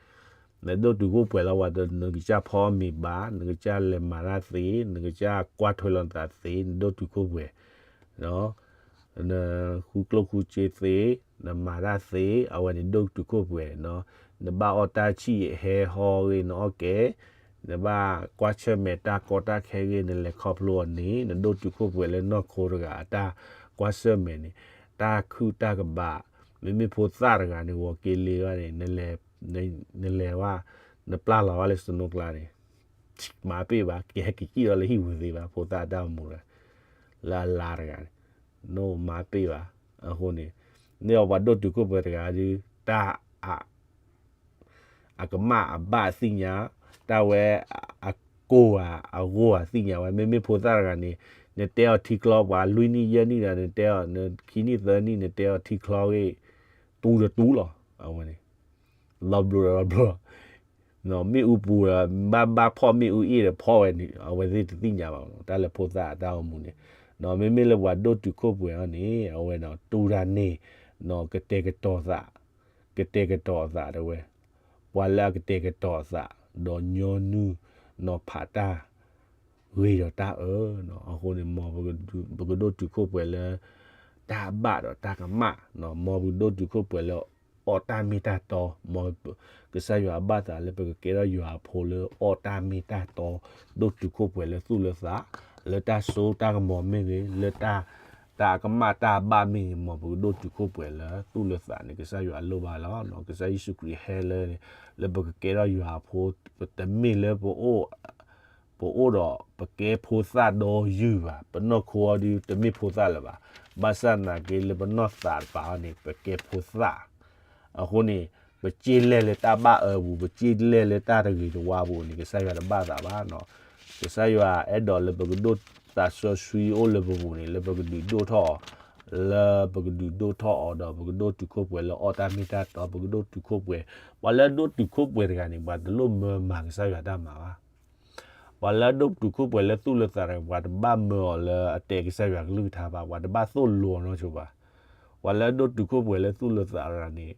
နဒိၣ်တုာ်ခိၣ်ပှဲၤလီၤဝဲဒီး နကစၢ်ဖီအီၣ်မ့ၤဘၣ်, နကစၢ်လဲၤမၤတၢ်သ့, နကစၢ်ကွၢ်ထွဲလီၤနသးသ့, နဒိၣ်တုာ်ခိၣ်ပှဲၤ, နဃုကျိၣ်ဃုစ့သ့, နမၤတၢ်သ့, အဝဲန့ၣ်ဒိၣ်တုာ်ခိၣ်ပှဲၤ, နဘၣ်အီၣ်တၢ်ဆံၣ်ဟဲဟီဂ့ၤ နအီၣ်ကဲ, နဘၣ်ကွၢ်ဆၢၣ်မဲာ်တၢ်ကီတၢ်ခဲဂ့ၤ နလဲၤခီဖျိအီၤန့ၣ် နဒိၣ်တုာ်ခိၣ်ပှဲၤလၢနီၢ်ခိတဂၤအတၢ်ကွၢ်ဆၢၣ်မဲာ်န့ၣ်, တၢ်ခုၣ်တၢ်ကဘး, မ့မ့ၢ်ဖိသၣ်တဂၤန့ၣ် ဂီၤက့ၤလံဘၣ်န့ၣ် နလဲၤဝဲ, နပျၢ်လီၤဝဲလၢစနိကျါန့ၣ် မၤပ့ၢ်ဘၣ်, ကဟဲက့ၤကံၣ်ဒီးလၢဟံၣ်ဝံၤသ့ဘၣ်, ဖိသၣ်အတၢ်အိၣ်မူတဂၤ, လၢအလါတဂၤန့ၣ်, နမၤပ့ၢ်ဘၣ်, အဃိန့ၣ်, န့ၢ်အီၤပှၤဒိၣ်တုာ်ခိၣ်ပှဲၤတဂၤဒီး, တၢ်အကမၣ်အဘၣ်သ့ၣ်ညါ, တၢ်ဝဲအကိၢ်ဧါအဂီၢ်ဧါသ့ၣ်ညါဝဲ, မ့မ့ၢ်ဖိသၣ်တဂၤန့ၣ်, နတဲအီၤထံချီပှၤလွံၢ်နံၣ်ယဲၢ်နံၣ်ဒီး နတဲအီၤခံနံၣ်သၢနံၣ် နတဲအီၤထံချီဂ့ၤ, တူၤဒီးတူၤလီၤ, အဝဲန့ၣ်, လီၤဘျိဒီးလီၤဘျိလီၤ မ့ၣ်အူပူၤဒီး ဘၣ်ဘၣ်ဖီၣ်မ့ၣ်အူအ့ၣ်ဒီးဖီၣ်ဝဲန့ၣ် အဝဲသ့ၣ်တသ့ၣ်ညါဘၣ်, တၢ်လၢဖိသၣ်အတၢ်အိၣ်မူန့ၣ်, မ့မ့ၢ်လၢပှၤဒိၣ်တုာ်ခိၣ်ပှဲၤအီၤန့ၣ် အဝဲန့ၣ် တူၢ်တၢ်န့ၢ်, ကတဲာ်ကတီၤသး, ကတဲာ်ကတီၤအသးတဲဝဲ, ပှၤလၢအကတဲာ်ကတီၤအသး, ဒီးညီနုၢ်နီၤဖးတၢ် ဂ့ၤဒီးတၢ်အၢ, အဃိန့ၣ် မ်ပကဒိၣ်တုာ်ခိၣ်ပှဲၤလၢ တၢ်ဘၣ်ဒီးတၢ်ကမၣ်, မ်ပကဒိၣ်တုာ်ခိၣ်ပှဲၤလၢအီၣ်တၢ်မ့ၢ်တၢ်တီ, မ်ကစၢ်ယွၤအဘၣ်သးလၢပကကဲထီၣ်ယွၤအဖိလၢအီၣ်တၢ်မ့ၢ်တၢ်တီ, ဒိၣ်တုာ်ခိၣ်ပှဲၤလၢသူၣ်လၢသး, လၢတၢ်စိတၢ်ကမီၤမ့ၢ်ဂ့ၤ, လၢတၢ် တၢ်အကမၣ်တၢ်အဘၣ်မ့ၢ်ဂ့ၤ, မ်ပကဒိၣ်တုာ်ခိၣ်ပှဲၤလၢသူၣ်လၢသးန့ၣ် ကစၢ်ယွၤအလိၣ်ဘၣ်လီၤ. ကစၢ်ယ့ၣ်ၡူးခရံာ်ဟဲလၢ လၢပကကဲထီၣ်ယွၤအဖိ, တမ့ၢ်လၢပအိၣ် ပအိၣ်ဒီးပကဲဖိသၣ်ဒီယုၢ်ဘၣ်, ပနီၢ်ခိအီၤဒီးတမ့ၢ်ဖိသၣ်လၢၤဘၣ်. ဘၣ်ဆၣ်သနာ်က့လၢပနီၢ်သးတပၤအီၤန့ၣ် ပကဲဖိသၣ်, အဃိန့ၣ် ပစ့လဲၣ်လၢတၢ်ဘၣ်အၢပူၤ, ပစ့လဲၣ်လၢတၢ်တဂ့ၤတဝါပူၤန့ၣ် ကစၢ်ယွၤတဘၣ်သးဘၣ်. ကစၢ်ယွၤအဲၣ်ဒိးလၢပကဒိၣ်သးစီဆှံအိၣ်လၢပပူၤန့ၣ် လၢပကဒုးဒိၣ်ထီၣ်အီၤ, လၢပကဒုးဒိၣ်ထီၣ်အီၤဒီး ပကဒိၣ်တုာ်ခိၣ်ပှဲၤလၢအီၣ်တၢ်မ့ၢ်တၢ်တီ, ပကဒိၣ်တုာ်ခိၣ်ပှဲၤ, ပှၤလၢအဒိၣ်တုာ်ခိၣ်ပှဲၤတဂၤန့ၣ် ပှၤတလိၣ်မၢမၤကစၢ်ယွၤတၢ်မၤဘၣ်. ပှၤလၢအဒိၣ်တုာ်ခိၣ်ပှဲၤလၢသူၣ်လၢသးတဂၤ ပှၤတဘၣ်မၢအီၤလၢအတဲကစၢ်ယွၤကလုၢ်ကထါဘၣ်, ပှၤတဘၣ်သိၣ်လိအီၤနီတဂၤဘၣ်. ပှၤလၢအဒိၣ်တုာ်ခိၣ်ပှဲၤလၢသူၣ်လၢသးတဂၤန့ၣ်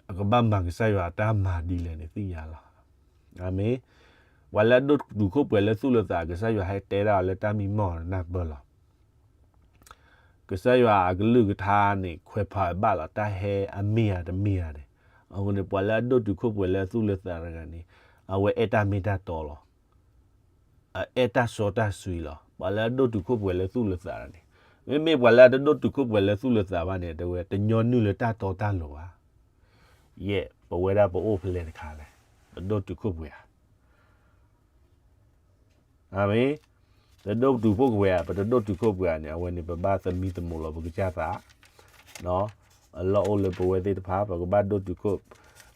အကဘၣ်မၤကစၢ်ယွၤတၢ်မၤဒ်လဲၣ်န့ၣ် သ့ၣ်ညါလီၤ. အၤမ့ၣ်. ပှၤလၢအဒိၣ်တုာ်ခိၣ်ပှဲၤလၢသူၣ်လၢသး ကစၢ်ယွၤဟဲတဲဒၣ်အီၤလၢတၢ်မံမီၢ်နၢ်ပၢၢ်လီၤ. ကစၢ်ယွၤအကလုၢ်ကထါန့ၣ် ခွဲးဖးဘၣ်လီၤ တၢ်ဟဲအမ့ၢ်ဧါတမ့ၢ်ဧါန့ၣ်. အဃိန့ၣ် ပှၤလၢအဒိၣ်တုာ်ခိၣ်ပှဲၤလၢသူၣ်လၢသးတဂၤန့ၣ် အဝဲအဲၣ်တၢ်မ့ၢ်တၢ်တီလီၤ. အအဲၣ်တၢ်စီတၢ်ဆှံလီၤ. ပှၤလၢအဒိၣ်တုာ်ခိၣ်ပှဲၤလၢသူၣ်လၢသးန့ၣ်, မ့မ့ၢ်ပှၤလၢအတဒိၣ်တုာ်ခိၣ်ပှဲၤလၢသူၣ်လၢသးဘၣ်န့ၣ် တဲဝဲ တညီနုၢ်လၢတၢ်တီတၢ်လိၤဘၣ်. ယဲၢ် ပဝဲဒၣ်ပအိၣ်ဖဲလဲၣ်တခါလဲၣ်, ပဒိၣ်တုာ်ခိၣ်ပှဲၤဧါ. အၤမ့ၣ်. တဒိၣ်တုာ်ခိၣ်ပှဲၤဧါ, ပတဒိၣ်တုာ်ခိၣ်ပှဲၤဧါန့ၣ် အဝဲန့ၣ် ပဘၣ်သမံသမိးလီၤပကစၢ်သး အလီၢ်အိၣ်လၢပဝဲသ့ၣ်တဖၣ် ပကဘၣ်ဒိၣ်တုာ်ခိၣ်,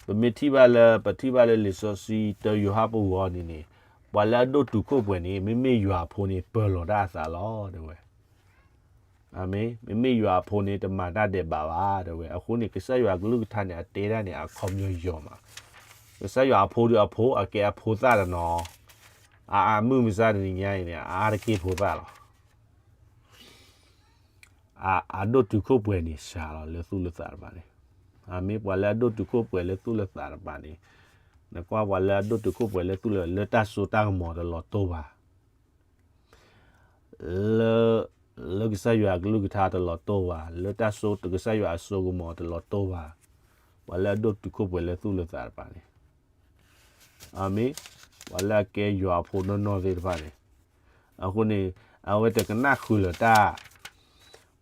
ပမ့ၢ်ထံၣ်ဘၣ်လၢ ပထံၣ်ဘၣ်လၢလံာ်စီဆှံတၢယိၤဟၣ်ပဂီၤန့ၣ်န့ၣ်, ပှၤလၢအဒိၣ်တုာ်ခိၣ်ပှဲၤန့ၣ် မ့မ့ၢ်ယွၤအဖိန့ၣ် ပၢၤလီၤတၢ်အသးလီၤ တဲဝဲ. အၤမ့ၣ်. မ့မ့ၢ်ယွၤအဖိန့ၣ် တမၤတၢ်ဒဲးဘးဘၣ် တဲဝဲ. အဃိန့ၣ် ကစၢ်ယွၤကလုၢ်ကထါန့ၣ် အတဲဒၣ်န့ၣ် အခီပညီယီၤမး. ကစၢ်ယွၤအဖိဒုးအဖိ အကဲအဖိသၣ်တနီၤ, အအမုၢ်မဆါတနံၤညါအံၤန့ၣ် အအါတက့ၢ်ဖိသၣ်လီၤ. အဒိၣ်တုာ်ခိၣ်ပှဲၤန့ၣ်စှၤလီၤလၢသူၣ်လၢသးတပၤန့ၣ်, အမ့ၢ်ပှၤလၢအဒိၣ်တုာ်ခိၣ်ပှဲၤလၢသူၣ်လၢသးတပၤန့ၣ်, နကွၢ်ပှၤလၢအဒိၣ်တုာ်ခိၣ်ပှဲၤလၢသူၣ်လၢ လၢတၢ်စိတၢ်ကမီၤတလီၤတိၢ်ဘၣ် လၢ လၢကစၢ်ယွၤအကလုၢ်ကထါတလီၤတိၢ်ဘၣ်, လၢတၢ်စိ ကစၢ်ယွၤအစိကမီၤတလီၤတိၢ်ဘၣ်, ပှၤလၢအဒိၣ်တုာ်ခိၣ်ပှဲၤလၢသူၣ်လၢသးတပၤန့ၣ်, အမ့ၢ် ပှၤလၢအကဲယွၤအဖိနီၢ်နီၢ်သ့ၣ်တဖၣ်န့ၣ်, အဃိန့ၣ် အဝဲတကနၣ်ဃုာ်လၢၤတၢ်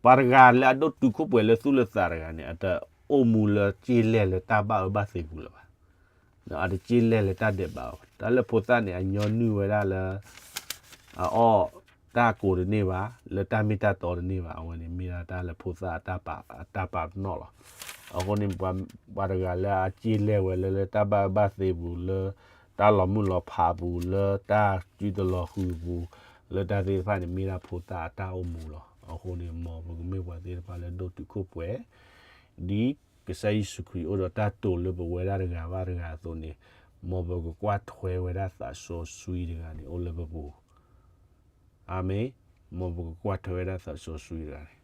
ပှၤတဂၤလၢအဒိၣ်တုာ်ခိၣ်ပှဲၤလၢသူၣ်လၢသးတဂၤန့ၣ် အတအိၣ်မူလၢစ့လဲၢ်လၢတၢ်ဘၣ်အၢဘၣ်သီပူၤလၢၤဘၣ်. အတစ့လဲၢ်လၢတၢ်ဒဲးဘးအီၤဘၣ်. တၢ်လၢဖိသၣ်န့ၣ် အညီနုၢ်ဝဲဒၣ်လၢ အအီၣ်တၢ်ကိးတန့ၢ်ဘၣ်, လၢတၢ်မ့ၢ်တၢ်တီတန့ၢ်ဘၣ်, အဝဲန့ၣ်မ့ၢ်ဒၣ်တၢ်လၢဖိသၣ်အတၢ်ပာ် အတၢ်ပာ်ပနီၣ်လီၤ. အဃိန့ၣ် ပှၤတဂၤလၢအစ့လဲၢ်ဝဲလၢ လၢတၢ်ဘၣ်အၢဘၣ်သီပူၤ, လၢတၢ်လီၤမုၢ်လီၤဖးပူၤ, လၢတၢ်စုတလီၤဃုာ်ပူၤ, လၢတၢ်သ့ၣ်တဖၣ်န့ၣ် မ့ၢ်ဒၣ်ဖိသၣ်အတၢ်အိၣ်မူလီၤ. အဃိန့ၣ် မ်ပကမ့ၢ်ပှၤသ့ၣ်တဖၣ်လၢဒိၣ်တုာ်ခိၣ်ပှဲၤ ဒ်ကစၢ်ယ့ၣ်ၡူးခရံာ်အိၣ်ဒီးတၢ်တိာ်လၢပဝဲဒၣ်တဂၤဘၣ်တဂၤအသိးန့ၣ်, မ်ပကကွၢ်ထွဲဝဲဒၣ်သးစီဆှံတဂၤန့ၣ် အိၣ်လၢပပူၤ. အၤမ့ၣ်. မ်ပကကွၢ်ထွဲဝဲဒၣ်သးစီဆှံတဂၤန့ၣ်,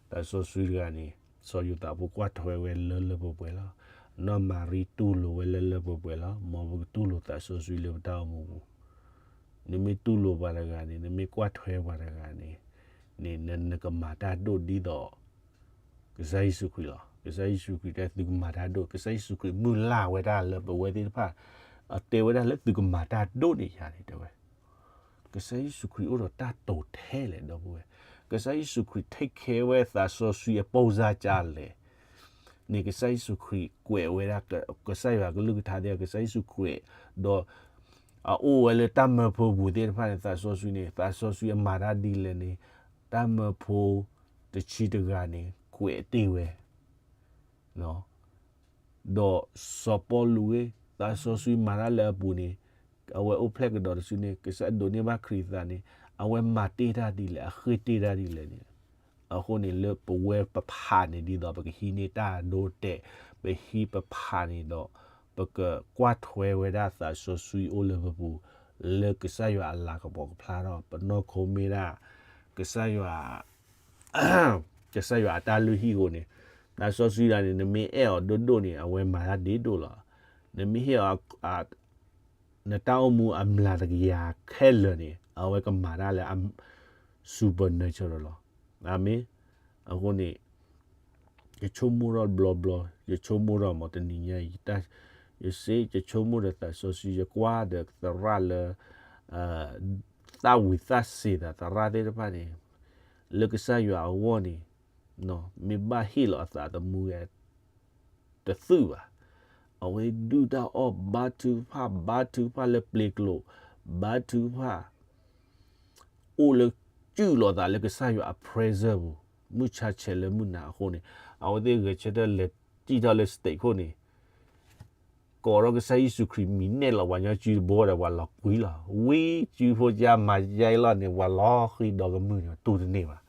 သးစီဆှံတဂၤန့ၣ် စီၤယိၤသးဖိကွၢ်ထွဲဝဲလၢလၢပှဲၤပှဲၤလီၤ. နီၢ်မၤရံတူၢ်လိာ်ဝဲလၢလၢပှဲၤပှဲၤလီၤ. မ်ပကတူၢ်လိာ်သးစီဆှံလၢပတၢ်အိၣ်မူပူၤ. နမ့ၢ်တူၢ်လိာ်ပှၤတဂၤန့ၣ်, နမ့ၢ်ကွၢ်ထွဲပှၤတဂၤန့ၣ်, န့ၣ်နကမၤတၢ်ဒိၣ်ဒ်သိး ကစၢ်ယ့ၣ်ၡူးခရံာ်လီၤ. ကစၢ်ယ့ၣ်ၡူးခရံာ်တဲသုကမၤတၢ်ဒိၣ်, ကစၢ်ယ့ၣ်ၡူးခရံာ်မုၢ်လၢ်ဝဲဒၣ်လၢပဝဲသ့ၣ်တဖၣ်, အတဲဝဲဒၣ်လၢသုကမၤတၢ်ဒိၣ်န့ၣ်ယၤန့ၣ်တဲဝဲ. ကစၢ်ယ့ၣ်ၡူးခရံာ်အိၣ်ဒီးတၢ်တိာ်ထဲလဲၣ် ဒီပုၢ်ဝဲၢ်, ကစၢ်ယ့ၣ်ၡူးခရံာ် take care ဝဲသးစီဆှံအပိၢ်စၢ်ကလဲၣ် န့ၣ် ကစၢ်ယ့ၣ်ၡူးခရံာ်ကွဲးဝဲဒၣ် ကစၢ်ယွၤကလုၢ်ကထါသ့ၣ်တဖၣ် ကစၢ်ယ့ၣ်ၡူးခရံာ်, ဒီး အအိၣ်ဝဲလၢတၢ်မၢဖိပူၤသ့ၣ်တဖၣ်န့ၣ် သးစီဆှံန့ၣ် သးစီဆှံအမၤတၢ်ဒ်လဲၣ်န့ၣ် တၢ်မၢဖိတဆံတဂၤန့ၣ် ကွဲးတ့ၢ်ဝဲ ဒီးစီၤပီလူးဂ့ၤ သးစီဆှံမၤတၢ်လၢအပူၤန့ၣ် အဝဲအိၣ်ဖျဲၣ်ကဒီးတစုန့ၣ် ကစၢ်ဒိးန့ၢ်ဘၣ်ခရံာ်သးန့ၣ် အဝဲမၤတ့ၢ်တၢ်ဒ်လဲၣ် အဃ့ၢ်တ့ၢ်တၢ်ဒ်လဲၣ်န့ၣ်, အဃိန့ၣ်လၢပဝဲပဖးန့ၣ်ဒ်သိး ပကဟံးန့ၢ်တၢ်အဒိအတဲာ်, ပဟံးပဖးန့ၣ်ဒီး ပကကွၢ်ထွဲဝဲဒၣ်သးစီဆှံအိၣ်လၢပပူၤ, လၢကစၢ်ယွၤအလၤကပီၤကဖျါထီၣ် ပနီၢ်ခိမ့ၢ်ဒၣ် ကစၢ်ယွၤ ကစၢ်ယွၤအတၢ်လုၢ်ဟံၣ်အဃိန့ၣ်, သးစီဆှံဒၣ်န့ၣ် နမ့ၢ်အဲၣ်အီၤဒိၣ်ဒိၣ်န့ၣ် အဝဲမၤတၢ်ဒ့ဒိၣ်လီၤ. နမ့ၢ်ဟ့ၣ်အီၤ နတၢ်အိၣ်မူအမျးတကယၤခဲလၢာ်န့ၣ် အဝဲကမၤတၢ်လၢ supernatural လီၤ. အၤမ့ၣ်. အဃိန့ၣ် ယဆိကမိၣ်ထီၣ်ဘျီဘျီ, ယဆိကမိၣ်ထီၣ်မးတနံၤညါအံၤ, ယစ့ ယဆိကမိၣ်ဒီးသးစီဆှံ ယကွၢ်ဒီးသရၣ်လၢ သၣ်ဝံၤသၣ်စ့ၤသးသရၣ်သ့ၣ်တဖၣ်န့ၣ် လၢကစၢ်ယွၤအဂီၢ်န့ၣ် မ့ၢ်ဘၣ်ဟ့ၣ်လီၤအသးသမူဝဲ တသုးဘၣ်. အဝဲဒုၣ်တၢ်အီၣ် ဘါထုကဖၣ်, ဘါထုကဖၣ်လၢပျ့ၤကျိၤ, ဘါထုကဖၣ် အိၣ်လၢ ကုၢ်လိာ်သးလၢကစၢ်ယွၤအ presence ပူၤ, မုၢ်ဆါဆဲးလၢမုၢ်နၤအဃိန့ၣ်, အဝဲသ့ၣ်ဂဲၤဆၢထၢၣ်လဲၤစံၣ်ထီၣ်လၢ stage ခိၣ်န့ၣ် ကိးထီၣ်ကစၢ်ယ့ၣ်ၡူးခရံာ်မံၤနဲၣ်လီၤ ပှၤကညီစုတဘိဒီး ပှၤလီၤကွံလီၤ. ဝံၤစုဖိကါမၤယါအံၤလီၤန့ၣ် ပှၤလီၤဃံၤဒီးကမုၢ်န့ၣ် တူၢ်တန့ၢ်ဘၣ်.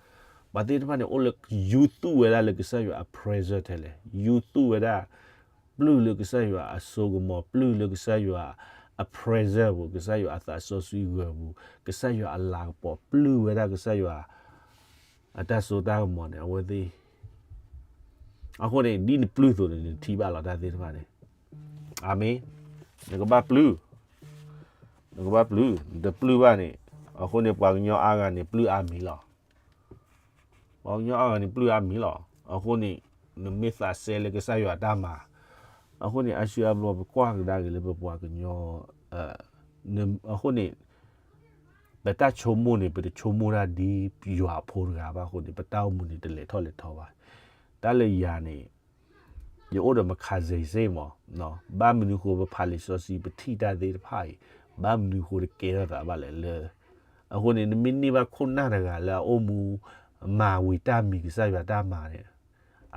ပှၤသ့ၣ်တဖၣ်န့ၣ် အိၣ်လၢယူသူၣ်ဝဲဒၣ်လၢကစၢ်ယွၤအ presence ထဲလဲၣ်, ယူသူၣ်ဝဲဒၣ် ပျုၢ်လၢကစၢ်ယွၤအစိကမီၤ, ပျုၢ်လၢကစၢ်ယွၤအ presence ပူၤ, ကစၢ်ယွၤအသးစီဆှံဂၢၤပူၤ, ကစၢ်ယွၤအလၤကပီၤ, ပျုၢ်ဝဲဒၣ်ကစၢ်ယွၤ အတၢ်စိတၢ်ကမီၤန့ၣ် အဝဲသ့ၣ် အဃိန့ၣ် ဒ်နပျုၢ်အသိးန့ၣ် နထံၣ်ဘၣ်လီၤတၢ်သ့ၣ်တဖၣ်န့ၣ်. အၤမ့ၣ်. နကဘၣ်ပျုၢ်, နကဘၣ်ပျုၢ်, နတပျုၢ်ဘၣ်န့ၣ်, အဃိန့ၣ် ပှၤကညီအါဂၤန့ၣ် ပျုၢ်အါမံၤလီၤ. ပှၤကညီအါဂၤန့ၣ် ပျုၢ်အါမံၤလီၤ. အဃိန့ၣ် နမ့ၢ်သးစဲလၢကစၢ်ယွၤအတၢ်မၤ, အဃိန့ၣ် အါစုအါဘျီ ပကွၢ်ကဒါက့ၤလၢပပှၤကညီ, အဃိန့ၣ် ပတၢ်ဆိကမိၣ်န့ၣ် ပတဆိကမိၣ်တၢ်ဒ်ယွၤအဖိတဂၤဘၣ်အဃိန့ၣ် ပတၢ်အိၣ်မူန့ၣ် တလဲၤထီၣ်လဲၤထီဘၣ်. တၢ်လၢယၤန့ၣ် ယအိၣ်ဒီး မခးစ့စ့မး, ဘၣ်မနုၤဃိပဖးလံာ်စီဆှံ ပထံၣ်တၢ်သ့ၣ်တဖၣ်အံၤ, ဘၣ်မနုၤဃိတကဲထီၣ်သးဘၣ်လဲၣ်လၢ, အဃိန့ၣ် နမ့ၢ်န့ၢ်ဘၣ်ခိၣ်နၢ်တဂၤလၢအအိၣ်မူ မၤဝံၤတၢ်မံၤကစၢ်ယွၤတၢ်မၤန့ၣ်,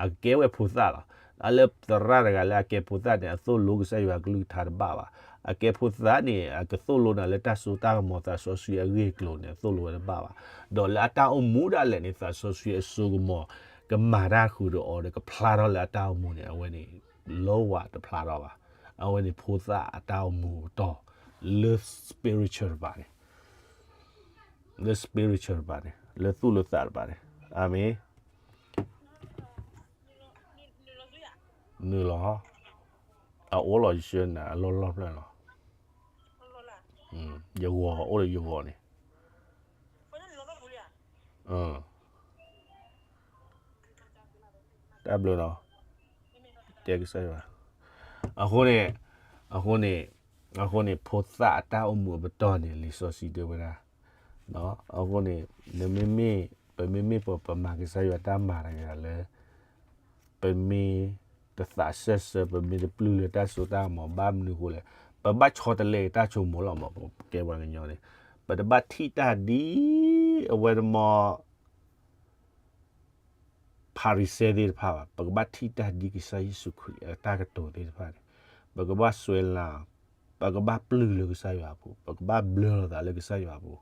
အကကဲဝဲဖိသၣ်လီၤ. တၢ်လၢသရၣ်တဂၤလၢအကဲဖိသၣ်န့ၣ် အသိၣ်လိကစၢ်ယွၤကလုၢ်ကထါတဘၣ်ဘၣ်. အကဲဖိသၣ်န့ၣ် အကသိၣ်လိနၤလၢတၢ်စိတၢ်ကမီၤသးစီဆှံအဂ့ၢ်အကျိၤန့ၣ် အသိၣ်လိဝဲတဘၣ်ဘၣ်. ဒီးလၢအတၢ်အိၣ်မူဒၣ်လဲာ်န့ၣ် သးစီဆှံအစိကမီၤ ကမၤတၢ်ဃုာ်ဒီးအီၤဒီး ကဖျါထီၣ်လၢအတၢ်အိၣ်မူန့ၣ် အဝဲန့ၣ် လီဝးတဖျါထီၣ်ဘၣ်. အဝဲန့ၣ်ဖိသၣ်အတၢ်အိၣ်မူအပတီၢ် လၢ spiritual တပၤန့ၣ်, လၢ spiritual တပၤန့ၣ်, လၢသူၣ်လၢသးတပၤန့ၣ်, အၤမ့ၣ်, နုာ်လီၤ, အအိၣ်လီၤယဆှၢနၤအလီၢ်လီၢ်ဖျၢၣ်လီၤ, ယဂီၤအိၣ်လၢယဂီၤန့ၣ် တၢ်ဘျုးနီၤ, တဲကစၢ်ယွၤ, အဃိန့ၣ်, အဃိန့ၣ်, အဃိန့ၣ် ဖိသၣ်အတၢ်အိၣ်မူအပတီၢ်န့ၣ် လံာ်စီဆှံတဲဝဲဒၣ်, အဃိန့ၣ် နမ့မ့ၢ်, ပမ့မ့ၢ်ပပမၤကစၢ်ယွၤတၢ်မၤတဂၤလၢ ပမ့ၢ်တသးစၢၢ်ဆၢ ပမ့ၢ်တပျုၢ်လၢတၢ်စိတၢ်ကမီၤ ဘၣ်မနုၤဃိလဲၣ်, ပဘၣ်ဆီတလဲတၢ်ဆိကမိၣ်လီၤမး, ပကဲပှၤကညီန့ၣ်, ပတဘၣ်ထံၣ်တၢ်ဒ်အဝဲန့ၣ်မး ဖၤရံၤၡဲသ့ၣ်တဖၣ်ဘၣ်, ပကဘၣ်ထံၣ်တၢ်ဒ်ကစၢ်ယ့ၣ်ၡူးခရံာ်အတၢ်ကတိၤသ့ၣ်တဖၣ်န့ၣ်, ပကဘၣ်စွဲလၢ်, ပကဘၣ်ပျုၢ်လၢကစၢ်ယွၤအပူၤ, ပကဘၣ်ဘျၢလီၤသးလၢကစၢ်ယွၤအပူၤ,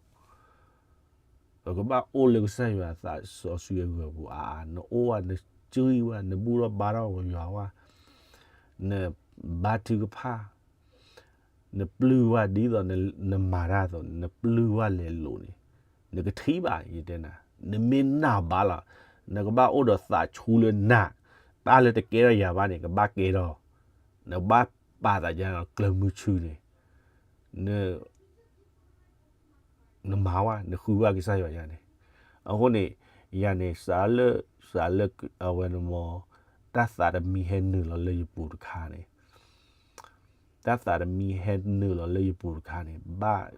ပကဘၣ်အိၣ်လၢကစၢ်ယွၤသးစီဆှံအဂီၢ်ပူၤ, အါ, နအိၣ်ဝဲ, နစံၣ်ဝဲ, နဘူၣ်ထီၣ်ဘါထီၣ်ယွၤဝဲ, နဘါထုကဖၣ် နပျုၢ်ဝဲဒ်သိးနမၤတၢ်အသိး နပျုၢ်ဝဲလဲၤလိၤန့ၣ်, နကထံၣ်ဘၣ် ယတဲနၤ, နမ့ၢ်နာ်ဘၣ်လီၤ, နကဘၣ်အိၣ်ဒီးသးဆူလၢနာ်, တၢ်လၢတကဲထီၣ်ယၤဘၣ်န့ၣ် ကဘၣ်ကဲထီၣ်, နဘၣ်ပာ်သးယါလီၤ ကျၢၤမုဆူန့ၣ်, န နမၤဝဲ နဃုဝဲကစၢ်ယွၤယၤန့ၣ်, အဃိန့ၣ် ယၤန့ၣ် စးလၢ, စးလၢအဝဲန့ၣ်မ့ၢ် တၢ်သးတမံဟဲနုာ်လီၤလၢယပူၤတခါန့ၣ်, တၢ်သးတမံဟဲနုာ်လီၤလၢယပူၤတခါန့ၣ် ဘၣ်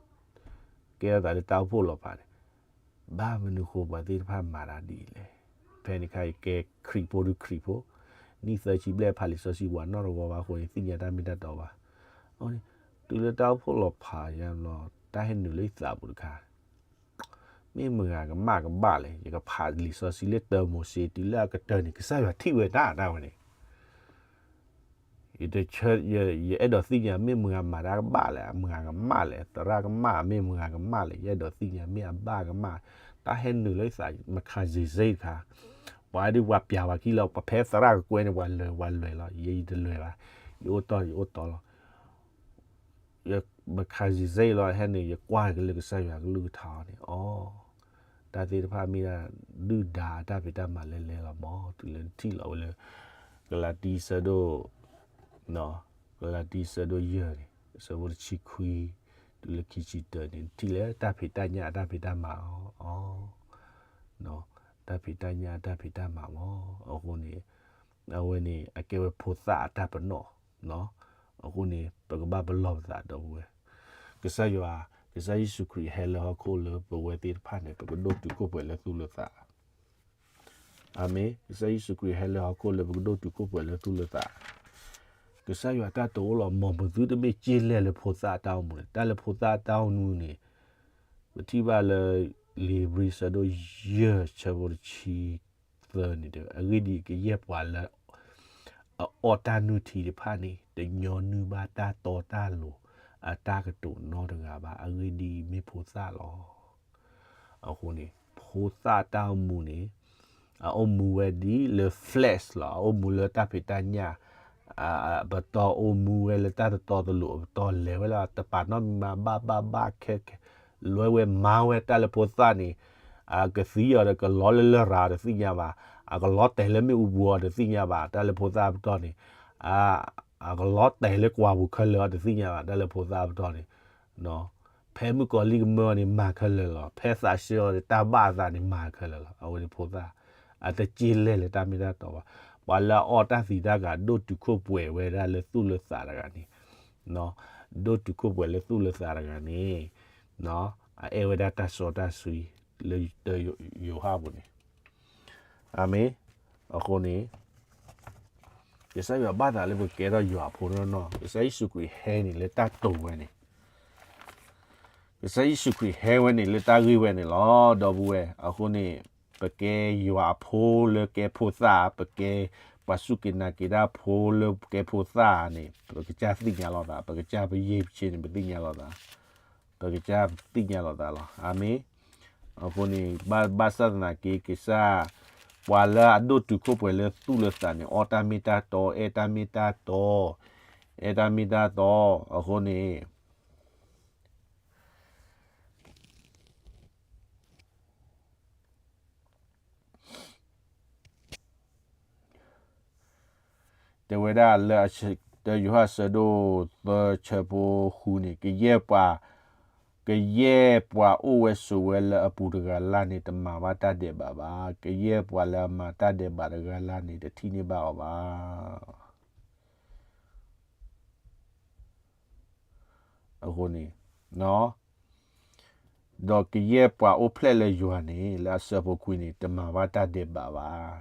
ကဲထီၣ်သးလၢတၢ်အိၣ်ဖှိၣ်လီၤဖးန့ၣ်, ဘၣ်မနုၤဃိပှၤသ့ၣ်တဖၣ်မၤတၢ်ဒ်အံၤလဲၣ်, ဖဲန့ၣ်ခါအံၤကဲခရံာ်ဖိဒုခရံာ်ဖိ, နံၣ်သၢဆံဘျဲၣ်ဖးလံာ်စီဆှံပှၤနီတဂီၤဘၣ်အဃိန့ၣ် သ့ၣ်ညါတၢ်မ့ၢ်တၢ်တီဘၣ်, အဃိန့ၣ် တုၤလၢတၢ်အိၣ်ဖှိၣ်လီၤဖးယါလီၤ တၢ်ဟဲနုာ်လၢယသးပူၤတခါ မ့ၢ်မတၤကမၣ်ကဘၣ်လဲၣ်, ယကဖးလံာ်စီဆှံလၢတၢမိၤၡ့တုၤလၢအကတၢၢ်န့ၣ် ကစၢ်ယွၤထံၣ်ဝဲဒၣ်ဒၣ်ဝဲန့ၣ်, ယတဆၢ, ယအဲၣ်ဒိးသ့ၣ်ညါ မ့ၢ်မတၤကမၣ်တၢ်ကဘၣ်လဲၣ်, မတၤကမၣ်လဲၣ်, သရၣ်ကမၣ်မ့ၢ်မတၤကမၣ်လဲၣ်, ယအဲၣ်ဒိးသ့ၣ်ညါ မ့ၢ်အဘၣ်ကမၣ်, တၢ်ဟဲနုာ်လၢယသး မခါစ့စ့တခါ, ပှၤဒုးပှၤပျးဝဲခံလီၤ, ပှၤဖဲသရၣ်ကကွဲန့ၣ် ပှၤလဲၤ, ပှၤလဲၤလီၤ, ယဲယတလဲၤဘၣ်, ယအိၣ်တီၢ်ယအိၣ်တီၢ်လီၤ မခါစ့စ့လီၤ ဟဲန့ၣ် ယကွၢ်က့ၤလၢကစၢ်ယွၤကလုၢ်ကထါအီၤန့ၣ် အီ, တၢ်သ့ၣ်တဖၣ်မ့ၢ်ဒၣ် ဒုၣ်ဒါအတၢ်ဖံးတၢ်မၤလဲလဲလီၤမး, တုၤလၢနထံၣ်လီၤဝဲလၢ ကလၤတံဆၢဒိၣ်, ကလၤတံဆၢဒိၣ်ယဲၢ်န့ၣ် အဆၢဖိတဆံခွံ တုၤလၢခံဆံတၢန့ၣ် နထံၣ်လၢတၢ်ဖံးတၢ်ညၣ်အတၢ်ဖံးတၢ်မၤအီၤ, တၢ်ဖံးတၢ်ညၣ်အတၢ်ဖံးတၢ်မၤမး, အဃိန့ၣ် အဝဲန့ၣ် အကဲဝဲဖိသၣ်အတၢ်ပနီၣ်, အဃိန့ၣ် ပကဘၣ်ပလီၢ်ပသးဒီပုၢ်ဝဲၢ်, ကစၢ်ယွၤ, ကစၢ်ယ့ၣ်ၡူးခရံာ်ဟဲလၢဟီၣ်ခိၣ်လၢပဝဲသ့ၣ်တဖၣ်န့ၣ် ပကဒိၣ်တုာ်ခိၣ်ပှဲၤလၢသူၣ်လၢသး, အၤမ့ၣ်, ကစၢ်ယ့ၣ်ၡူးခရံာ်ဟဲလၢဟီၣ်ခိၣ်လၢပကဒိၣ်တုာ်ခိၣ်ပှဲၤလၢသူၣ်လၢသး, ကစၢ်ယွၤတၢ်တအိၣ်လီၤ မ်ပသုတမ့ၢ်စ့လဲၣ်လၢဖိသၣ်အတၢ်အိၣ်မူန့ၣ်, တၢ်လၢဖိသၣ်အတၢ်အိၣ်မူန့ၣ်, ပထံၣ်ဘၣ်လၢ လံာ်ဧ့ၤဘြံၤဆၢဒိၣ်ယဲၢ်ဆၢဖိတဆံသၢန့ၣ်, အဂ့ၢ်ဒ်အံၤ, ကယဲၢ်ပှၤလၢ အအီၣ်တၢ်နုၢ်ထံတဖၣ်န့ၣ် တညီနုၢ်ဘၣ်တၢ်တီတၢ်လိၤ အတၢ်ကတိၤနီတဂၤဘၣ်, အဂ့ၢ်ဒ်အံၤ, မ့ၢ်ဖိသၣ်လီၤ. အဃိန့ၣ် ဖိသၣ်တၢ်အိၣ်မူန့ၣ် အအိၣ်မူဝဲဒ်လၢ flesh လီၤ. အအိၣ်မူလၢတၢ်ဖံးတၢ်ညၣ်အပတီၢ်, အိၣ်မူဝဲလၢတၢ်တတီတလိၤအပတီၢ်, လဲၤဝဲလၢတပာ်နီတမံၤမး, ဘၣ်ဘၣ်ဘၣ်ခဲခဲ, လဲၤဝဲမၤဝဲ, တၢ်လၢဖိသၣ်န့ၣ် အကသံအီၤဒီး ကလီလၢလရာ်တသ့ၣ်ညါဘၣ်, အကလီတဲာ်လၢမ့ၣ်အူပူၤအီၤတသ့ၣ်ညါဘၣ်, တၢ်လၢဖိသၣ်အပတီၢ်န့ၣ် အကလီတဲာ်လၢကွၢ်ပူၤခဲလၢာ်အီၤတသ့ၣ်ညါဘၣ်, တၢ်လၢဖိသၣ်အပတီၢ်န့ၣ် ဖဲမုၣ်ကီၤလံၢ်ကမၢအီၤန့ၣ် မၤခဲလၢာ်လီၤ. ဖဲသးစၢအီၤန့ၣ် တၢ်ဘၣ်အသးန့ၣ် မၤခဲလၢာ်လီၤ. အဝဲန့ၣ်ဖိသၣ်, အတစ့လဲၣ်လၢတၢ်မ့ၢ်တၢ်တီဘၣ်. ပှၤလၢအအီၣ်တၢ်သံတၢ်ကၤ ဒိၣ်တုာ်ခိၣ်ပှဲၤဝဲဒၣ်လၢသူၣ်လၢသးတဂၤန့ၣ်, ဒိၣ်တုာ်ခိၣ်ပှဲၤလၢသူၣ်လၢသးတဂၤန့ၣ်, အအဲၣ်ဝဲဒၣ်တၢ်စီတၢ်ဆှံလၢတၢယိၤဟၣ်ပူၤန့ၣ် အၤမ့ၣ်. အဃိန့ၣ် ကစၢ်ယွၤဘၣ်သးလၢပကဲထီၣ်ယွၤအဖိနီၢ်နီၢ်, ကစၢ်ယ့ၣ်ၡူးခရံာ်ဟဲန့ၣ်လၢတၢ်တိာ်ဝဲန့ၣ်, ကစၢ်ယ့ၣ်ၡူးခရံာ်ဟဲဝဲန့ၣ်လၢတၢ်ဂ့ၢ်ဝဲန့ၣ်လီၤ ဒီပုၢ်ဝဲၢ်. အဃိန့ၣ် ပကဲယွၤအဖိလၢကဲဖိသၣ်, ပကဲပှၤစူၢ်က့ၤနာ်က့ၤတၢ်ဖိလၢကဲဖိသၣ်န့ၣ် ပကစၢ်သ့ၣ်ညါလိာ်သး, ပကစၢ်ပယ့ၢ်ပဆ့န့ၣ် ပသ့ၣ်ညါလိာ်သး ပကစၢ်သ့ၣ်ညါလိာ်သးလီၤ. အၤမ့ၣ်. အဃိန့ၣ် ဘၣ်ဆၣ်သနာ်က့ ကစၢ် ပှၤလၢအဒိၣ်တုာ်ခိၣ်ပှဲၤလၢသူၣ်လၢသးန့ၣ် အီၣ်တၢ်မ့ၢ်တၢ်တီ, အဲၣ်တၢ်မ့ၢ်တၢ်တီ, အဲၣ်တၢ်မ့ၢ်တၢ်တီ, အဃိန့ၣ် တဲဝဲဒၣ်လၢ တၢယိၤဟၣ်ဆၢဒိၣ်သၢဆၢဖိဃုန့ၣ်, ကယဲၢ်ပှၤ, ကယဲၢ်ပှၤအိၣ်ဝဲဆိးဝဲလၢအပူၤတဂၤလၢ်န့ၣ် တမၤဘၣ်တၢ်ဒဲးဘးဘၣ်. ကယဲၢ်ပှၤလၢအမၤတၢ်ဒဲးဘးတဂၤလၢ်န့ၣ် တထံၣ်န့ၢ်ဘၣ်အီၤဘၣ်. အဃိန့ၣ်, ဒီးကယဲၢ်ပှၤအိၣ်ဖျဲၣ်လၢယွၤန့ၣ် လၢအဆၢဖိခွံန့ၣ် တမၤဘၣ်တၢ်ဒဲးဘးဘၣ်.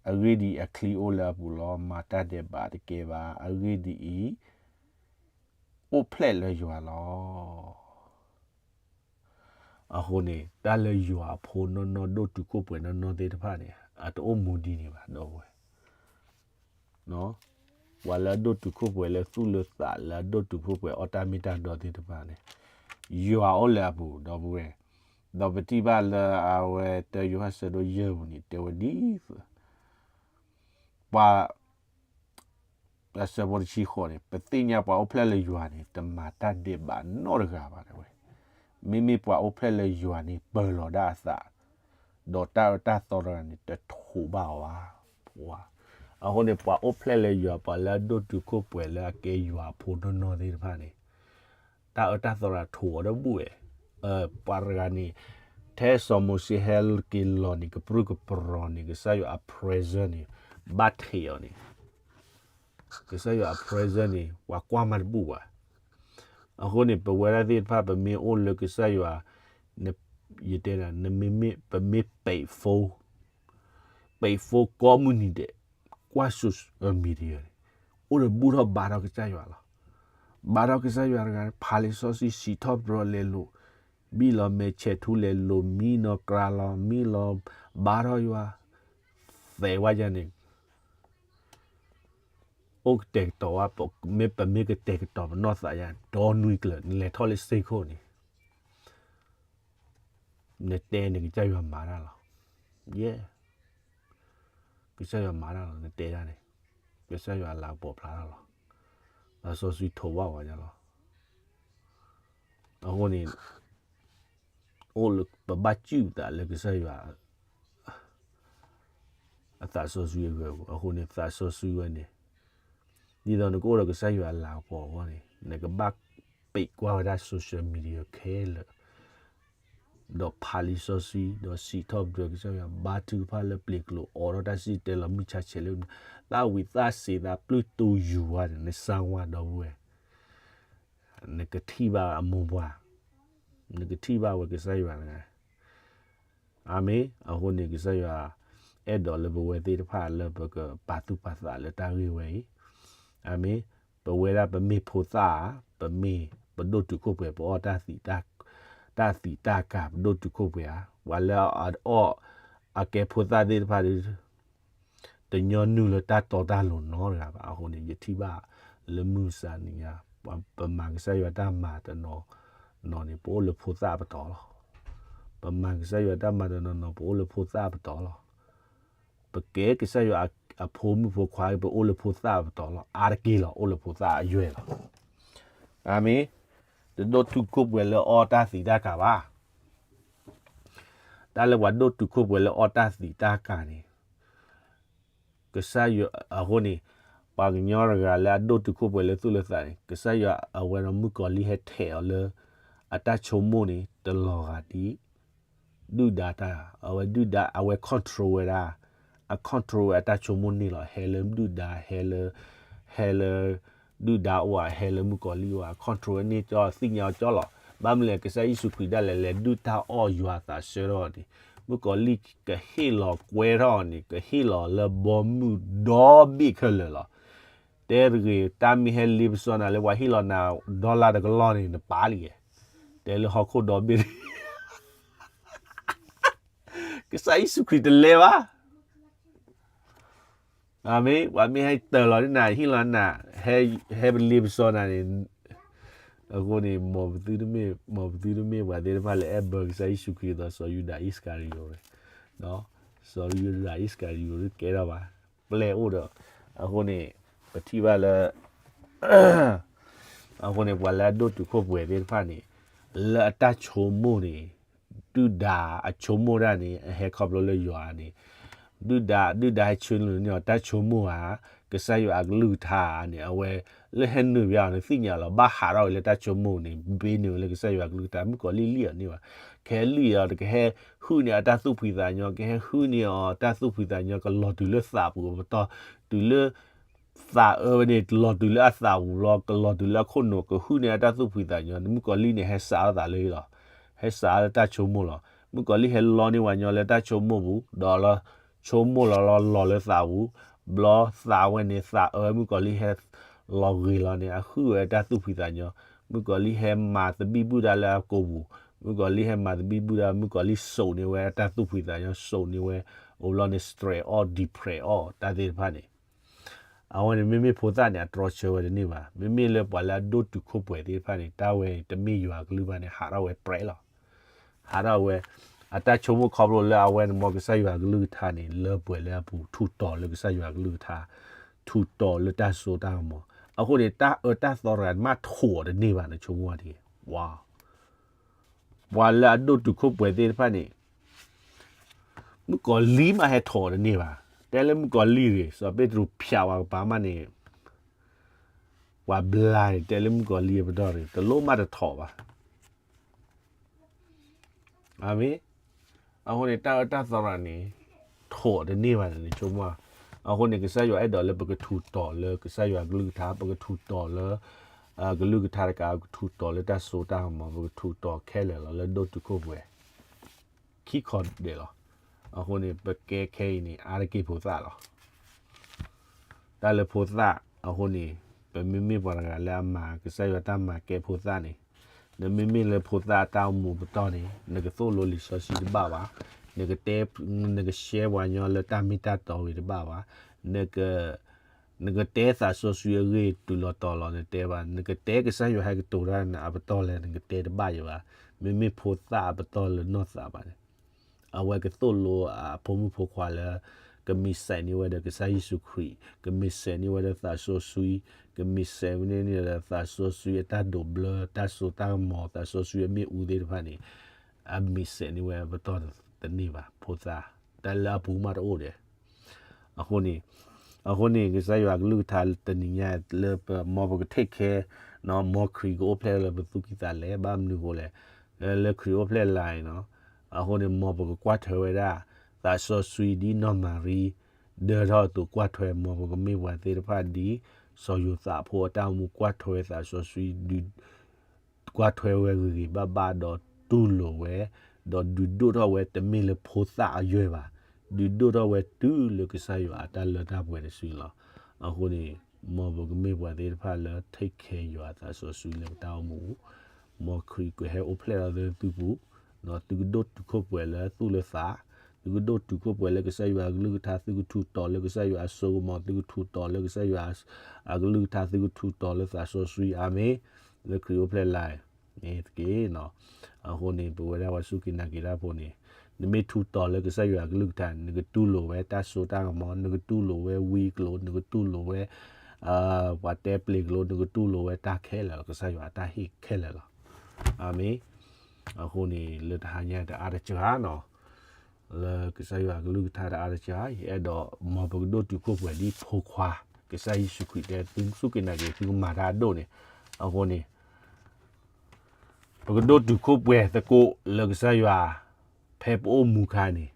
အဂ့ၢ်ဒ်အံၤ, အချံအိၣ်လၢအပူၤလီၤ. မၤတၢ်ဒဲးဘးတကဲဘၣ်. အဂ့ၢ်ဒ်အံၤ, အိၣ်ဖျဲၣ်လၢယွၤလီၤ. အဃိန့ၣ် တၢ်လၢယွၤအဖိနီၢ်နီၢ် ဒိၣ်တုာ်ခိၣ်ပှဲၤနီၢ်နီၢ်သ့ၣ်တဖၣ်န့ၣ် အတအိၣ်မူဒ်န့ၣ်ဘၣ် ဒီပုၢ်ဝဲၢ်. ပှၤလၢအဒိၣ်တုာ်ခိၣ်ပှဲၤလၢသူၣ်လၢသး လၢအဒိၣ်တုာ်ခိၣ်ပှဲၤအီၣ်တၢ်မ့ၢ်တၢ်တီသ့ၣ်တဖၣ်န့ၣ် ယွၤအိၣ်လၢအပူၤ ဒီပုၢ်ဝဲၢ်. ဒီးပထံၣ်ဘၣ်လၢအဝဲတၢယိၤဟၣ်ဆၢဒိၣ်ယဲၢ်ပူၤန့ၣ် တဲဝဲဒ်သိး ပှၤ အဆၢဖိတဆံဃိးန့ၣ် ပသ့ၣ်ညါပှၤအိၣ်ဖျဲၣ်လၢယွၤန့ၣ် တမၤတၢ်ဒဲးဘးနီတဂၤဘၣ်ဝဲ. မ့မ့ၢ်ပှၤအိၣ်ဖျဲၣ်လၢယွၤန့ၣ် ပၢၤလီၤဒၣ်အသး, ဒီးတၢ်အၢတၢ်သီတဂၤန့ၣ် တထိးဘၣ်အီၤဘၣ်. အဃိန့ၣ် ပှၤအိၣ်ဖျဲၣ်လၢယွၤ ပှၤလၢအဒိၣ်တုာ်ခိၣ်ပှဲၤလၢအကဲယွၤအဖိနီၢ်နီၢ်သ့ၣ်တဖၣ်န့ၣ် တၢ်အၢတၢ်သီတဂၤထိးအီၤဒီးဘူၣ်ဝဲ. ပှၤတဂၤန့ၣ် ထဲစီၤမိၤၡ့ဟဲက့ၤလီၤန့ၣ် ကပြုၢ်ကပြီၤန့ၣ် ကစၢ်ယွၤအ presence န့ၣ် ဘၣ်ထံးအီၤန့ၣ် ကစၢ်ယွၤအ presence န့ၣ် ပှၤကွၢ်မးတဘူၣ်ဘၣ်. အဃိန့ၣ် ပဝဲဒၣ်သ့ၣ်တဖၣ် ပမ့ၢ်အိၣ်လၢကစၢ်ယွၤ, ယတဲဒၣ် နမ့မ့ၢ် ပမ့ၢ်ပဲာ် phone, ပဲာ် phone ကိးမုၢ်နံၤဒဲး ကွၢ် social media န့ၣ် အိၣ်ဒီးဘူၣ်ထီၣ်ဘါထီၣ်ကစၢ်ယွၤလီၤ. ဘါထီၣ်ကစၢ်ယွၤတဂၤ ဖးလံာ်စီဆှံ စံးထီၣ်ပတြၢၤလဲၤလိာ်, မံလီၤမဲာ်ဆဲးထူလဲၤလိာ်, မံနီၢ်ကြၢးလီၤ, မံလီၤဘါထီၣ်ယွၤ, သဲးဝဲယၤန့ၣ် အိၣ်ကတဲာ်ကတီၤဝဲ, မ့ၢ်ပမ့ၢ်ကတဲာ်ကတီၤပနီၢ်သးယၤ ဒီနွံကျၢၤ နလဲၤထီၣ်လၢစ့ၢ်ခိၣ်န့ၣ် နတဲန့ၣ် ကစၢ်ယွၤမၤတၢ်လီၤ. ယဲၢ်, ကစၢ်ယွၤမၤတၢ်လီၤ နတဲဒၣ်န့ၣ်, ကစၢ်ယွၤလၤကပီၤဖျါတၢ်လီၤ. သးစီဆှံထိးဘၣ်ဝဲညါလီၤ. အဃိန့ၣ် အိၣ်လၢပဘၣ်စုၣ်သးလၢကစၢ်ယွၤ အသးစီဆှံအဂီၢ်အပူၤ, အဃိန့ၣ် သးစီဆှံဝဲန့ၣ် ဒ်သိးနကအိၣ်ဒီးကစၢ်ယွၤအလၤကပီၤအဂီၢ်န့ၣ် နကဘၣ်ပဲာ်ကွၢ်ဝဲဒၣ် social media ခဲလၢာ်, ဒီးဖးလံာ်စီဆှံ, ဒီးစံးထီၣ်ပတြၢၤကစၢ်ယွၤ, ဘါထုကဖၣ်လၢပျ့ၤကျိၤ, အိးထီၣ်တၢ်စံၣ်တဲၤတဲလီၤ မုၢ်ဆါဆဲးလၢ သးဝံၣ်သးစ့ၤ သးပျုၢ်တူယိၤဝါန့ၣ် နစၢ်ဝါ ဒီပုၢ်ဝဲၢ်, နကထံၣ်ဘၣ်အမိၢ်ပှၢ်, နကထံၣ်ဘၣ်ဝဲကစၢ်ယွၤတဂၤ အၤမ့ၣ်. အဃိန့ၣ် ကစၢ်ယွၤအဲၣ်ဒိးလၢပဝဲသ့ၣ်တဖၣ်လၢပကပာ်သူၣ်ပာ်သးလၢတၢ်ဂ့ၢ်ဝဲအံၤ, အၤမ့ၣ်. ပဝဲဒၣ်ပမ့ၢ်ဖိသၣ်ဧါ, ပမ့ၢ်ပဒိၣ်တုာ်ခိၣ်ပှဲၤ ပအီၣ်တၢ်သံး, တၢ်သံးတၢ်ကၤ ပဒိၣ်တုာ်ခိၣ်ပှဲၤဧါ, ပှၤလၢအအီၣ် အကဲဖိသၣ်သ့ၣ်တဖၣ်ဒီး တညီနုၢ်လၢတၢ်တီတၢ်လိၤနီတဂၤဘၣ်. အဃိန့ၣ် ယထံၣ်ဘၣ်လၢမုၢ်မဆါနံၤညါ ပမၤကစၢ်ယွၤတၢ်မၤတနီၤနီၤန့ၣ် ပအိၣ်လၢဖိသၣ်ပတီၢ်လီၤ. ပမၤကစၢ်ယွၤတၢ်မၤတနီၤနီၤ ပအိၣ်လၢဖိသၣ်ပတီၢ်လီၤ. ပကဲကစၢ်ယွၤအဖိမုၣ်ဖိခွါ ပအိၣ်လၢဖိသၣ်ပတီၢ်လီၤ. အါတက့ၢ်လီၤ အိၣ်လၢဖိသၣ်အယွဲၢ်လီၤ. အၤမ့ၣ်. တဒိၣ်တုာ်ခိၣ်ပှဲၤလၢအီၣ်တၢ်သံးတၢ်ကၤဘၣ်. တၢ်လၢပှၤဒိၣ်တုာ်ခိၣ်ပှဲၤလၢအီၣ်တၢ်သံးတၢ်ကၤန့ၣ် ကစၢ်ယွၤအဃိန့ၣ် ပှၤကညီတဂၤလၢအဒိၣ်တုာ်ခိၣ်ပှဲၤလၢသူၣ်လၢသးန့ၣ် ကစၢ်ယွၤအဝဲဒီးမုၣ်ကီၤလံၢ်ဟဲထဲးအီၤလၢ အတၢ်ဆိကမိၣ်န့ၣ် တလီၤဂာ်ဒ် ဒုၣ်ဒါတၢ် အဝဲဒုၣ်ဒါ အဝဲ control ဝဲဒၣ် အ control ဝဲအတၢ်ဆိကမိၣ်န့ၣ်လီၤ. ဟဲလၢဒုၣ်ဒါ ဟဲလၢ ဟဲလၢ ဒုၣ်ဒါအိၣ်ဧါ ဟဲလၢမုၣ်ကီၤလံၢ်အိၣ်ဧါ control ဝဲန့ၣ်ကၠီ သ့ၣ်ညါအီၤကၠီလီၤ. ဘၣ်မနုၤလဲၣ် ကစၢ်ယ့ၣ်ၡူးခရံာ်ဒၣ်လဲာ် လဲၤဒုၣ်တၢ်အီၣ်ယွၤအသးဆၢထီၣ်န့ၣ် မုၣ်ကီၤလံၢ်ကဟ့ၣ်လီၤကွဲထီၣ်အီၤန့ၣ် ကဟ့ၣ်လီၤလၢဘီမုၢ်ဒီဘ့ၣ်ခဲလၢာ်လီၤ. တဲတဂ့ၤ တၢ်မ့ၢ်ဟဲလ့ပစီနၤလၢပှၤဟ့ၣ်လီၤနၤ dollar တကလီၢ်န့ၣ် နပာ်လံဧါ. တဲလၢဟီၣ်ခိၣ်ဒီဘ့ၣ် ကစၢ်ယ့ၣ်ၡူးခရံာ်တလဲၤဘၣ်. အၤမ့ၣ်. ပှၤမ့ၢ်ဟဲတၢၤလီၤနၤ ဟ့ၣ်လီၤနၤ ဟဲပလ့ပစီနၤန့ၣ် အဃိန့ၣ် မ်ပသုတမ့ၢ် မ်ပသုတမ့ၢ်ပှၤသ့ၣ်တဖၣ်လၢအဲၣ်ဘၢကစၢ်ယ့ၣ်ၡူးခရံာ်အသိး စီၤယူဒၤအံၣ်စကၤရံၤယိၤ, စီၤယူဒၤအံၣ်စကၤရံၤယိၤတကဲထီၣ်ဘၣ်. ပျဲအိၣ်ဒီး အဃိန့ၣ် ပထံၣ်ဘၣ်လၢ အဃိန့ၣ် ပှၤလၢအဒိၣ်တုာ်ခိၣ်ပှဲၤသ့ၣ်တဖၣ်န့ၣ် လၢအတၢ်ဆိကမိၣ်န့ၣ် ဒုၣ်ဒါအဆိကမိၣ်တၢ်န့ၣ် အဟဲခီဖျိလၢယွၤန့ၣ် ဒုၣ်ဒါ ဒုၣ်ဒါဟဲဆှၢနုာ်န့ၢ်အီၤတၢ်ဆိကမိၣ်ဧါ, ကစၢ်ယွၤအကလုၢ်ကထါန့ၣ် အဝဲလၢဟဲနုာ်ဘၣ်အီၤန့ၣ် သ့ၣ်ညါလီၤ ဘၣ်ဟးထီၣ်ဝဲလၢတၢ်ဆိကမိၣ်န့ၣ် ဘ့န့ၢ်ဝဲလၢကစၢ်ယွၤအကလုၢ်ကထါ မုၣ်ကီၤလံၢ်လံၣ်အီၤန့ၢ်ဘၣ်, ကဟဲလံၣ်အီၤ ကဟဲဟုၣ်န့ၢ်အတၢ်သူၣ်ဖှံသးညီ ကဟဲဟုၣ်န့ၢ်အီၤတၢ်သူၣ်ဖှံသးညီ ကလီၤတုၤလၢသးပူၤအပတီၢ် တုၤလၢ သးအၢဝဲန့ၣ် လီၤတုၤလၢအသးပူၤလီၤ ကလီၤတုၤလၢအခိၣ်နူာ် ကဟုၣ်န့ၢ်အတၢ်သူၣ်ဖှံသးညီ မုၣ်ကီၤလံၢ်န့ၣ် ဟဲစးထီၣ်သးလၢလီၤ. ဟဲစးထီၣ်လၢတၢ်ဆိကမိၣ်လီၤ. မုၣ်ကီၤလံၢ်ဟဲလီန့ၢ်ဝဲညီလၢတၢ်ဆိကမိၣ်ပူၤ ဒီးလီၤ ဆိကမိၣ်လီၤလီၤလီၤလၢသးပူၤ, ဘျီသးဝဲန့ၣ် သးအၢမုၣ်ကီၤလံၢ်ဟဲလီၤဂ့ၤလီၤန့ၣ် အဟုၣ်ဝဲတၢ်သူၣ်ဖှံသးညီ, မုၣ်ကီၤလံၢ်ဟဲမၤသဘံၣ်ဘုၣ်တၢ်လၢအကိာ်ပူၤ, မုၣ်ကီၤလံၢ်ဟဲမၤသဘံၣ်ဘုၣ်တၢ် မုၣ်ကီၤလံၢ်စိာ်န့ၢ်ဝဲတၢ်သူၣ်ဖှံသးညီ စိာ်န့ၢ်ဝဲ, အိၣ်ဘျီန့ၣ် stress အီၣ် depress အီၣ် တၢ်သ့ၣ်တဖၣ်န့ၣ် အဝဲန့ၣ် မ့မ့ၢ်ဖိသၣ်န့ၣ် အတြီဆၢဝဲတန့ၢ်ဘၣ်. မ့မ့ၢ်လၢပှၤလၢအဒိၣ်တုာ်ခိၣ်ပှဲၤသ့ၣ်တဖၣ်န့ၣ် တၢ်ဝဲတမ့ၢ်ယွၤအကလုၢ်ဘၣ်န့ၣ် ဟးထီၣ်ဝဲပြဲးလီၤ. ဟးထီၣ်ဝဲ အတၢ်ဆိကမိၣ်ခီဖျိလၢအဝဲန့ၣ်မ်ကစၢ်ယွၤအကလုၢ်ကထါန့ၣ် လၢပှဲၤလၢအပူၤ ထူးတီၤလၢကစၢ်ယွၤအကလုၢ်ကထါ, ထူးတီၤလၢတၢ်စိတၢ်ကမီၤ. အဃိန့ၣ် တၢ်အၢတၢ်သီတဂၤမ့ၢ်ထိးအီၤတန့ၢ်ဘၣ်န့ၣ် ဆိကမိၣ်ဝဲတဂ့ၤ. ဝါ ပှၤလၢအဒိၣ်တုာ်ခိၣ်ပှဲၤသ့ၣ်တဖၣ်န့ၣ် မုၣ်ကီၤလံၢ်မးဟဲထိးအီၤတန့ၢ်ဘၣ်. တဲလၢမုၣ်ကီၤလံၢ်တဂ့ၤ, စီၤပ့းတရူးဖျးဝဲကပၤမးန့ၣ် ပှၤဘျါန့ၣ် တဲလၢမုၣ်ကီၤလံၢ်အပတီၢ်တဂ့ၤ, တလိၣ်မးတထိးဘၣ်. အၤမ့ၣ်. အဃိန့ၣ် တၢ်အၢတၢ်သီတဂၤန့ၣ် ထိးအီၤတန့ၢ်ဘၣ်န့ၣ် နဆိကမိၣ်. အဃိန့ၣ် ကစၢ်ယွၤအဲၣ်ဒိးလၢပကထူးတီၤလၢကစၢ်ယွၤအကလုၢ်ကထါ, ပကထူးတီၤလၢ ကလုၢ်ကထါတကး, ပကထူးတီၤလၢတၢ်စိတၢ်ကမီၤ, ပကထူးတီၤခဲလၢာ်လီၤ လၢဒိၣ်တုာ်ခိၣ်ပှဲၤ ခံခီဒဲးလီၤ. အဃိန့ၣ် ပကဲခဲအံၤန့ၣ် အါတက့ၢ်ဖိသၣ်လီၤ. တၢ်လၢဖိသၣ်အဃိန့ၣ် ပမ့မ့ၢ်ပှၤတဂၤလၢအမၤကစၢ်ယွၤတၢ်မၤကဲဖိသၣ်န့ၣ်, နမ့မ့ၢ်လၢဖိသၣ်အတၢ်အိၣ်မူအပတီၢ်န့ၣ် နကသိၣ်လိလံာ်စီဆှံတဘၣ်ဘၣ်, နကတဲ နကရှဲပှၤညီလၢတၢ်မ့ၢ်တၢ်တီဂ့ၤတဘၣ်ဘၣ်, နက နကတဲသးစီဆှံအဂ့ၢ်တုၤလီၤတီၤလီၤ နတဲဘၣ်, နကတဲကစၢ်ယွၤဟဲကတိၤတၢ်န့ၣ် အပတီၢ်လဲၣ် နကတဲတဘၣ်ယၤဘၣ်. မ့မ့ၢ်ဖိသၣ်အပတီၢ်လၢနီၢ်သးဘၣ်န့ၣ် အဝဲကသိၣ်လိအဖိမုၣ်ဖိခွါလၢ ကမ့ၢ်စဲးန့ၢ်ဝဲဒီးကစၢ်ယ့ၣ်ၡူးခရံာ်, ကမ့ၢ်စဲးန့ၢ်ဝဲဒီးသးစီဆှံ, ကမ့ၢ်စဲးန့ၢ်ဝဲဒီးသးစီဆှံအတၢ်ဒိးဘျၢ, တၢ်စိတၢ်ကမီၤ, သးစီဆှံအမ့ၣ်အူသ့ၣ်တဖၣ်န့ၣ် အမ့ၢ်စဲးန့ၢ်ဝဲအပတီၢ်တန့ၢ်ဘၣ်, ဖိသၣ်, တၢ်လၢအပူၤမးတအိၣ်ဒဲး. အဃိန့ၣ်, အဃိန့ၣ် ကစၢ်ယွၤကလုၢ်ကထါတနံၤညါလၢပမ်ပက take care, မ်ခရံာ်ကအိၣ်ဖျဲၣ်လၢပသူၣ်ကံၢ်သးလဲ, ဘၣ်မနုၤအဃိလဲၣ်, လၢခရံာ်အိၣ်ဖျဲၣ်လၢ်န့ၣ်လီၤ. အဃိန့ၣ် မ်ပကကွၢ်ထွဲဝဲဒၣ် သးစီဆှံဒ်နီၢ်မၤရံ ဒၢထီၣ်အသိးကွၢ်ထွဲ, မ်ပကမ့ၢ်ပှၤသ့ၣ်တဖၣ်ဒ် စီၤယိၤသးအဖိအတၢ်အိၣ်မူကွၢ်ထွဲဝဲသးစီဆှံ ကွၢ်ထွဲဝဲဂ့ၤဂ့ၤဘၣ်ဘၣ်ဒီးတူၢ်လိာ်ဝဲ, ဒီးဒုးဒိၣ်ထီၣ်ဝဲတမ့ၢ်လၢဖိသၣ်အယွဲၢ်ဘၣ်, ဒုးဒိၣ်ထီၣ်ဝဲတုၤလၢကစၢ်ယွၤအတၢ်လၢတၢ်ပှဲၤတစုန့ၣ်လီၤ. အဃိန့ၣ် မ်ပကမ့ၢ်ပှၤသ့ၣ်တဖၣ်လၢ take care ယွၤအသးစီဆှံလၢပတၢ်အိၣ်မူ, မ်ခရံာ်ကဟဲအိၣ်ဖျဲၣ်လီၤသုပူၤ, သုကဒိၣ်တုာ်ခိၣ်ပှဲၤလၢသူၣ်လၢသး, သုကဒိၣ်တုာ်ခိၣ်ပှဲၤလၢကစၢ်ယွၤအကလုၢ်ကထါ, သုကထူးတီၤလၢကစၢ်ယွၤအစိကမီၤ, သုကထူးတီၤလၢကစၢ်ယွၤအကလုၢ်ကထါ, သုကထူးတီၤလၢသးစီဆှံ, အၤမ့ၣ်, လၢခရံာ်အိၣ်ဖျဲၣ်လၢ်န့ၣ်တက့ၢ်. အဃိန့ၣ် ပဝဲဒၣ်ပှၤစူၢ်က့ၤနာ်က့ၤတၢ်ဖိန့ၣ်, နမ့ၢ်ထူးတီၤလၢကစၢ်ယွၤအကလုၢ်ကထါန့ၣ် နကတူၢ်လိာ်ဝဲတၢ်စိတၢ်ကမီၤ, နကတူၢ်လိာ်ဝဲဝံကျိၤ, နကတူၢ်လိာ်ဝဲ ပှၤတဲပျ့ၤကျိၤ, နကတူၢ်လိာ်ဝဲတၢ်ခဲလၢာ်လီၤ, ကစၢ်ယွၤအတၢ်ဟ့ၣ်ခဲလၢာ်လီၤ. အၤမ့ၣ်. အဃိန့ၣ် လၢတဟါညါတအါတစှၤနီၤ, လၢကစၢ်ယွၤအကလုၢ်ကထါတအါတစှၤ, ယအဲၣ်ဒိးမ်ပကဒိၣ်တုာ်ခိၣ်ပှဲၤဒ်ဖိခွါ, ကစၢ်ယ့ၣ်ၡူးခရံာ်တဲ သုစူၢ်က့ၤနာ်က့ၤ သုကမၤတၢ်အဒိၣ်န့ၣ်, အဃိန့ၣ် ပကဒိၣ်တုာ်ခိၣ်ပှဲၤသကိးလၢကစၢ်ယွၤ, ဖဲပအိၣ်မူအခါန့ၣ်,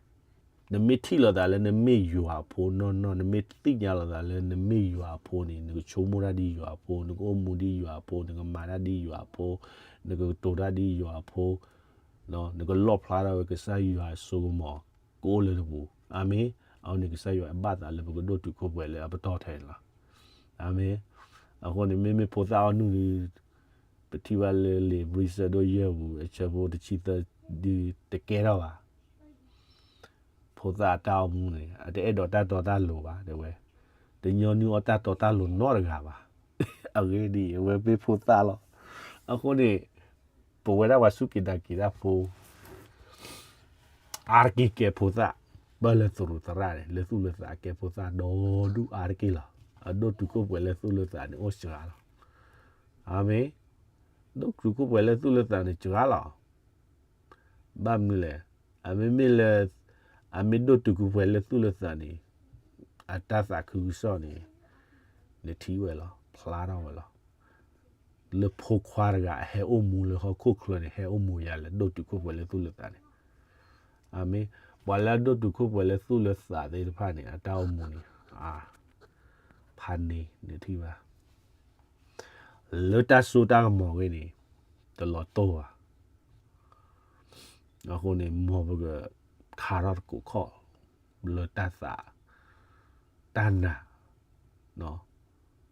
နမ့ၢ်ထံၣ်လိာ်သးလၢနမ့ၢ်ယွၤအဖိနီၢ်နီၢ်, နမ့ၢ်သ့ၣ်ညါလိာ်သးလၢနမ့ၢ်ယွၤအဖိန့ၣ်, နကဆိကမိၣ်တၢ်ဒ်ယွၤအဖိ, နကအိၣ်မူဒ်ယွၤအဖိ, နကမၤတၢ်ဒ်ယွၤအဖိ, နကကတိၤတၢ်ဒ်ယွၤအဖိ, နကလီၣ်ဖျါထီၣ်ဝဲကစၢ်ယွၤအစိကမီၤ ကအိၣ်လၢနပူၤ, အၤမ့ၣ်. အဃိန့ၣ် ကစၢ်ယွၤအဘၣ်သးလၢပကဒိၣ်တုာ်ခိၣ်ပှဲၤလၢအပတီၢ်ထဲန့ၣ်လီၤ. အၤမ့ၣ်. အဃိန့ၣ် မ့မ့ၢ်ဖိသၣ်အီၤနုၢ်ဒီး ပထံၣ်ဘၣ်လၢလံာ်ဘြံၤစၢဒိၣ်ယဲၢ်ပူၤ အဆၢဖိတဆံသၢ ဒုးတကဲထီၣ်ဘၣ်. ဖိသၣ်အတၢ်အိၣ်မူန့ၣ် အတအဲၣ်ဒိးတၢ်တီတၢ်လိၤဘၣ်, တဲဝဲ, တညီနုၢ်အီၣ်တၢ်တီတၢ်လိၤနီတဂၤဘၣ်. အဂ့ၢ်ဒ်အံၤ, အဝဲမ့ၢ်ဖိသၣ်လီၤ. အဃိန့ၣ် ပဝဲဒၣ်ပှၤစူၢ်က့ၤနာ်က့ၤတၢ်ဖိ အါတက့ၢ်ကဲဖိသၣ်, ပၢၢ်လၢသရူးသရၣ်န့ၣ် လၢသူၣ်လၢသးကဲဖိသၣ်ဒီဒူၣ်အါတက့ၢ်လီၤ. အဒိၣ်တုာ်ခိၣ်ပှဲၤလၢသူၣ်လၢသးန့ၣ် အိၣ်စှၤလီၤ. အၤမ့ၣ်. ဒိၣ်တုာ်ခိၣ်ပှဲၤလၢသူၣ်လၢသးန့ၣ် စှၤလီၤ. ဘၣ်မနုၤလဲၣ်. အမ့မ့ၢ်လၢ အမ့ၢ်ဒိၣ်တုာ်ခိၣ်ပှဲၤလၢသူၣ်လၢသးန့ၣ် အတၢ်သးခုကစီၣ်န့ၣ် နထံၣ်ဝဲလီၤ, ဖျါထီၣ်ဝဲလီၤ. လၢဖိခွါတဂၤ အဟဲအိၣ်မူလၢဟီၣ်ခိၣ်ချၢန့ၣ် ဟဲအိၣ်မူယၤလၢ ဒိၣ်တုာ်ခိၣ်ပှဲၤလၢသူၣ်လၢသးန့ၣ်. အၤမ့ၣ်. ပှၤလၢအဒိၣ်တုာ်ခိၣ်ပှဲၤလၢသူၣ်လၢသးသ့ၣ်တဖၣ်န့ၣ် အတၢ်အိၣ်မူန့ၣ် အါ ဖးန့ၢ် နထံၣ်ဘၣ်. လၢတၢ်စိတၢ်ကမီၤအဂ့ၢ်န့ၣ် တလီၤတိၢ်ဘၣ်. အဃိန့ၣ် မ်ပကခါထီၣ်သကိးခီၣ် လၢတၢ်သး တၢ်နာ်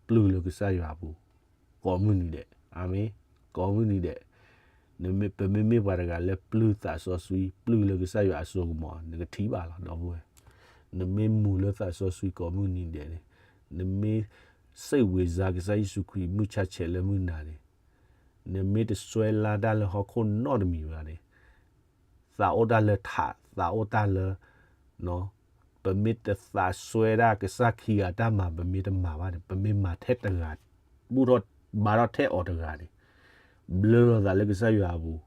ပျုၢ်လၢကစၢ်ယွၤအပူၤ ကိးမုၢ်နံၤဒဲး. အၤမ့ၣ်. ကိးမုၢ်နံၤဒဲး. ပမ့မ့ၢ်ပှၤတဂၤလၢပျုၢ်သးစီဆှံ ပျုၢ်လၢကစၢ်ယွၤအစိကမီၤ နကထံၣ်ဘၣ်လီၤ ဒီပုၢ်ဝဲၢ်. နမ့ၢ်မူလၢသးစီဆှံကိးမုၢ်နံၤဒဲးန့ၣ် နမ့ၢ် စ့ၣ်ဝံၤစါ ကစၢ်ယ့ၣ်ၡူးခရံာ်မုၢ်ဆါဆဲးလၢမုၢ်နၤန့ၣ် နမ့ၢ်တစွဲလၢတၢ်လၢဟီၣ်ခိၣ်နီတမံၤဘၣ်န့ၣ် သးအိၣ်တၢ်လၢထး သးအိၣ်တၢ်လၢ ပမ့ၢ်တသးစွဲဒၣ်ကစၢ်ခံဂၤအတၢ်မၤ ပမ့ၢ်တမၤဘၣ်န့ၣ် ပမ့ၢ်မၤထဲတဂၤ ဘူၣ်ထီၣ်ဘါထီၣ်ထဲအီၤတဂၤန့ၣ် ဘျၢလီၤသးလၢကစၢ်ယွၤအပူၤ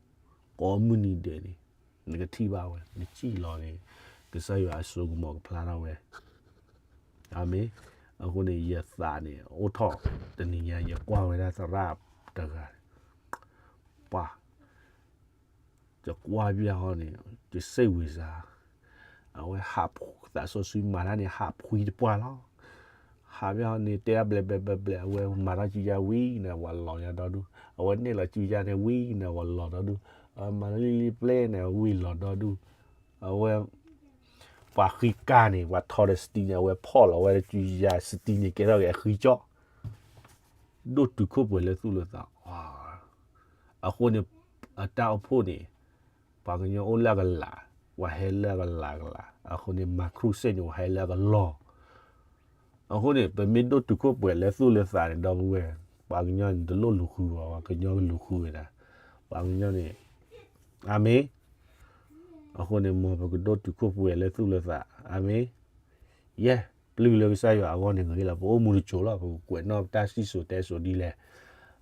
ကိးမုၢ်နံၤဒဲးန့ၣ် နကထံၣ်ဘၣ်ဝဲ နစံၣ်လီၤန့ၣ် ကစၢ်ယွၤအစိကမီၤကဖျါထီၣ်ဝဲ. အၤမ့ၣ်. အဃိန့ၣ် ယသးန့ၣ် အိၣ်ထီၣ်တနံၤညါ ယကွၢ်ဝဲဒၣ်သရၣ်တဂၤ ပှၤ ယကွၢ်ပျၢ်ဟီန့ၣ် ယစ့ၣ်ဝံၤစါ အဝဲဟးဖှံသးစီဆှံမၤတၢ်န့ၣ် ဟးဖှံတပှၢ်လီၤ. ဟးပျၢ်ဟီန့ၣ် တဲအဘျဲးဘျဲးဘျဲးဘျဲး အဝဲမၤထီၣ်စုညါဝံၤန့ၣ် ပှၤလီၤညါဒီဒူၣ်, အဝဲနဲၣ်လီၤစုညါန့ၣ်ဝံၤန့ၣ် ပှၤလီၤဒီဒူၣ်, အမၤလံလံပျဲၢ်န့ၣ် ဝံၤလီၤဒီဒူၣ်, အဝဲ ပှၤဃံကၢ်န့ၣ် ပှၤထီဒီးစတံန့ၣ် အဝဲဖီၣ်လီၤဝဲစုညါ စတံန့ၣ် ကဲထီၣ်က့ၤအဃံကၠီၣ် ဒိၣ်တုာ်ခိၣ်ပှဲၤလၢသူၣ်လၢသး, အဃိန့ၣ် အတၢ်အိၣ်ဖှိၣ်န့ၣ် ပှၤကညီအိၣ်လၢအကလး, ပှၤဟဲလၢအကလးကလး, အဃိန့ၣ် မၤခရူၣ်စ့ၣ်န့ၣ် ပှၤဟဲလၢအကလီၢ်, အဃိန့ၣ် ပမ့ၢ်ဒိၣ်တုာ်ခိၣ်ပှဲၤလၢသူၣ်လၢသးန့ၣ် ဒီပုၢ်ဝဲၢ်, ပှၤကညီန့ၣ် တလိၣ်လူၤဃုဘၣ်, ပှၤကညီကလူၤဃုဝဲဒၣ်, ပှၤကညီန့ၣ်, အၤမ့ၣ်, အဃိန့ၣ် မ်ပကဒိၣ်တုာ်ခိၣ်ပှဲၤလၢသူၣ်လၢသး, အၤမ့ၣ်. ယဲၢ်, ပျုၢ်လၢကစၢ်ယွၤအဂီၢ်န့ၣ်ဂ့ၤလီၤ, ပအိၣ်မူတစိၤလီၤ, ပကကွဲးနီၣ်ပတၢ်စံၣ်စိၤတဲစိၤဒ်လဲၣ်,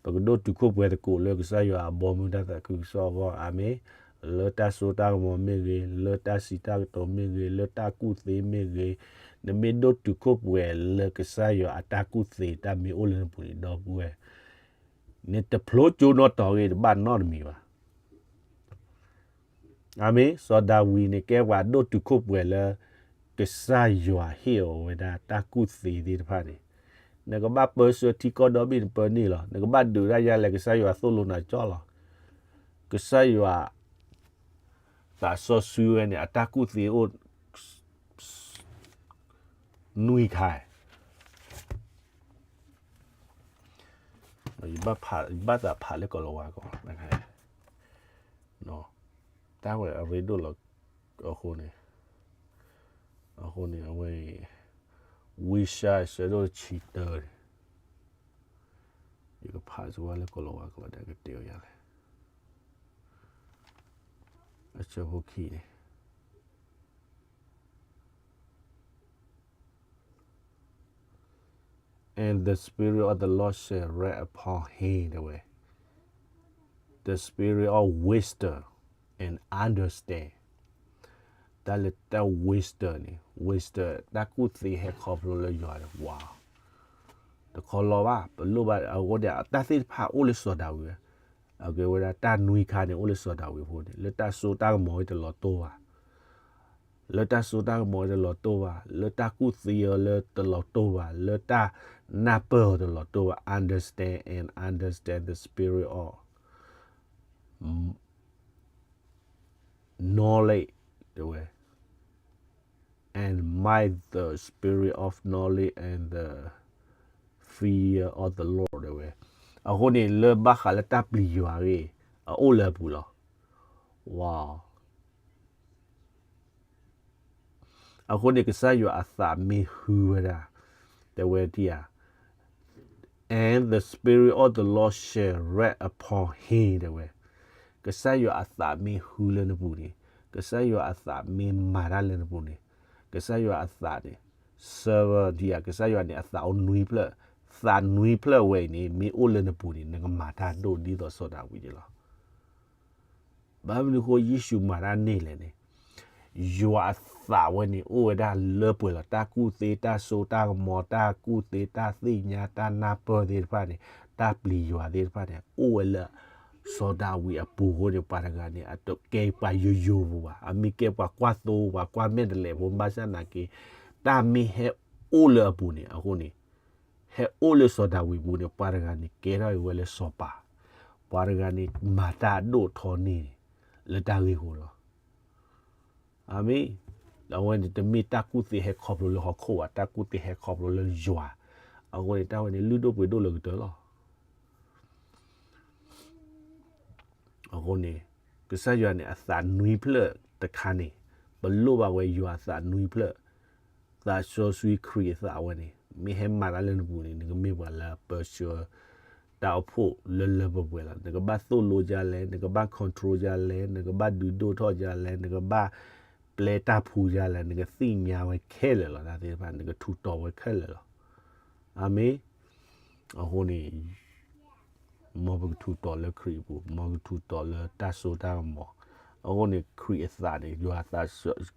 ပကဒိၣ်တုာ်ခိၣ်ပှဲၤသကိးလၢကစၢ်ယွၤအဘီမုၢ်တၢ်သးခုကစီၣ်အဂီၢ်, အၤမ့ၣ်, လၢတၢ်စိတၢ်ကမီၤမ့ၢ်ဂ့ၤ, လၢတၢ်စံးတၢ်ကတိၤမ့ၢ်ဂ့ၤ, လၢတၢ်ကူၣ်သ့မ့ၢ်ဂ့ၤ, နမ့ၢ်ဒိၣ်တုာ်ခိၣ်ပှဲၤလၢကစၢ်ယွၤအတၢ်ကူၣ်သ့တၢ်မ့ၢ်အိၣ်လၢနပူၤန့ၣ် ဒီပုၢ်ဝဲၢ်, နတဖျိကၠိနီတတီၤဂ့ၤ တဘၣ်နီတမံၤဘၣ်. အၤမ့ၣ်, စီၤဒၤဝံးန့ၣ် ကဲပှၤဒိၣ်တုာ်ခိၣ်ပှဲၤလၢ ကစၢ်ယွၤဟ့ၣ်အီၤဝဲဒၣ်တၢ်ကူၣ်သ့သ့ၣ်တဖၣ်န့ၣ်, နကဘၣ်ပၢဆှၢထံကီၢ်ဒီဘ့ၣ်န့ၣ် ပၢန့ၢ်လီၤ, နကဘၣ်ဒုးဒၣ်ယၤလဲၣ် ကစၢ်ယွၤသိၣ်လိနၤကၠီလီၤ. ကစၢ်ယွၤ သးစီဆှံဝဲန့ၣ် အတၢ်ကူၣ်သ့အိၣ် နွံခါ, ယဘၣ်သးဖးလၢကီၢ်လီၤဝါကီး, တၢ်ဝဲအရ့ဒိၣ်လီၤ, အဃိန့ၣ်, အဃိန့ၣ် အဝဲအံၤ, ဝံယၡါယၤ အဆၢဒိၣ်တဆံတၢန့ၣ်, ယကဖးစ့ၢ်ဝဲလၢကီၢ်လီၤဝါကီး ဒီးကတဲအီၤယၤလဲၣ်, အဆၢဖိခံန့ၣ် And the Spirit of the Lord shall rest upon him တဲဝဲ, the Spirit of wisdom and understand, တၢ်လၢတၢ် wisdom န့ၣ်, wisdom တၢ်ကူၣ်သ့ဟဲခီဖျိလၢယွၤန့ၣ်, ဝါ, တခီလီၤဘၣ်, ပလိၣ်ဘၣ်အဃိန့ၣ် တၢ်သ့ၣ်တဖၣ်အိၣ်လၢစီၤဒၤဝံး, အကဲဝဲဒၣ်တၢ်နွံခါန့ၣ် အိၣ်လၢစီၤဒၤဝံးအဃိန့ၣ် လၢတၢ်စိတၢ်ကမီၤဝဲတလီၤတိၢ်ဘၣ် လၢတၢ်စိတၢ်ကမီၤဝဲတလီၤတိၢ်ဘၣ်, လၢတၢ်ကူၣ်သ့အီၤလၢတလီၤတိၢ်ဘၣ်, လၢတၢ်နၢ်ပၢၢ်အီၤတလီၤတိၢ်ဘၣ်, understand and understand the spirit of knowledge တဲဝဲ, and might the spirit of knowledge and the fear of the Lord တဲဝဲ, အဃိန့ၣ် လၢဘၣ်ဃးလၢတၢ်ပျံၤယွၤအဂ့ၢ် အအိၣ်လၢအပူၤလီၤ. ဝါ အဃိန့ၣ် ကစၢ်ယွၤအသးမ့ၢ်ဟုဝဲဒၣ်, တဲဝဲဒ်ဧါ, and the Spirit of the Lord shall rest upon him တဲဝဲ, ကစၢ်ယွၤအသးမ့ၢ်ဟုလၢနပူၤန့ၣ်, ကစၢ်ယွၤအသးမ့ၢ်မၤတၢ်လၢနပူၤန့ၣ်, ကစၢ်ယွၤအသးန့ၣ် servant ဒ်ဧါ, ကစၢ်ယွၤန့ၣ် အသးအိၣ်နွံဖျၢၣ်, သးနွံဖျၢၣ်ဝဲအံၤန့ၣ် မ့ၢ်အိၣ်လၢနပူၤန့ၣ် နကမၤတၢ်ဒိၣ်ဒ်သိးစီၤဒၤဝံးန့ၣ်လီၤ. ဘၣ်မနုၤအဃိယ့ၣ်ၡူးမၤတၢ်န့ၣ်လဲၣ်န့ၣ်, ယွၤအသးဝဲန့ၣ် အိၣ်ဝဲဒၣ်လၢပှဲၤလီၤ. တၢ်ကူၣ်သ့တၢ်စိတၢ်ကမီၤ တၢ်ကူၣ်သ့တၢ်သ့ၣ်ညါ တၢ်နၢ်ပၢၢ်သ့ၣ်တဖၣ်န့ၣ် တၢ်ပျံၤယွၤသ့ၣ်တဖၣ်န့ၣ် အိၣ်ဝဲလၢ စီၤဒၤဝံးအပူၤအဃိန့ၣ် ပှၤတဂၤန့ၣ် အတကဲပှၤယိယိဖိဘၣ်, အမ့ၢ်ကဲပှၤကွၢ်သိ ပှၤကွၢ်မဲာ်တလဲးဖိ ဘၣ်ဆၣ်နာ်က့ တၢ်မ့ၢ်ဟဲအိၣ်လၢအပူၤန့ၣ် အဃိန့ၣ် ဟဲအိၣ်လၢစီၤဒၤဝံးပူၤန့ၣ် ပှၤတဂၤန့ၣ် ကဲထီၣ်အံၤဝဲလၢစီၤပၤ, ပှၤတဂၤန့ၣ် မၤတၢ်အဒိၣ်အထီန့ၢ် လၢတၢ်ဂ့ၢ်အဃိလီၤ. အၤမ့ၣ်. အဝဲန့ၣ်တမ့ၢ်တၢ်ကူၣ်သ့ဟဲခီဖျိလၢဟီၣ်ခိၣ်ဘၣ်, တၢ်ကူၣ်သ့ဟဲခီဖျိလၢယွၤ, အဃိန့ၣ် တၢ်ဝဲန့ၣ် လုၢ်ဒိၣ်ပှ့ၤဒိၣ်လၢကတၢၢ်လီၤ. အဃိန့ၣ် ကစၢ်ယွၤန့ၣ် အသးနွံဖျၢၣ်တခါန့ၣ် ပလိၣ်ဘၣ်ဝဲယွၤအသးနွံဖျၢၣ်, သးစီဆှံခရံာ်အသးဝဲန့ၣ် မ့ၢ်ဟဲမၤတၢ်လၢနပူၤန့ၣ် နကမ့ၢ်ပှၤလၢအပၢဆှၢ တၢ်အိၣ်ဖှိၣ်လၢလၢပှဲၤပှဲၤလီၤ. နကဘၣ်သိၣ်လိဒ်လဲၣ်, နကဘၣ် control ဒ်လဲၣ်, နကဘၣ်ဒုးဒိၣ်ထီၣ်ဒ်လဲၣ်, နကဘၣ်ပျဲတၢ်ဖှူဒ်လဲၣ်, နကသ့ၣ်ညါဝဲခဲလၢာ်လီၤ. တၢ်သ့ၣ်တဖၣ် နကထူးတီၤဝဲခဲလၢာ်လီၤ. အၤမ့ၣ်. အဃိန့ၣ် မ်ပကထူးတီၤလၢခရံာ်အပူၤ, မ်ကထူးတီၤလၢတၢ်စိတၢ်ကမီၤ, အဃိန့ၣ် ခရံာ်အသးန့ၣ် ယွၤအသး,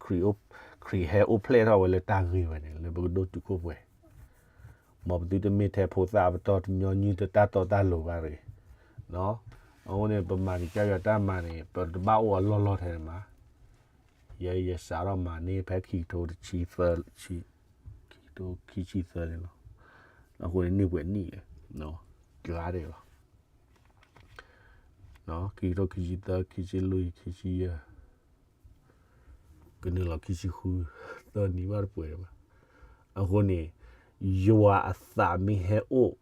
ခရံာ်, ခရံာ်ဟဲအိၣ်ဖျဲၣ်ထီၣ်ဝဲလၢတၢ်ဂ့ၢ်ဝဲန့ၣ် လၢပကဒိၣ်တုာ်ခိၣ်ပှဲၤ, မ်ပသုတမ့ၢ်ထဲဖိသၣ်အပတီၢ် တညီနုၢ်တၢ်တီတၢ်လိၤဘၣ်တဂ့ၤ. အဃိန့ၣ် ပမၤကစၢ်ယွၤတၢ်မၤန့ၣ် ပတဘၣ်အိၣ်အလီၢ်လီၢ်ထဲန့ၣ်မး, ယဲယစးထီၣ်မၤန့ၢ်ဖဲခံကထိတဆံသၢ, ခံကထိခံဆံသၢန့ၣ်လီၤ. အဃိန့ၣ် န့ၢ်ပှဲၤနံၣ်လဲၣ်, ကါဒဲးလီၤ. ခံကထိခံဆံသၢ, ခံဆံလွံၢ်, ခံဆံယဲၢ်, ကနုာ်လီၤခံဆံဃု, သၢနံၣ်ဘၣ်တပှဲၤဘၣ်. အဃိန့ၣ် ယွၤအသးမ့ၢ်ဟဲအိၣ်,